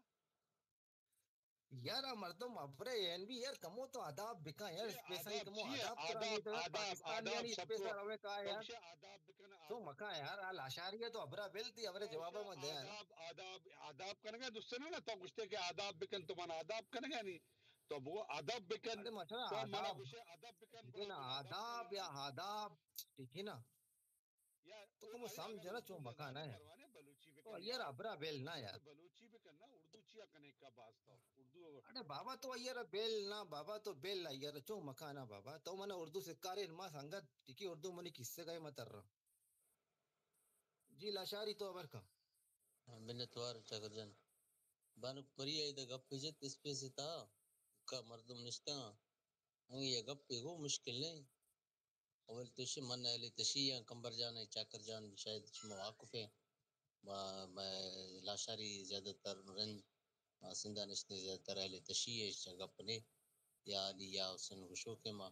یار، آ مردم ابرے این بی یار، کمو تو اداب بکن یار، اسپیسا کمو اداب کرا، پاکستان یعنی اسپیسا روے کا یار۔ تو مکا یار، آ لاشاری ہے تو ابرا بل تی، ابرے جواب ما دے۔ آداب، آداب، آداب کنگا دوستنا نا، تو گشتے کہ آداب بکن، تو من آداب کنگا نہیں۔ تو بگو ادب بکن۔ ارے ماشاءاللہ، تو منا آداب۔ گوشے ادب بکن، ٹھیک ہے نا، آداب یا آداب، ٹھیک ہے نا۔ تو کمو سمجھ نا چون مکان ہے۔ تو یار ابرا بیل نا یار۔ بلوچی بکن نا، اردو چیا کنے کا باز تو؟ اردو۔ ارے بابا تو یار بیل نا، بابا تو بیل نا یار، چون مکان ہے بابا؟ تو من اردو سکارے ما سنگت، ٹھیک ہے، اردو منی کسے گئے متر رہا۔ جی لاشاری تو ابر کا۔ ہاں، منتوار چاکر جان۔ بانک پری آئی دا گپ جت اسپیس تا، کا مردم نشتا۔ ہنگی یہ گپ کو مشکل نہیں۔ اول تو شی من اہل تشیع آں، کمبر جان ء چاکر جان شاید شما واقف ء۔ ما، ما لاشاری زیادہ تر رند، ما سندھ ء نشتیں زیادہ تر اہل تشیع ء، ایشاں گپ نے یا علی یا حسین گشوک ء ما،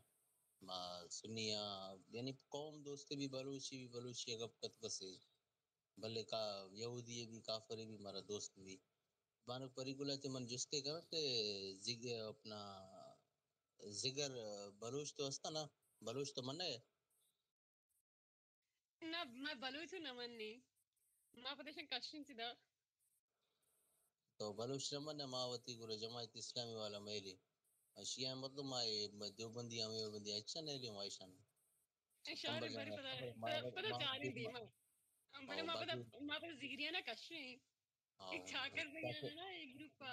ما سنی آں، یعنی قوم دوست بھی بلوچی بھی بلوچی ء گپ کت کسے۔ بلے کا یہودی بھی کافر بھی مارا دوست بھی۔ بانک پری گل ء چہ من جستے کناں کہ زگ-، اپنا زگر بلوچ تو ہستا نا؟ بلوچ تو منئے؟ نہ، من بلوچ نہ منی۔ ما پدشن کشن چدا۔ تو بلوچ نہ منئے، ما وتی گرو جماعت اسلامی والا میلی۔ شیعہ مردم آئے، دیوبندی ہمیں بندی اچھا نہیں لی، ما ایشان۔ اے شہر بری پدا، پدا، پدا چاریں دیما۔ بلے ما پدا، ما پدا زگریانا کشیں۔ ہاں، ایک چاکر زگریانا نا، ایک گروپ ء۔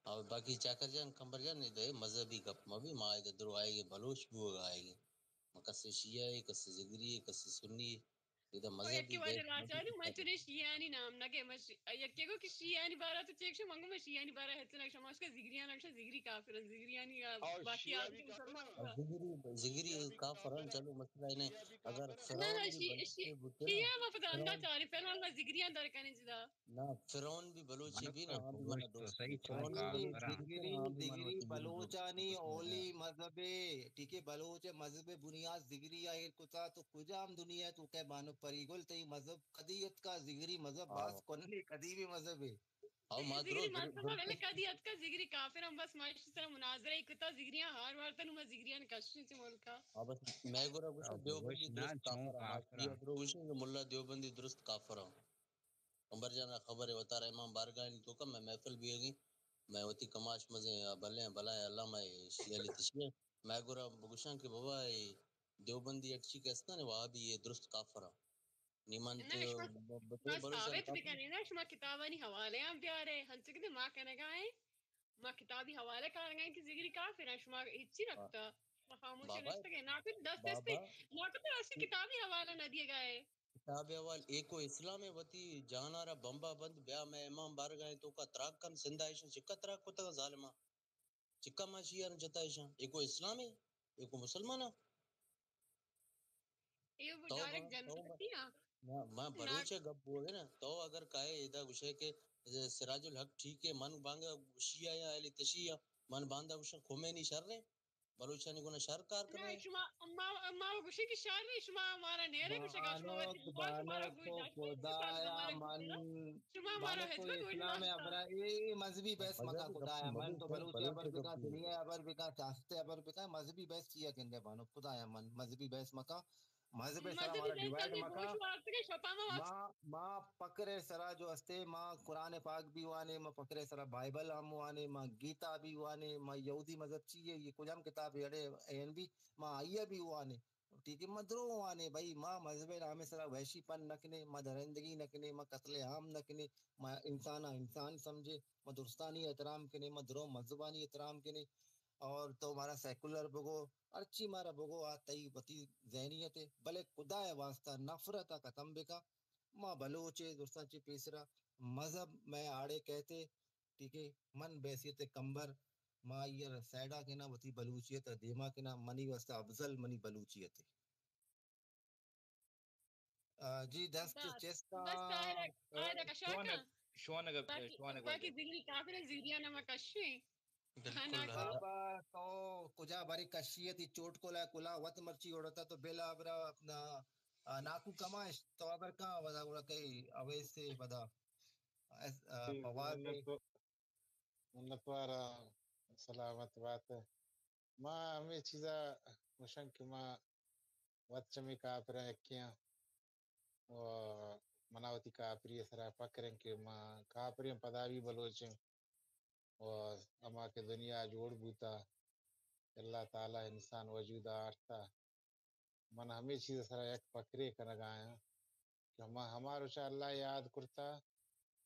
اور باقی چاکر جان، کمبر جان، ادا مذہبی گپ مہ بی، ما ادا درو آئیگے، بلوچ بوگ آئیگے۔ ما کسے شیعہ ہے، کسے زگری ہے، کسے سنی ہے۔ ادا مذہبی یکے واجہ لاچاری، من چنے شیعانی نام نہ کہ، من شی-، یکے گو کہ شیعانی بارہ تو چیک شو، من گو من شیعانی بارہ ہچ نہ شما، اس کا زگریان نقشہ زگری کافرن، زگریانی، آ، اور باقی شیعہ آدمی بھی کافر مسلمان ہیں۔ زگری، زگری کافرن، چلو مسئلہ ہی نہیں۔ اگر نہ، فرعون نہ، بھی شی-، بلوچے شی-، بوتے نا، شیعہ ما پتہ انداز فرعون چارے، فرعون ما زگریان در کنے جدا۔ نہ، فرعون بھی بلوچی بھی نا، ہم بھی منا دوست۔ فرعون بھی زگری، زگری بلوچانی اولی مذہب ہے، ٹھیک ہے، بلوچ مذہب بنیاد زگری آئے کتا تو کجام دنیا ء توکا بانک پری گل تئی مذہب کدی اتکا؟ زگری مذہب باز کنلی قدیمی مذہب ہے۔ او ما زگری درو، مذہب درو، بلے کدی اتکا؟ زگری کافر ہم بس ما اشی سرا مناظرہ ای کتا، زگریاں ہار وارتا نو ما زگریاں کشنی چہ ملکا۔ ہاں بس میں گورا گوشاں دیوبندی درست کافر ہاں، ما درو گوشاں کہ ملا دیوبندی درست کافر ہاں۔ کمبر جان ء خبر ء وتارا امام بارگاہانی توکا مئے محفل بیگی، مئے وتی کماش مزیں بلیں بلائیں علامہ شیعہ علی تشیع، مئے گورا بگوشاں کہ بابا اے دیوبندی اٹ چی کہ استاں وہابی اے درست کافراں۔ نی من نہ، تو شما، بتو شما بلوچ ثابت بکنے نا، شما کتابانی حوالے ہم بیارے، ہنچک دے ما کنگا ہیں، ما کتابی حوالے کارگا ہیں کہ زگری کافر ہیں، شما ہچی نکتا، شما خاموش نشتگے، ناکو دست دستے، ناکو تو اسی کتابی حوالہ نہ دیے گئے۔ کتاب احوال ایکو اسلام ء وتی جان ء را بمبا بند بیا، مئے امام بارگاہ ء توکا تراک کن، سندھ ء ایشاں چکا تراک کتگ ظالماں، چکا ما شیعہ جتا ایشاں، ایکو اسلام ء، ایکو مسلمان ء۔ اے تو ڈائریکٹ جنت ء۔ نہ، ما بلوچ ء گپ بوگے نا، تو اگر کائے ادا گوشے کہ سراج الحق ٹھیک ہے، من بانگا شیعہ یا اہل تشیع، من باندا گوشاں خمینی شر ہے، بلوچانی گونا شر کار کنائے۔ شما، ما، ما گوشیں کہ شر، شما مارا نیرے گوشگا، شما وتی زبان شما را گوش داشت، خدایا من، شما مارا بانک ہچ گوش اسلام نہ ابرا، اے مذہبی بحث مکا، خدایا من، تو بلوچی ابر بکا، دنیا ابر بکا، چاہتے ابر بکا، مذہبی بحث چیا کندے بانو، خدایا من، مذہبی بحث مکا۔ مذہب ءِ سرا مارا ڈیوائیڈ مکن۔ ما، ما فقر ءِ سرا جو ہستے، ما قرآن پاک بھی وانے، ما فقر ءِ سرا بائبل ہم وانے، ما گیتا بھی وانے، ما یہودی مذہب چی ہے، یہ کجام کتاب ہے، اڑے این بھی، ما آئیا بھی وانے۔ ٹھیک ہے، ما درو وانے بھائی، ما مذہب ءِ نام ءِ سرا وحشی پن نہ کنے، ما درندگی نہ کنے، ما قتل عام نہ کنے، ما انسان ءَ انسان سمجھے، ما درستانی احترام کنے، ما درو مذہبانی احترام کنے۔ اور تو مارا سیکولر بگو، ہرچی مارا بگو، آ تئی وتی ذہنیت ہے، بلے خدا ءِ واسطہ نفرت ءَ ختم بکا۔ ما بلوچ ءِ درستاں چہ پیسرا مذہب مئے آڑے کہتے، ٹھیک ہے، من بحیثیت کمبر ما آئی ءَ سائیڈا کناں، وتی بلوچیت ءَ دیما کناں، منی واسطہ افضل منی بلوچیت ہے۔ آ، جی، دست چست آ، شوانگ، شوانگ، باقی، شوانگ باقی۔ زگری کافر زیریانا ما کشیں۔ بالکل۔ ابا تو کجا باری کشی ہے، تی چوٹ کولا کلا وت مرچی اڑتا تو بلا برا اپنا، آ، ناکو کماش تو ابر کاں ودا گڑا کئی اویس سے پدا۔ ایس-، آ، جی، فواد منت، منتوار آں، سلامت بات۔ ما ہمے چیزا گوشاں کہ ما وت چمی کافراں یکے آں و منا وتی کافری ءِ سرا فخر انت کہ ما کافریں پدا بھی بلوچ ایں و ہما کہ دنیا جوڑ بوتا، اللہ تعالی انسان وجود ءَ آرتا، من ہمے چیز ءِ سرا یک فخرے کنگ ءَ آں کہ ما ہما روچ ءَ اللہ ءَ یاد کرتا،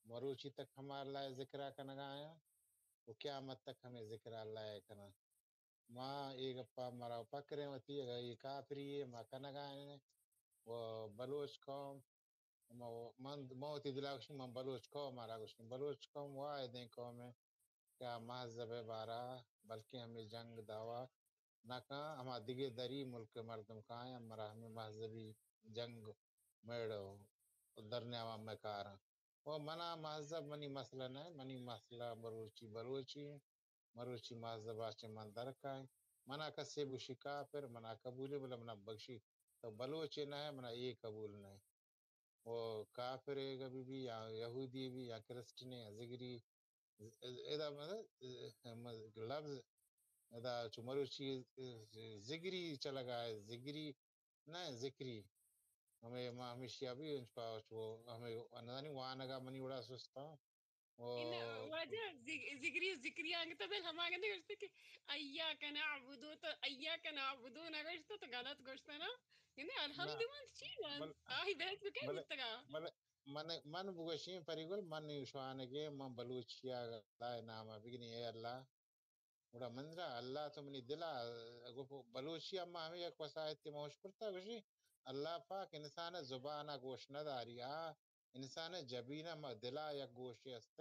مروچی تک ہما اللہ ءِ ذکر ءَ کنگ ءَ آں و قیامت تک ہمے ذکر ءَ اللہ ءَ کناں۔ ما اے گپا مارا فخریں وتی، اگاں اے کافری یے ما کنگ ءَ ایں و بلوچ قوم، ما، من، ما وتی دلا گوشیں، من بلوچ قوم ءَ را گوشیں، بلوچ قوم واحدیں قومے کہ آ مذہب ءِ بارا بلکیں ہمے جنگ دعوا نہ کن، ہما دگہ دری ملک ءِ مردم کاینت، مارا ہمے مذہبی جنگ میڑ و درنیاما مئے کاراں۔ و منا مذہب منی مسئلہ نہ، منی مسئلہ مروچی بلوچی انت، مروچی مذہب ءَ چہ من در کائیں۔ منا کسے بگشی کافر، منا قبول ہے، بلے منا بگشی تو بلوچے نہ ہے، منا اے قبول نہ ہے۔ و کافرے اگہ بہ بی یا یہودی بی یا کرسچنے یا زگری، ادا مطلب، لفظ ادا چو مروچی زگری چلگا ہے، زگری نہ، ذکری۔ ہمے ما ہمیشی ءَ بھی انچ پہ چو ہمے نزانی وانگ ءَ منی وڑا سستاں۔ او۔ واجہ زگ-، زگری و ذکری آنگتا بل ہما گندے گوشتے کہ ایاک نعبدو تو ایاک نعبدو نہ گوشتا تو غلط گوشتا نا۔ گندے الحمد نہ۔ من چی گوان؟ بل-، آہی بحث بکے بلے، بوتگا۔ بلے من، من بگوشیں پری گل من شوانگے من بلوچی ءَ اللہ ءِ نام ءَ بگنی اے اللہ۔ گڑا من را اللہ تو منی دل ءَ گو بلوچی ءَ ما ہمے یک وساہتے ما ہوش کرتا گوشی، اللہ پاک انسان ءِ زبان ءَ گوش نہ داری، آ انسان ءِ جبین ءَ ما دل ءَ یک گوشے است،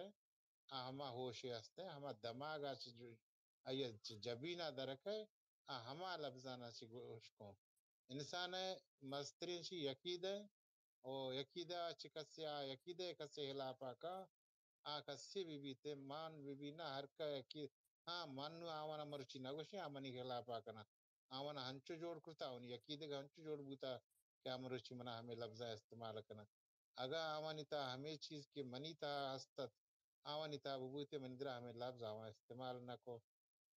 آ ہما ہوشے است، ہما دماغ ءَ چہ جو-، آئی ءَ چہ جبین ءَ درکئے، آ ہما لبزان ءَ چہ گوش کن۔ انسان ءِ مستریں چی عقیدہ، او عقیدہ چہ کسے، آ عقیدہ کسے خلاف ءَ کا، آ کسے بہ بیت، مان بہ بی نہ، ہر کئے کہ، ہاں، من نوں آوانا مرچی نہ گوشیں، آ منی خلاف ءَ کناں۔ آوانا ہنچو جوڑ کرتا، آوانی عقیدگ ہنچو جوڑ بوتا کہ آ مرچی منا ہمے لبزاں استعمال کناں۔ اگاں آوانی تہا ہمے چیز کہ منی تہا ہست ات، آوانی تہا ببوتے، منی درا ہمے لبز آواں استعمال نہ کو۔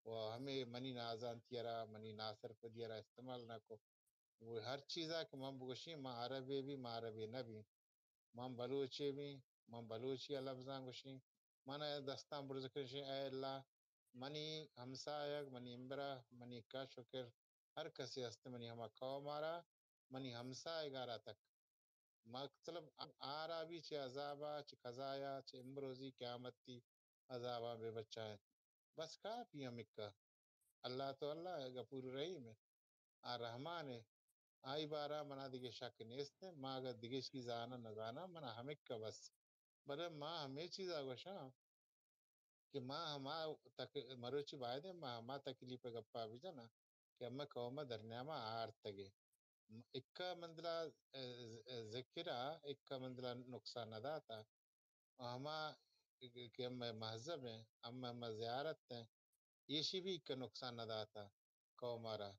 و ہمے منی نازانتی ءَ را، منی ناسرپدی ءَ را استعمال نہ کو۔ و ہر چیزا کہ من بگوشیں، من عربے بی، من عربے نہ بی، من بلوچے بی، من بلوچی ءَ لبزاں گوشیں۔ من ءَ دستاں برز کنشیں، اے اللہ، منی ہمسایگ، منی امبرا، منی کش و کر، ہر کسے ہست، منی ہما قوم ءَ را، منی ہمسایگ ءَ را تک مطلب، آرا بھی چہ عذابا، چہ قضایا، چہ امروزی قیامتی عذاباں بہ بچائیں۔ بس کافی ہمکہ۔ اللہ تو اللہ غفور رحیم ہے۔ آ رحمان ہے۔ آئی بارا منا دگہ شک نیست ہے۔ ما اگر دگہ چیز آنا نہ زانا، منا ہمکہ بس۔ بلے ما ہمے چیزا گوشاں کہ ما ہما تک-، مروچی باید ہے ما ہما تکلیف ءِ گپا بجناں کہ ہمے قوم ءَ درنیاما آرتگے۔ اکا منزلا، ا، ذکر ءَ اکا منزلا نقصان نہ داتا۔ ہما کہ ہمے مذہب ہیں، ہمے، ہمے زیارت ہیں، ایشی بھی اکا نقصان نہ داتا۔ کئو مارا۔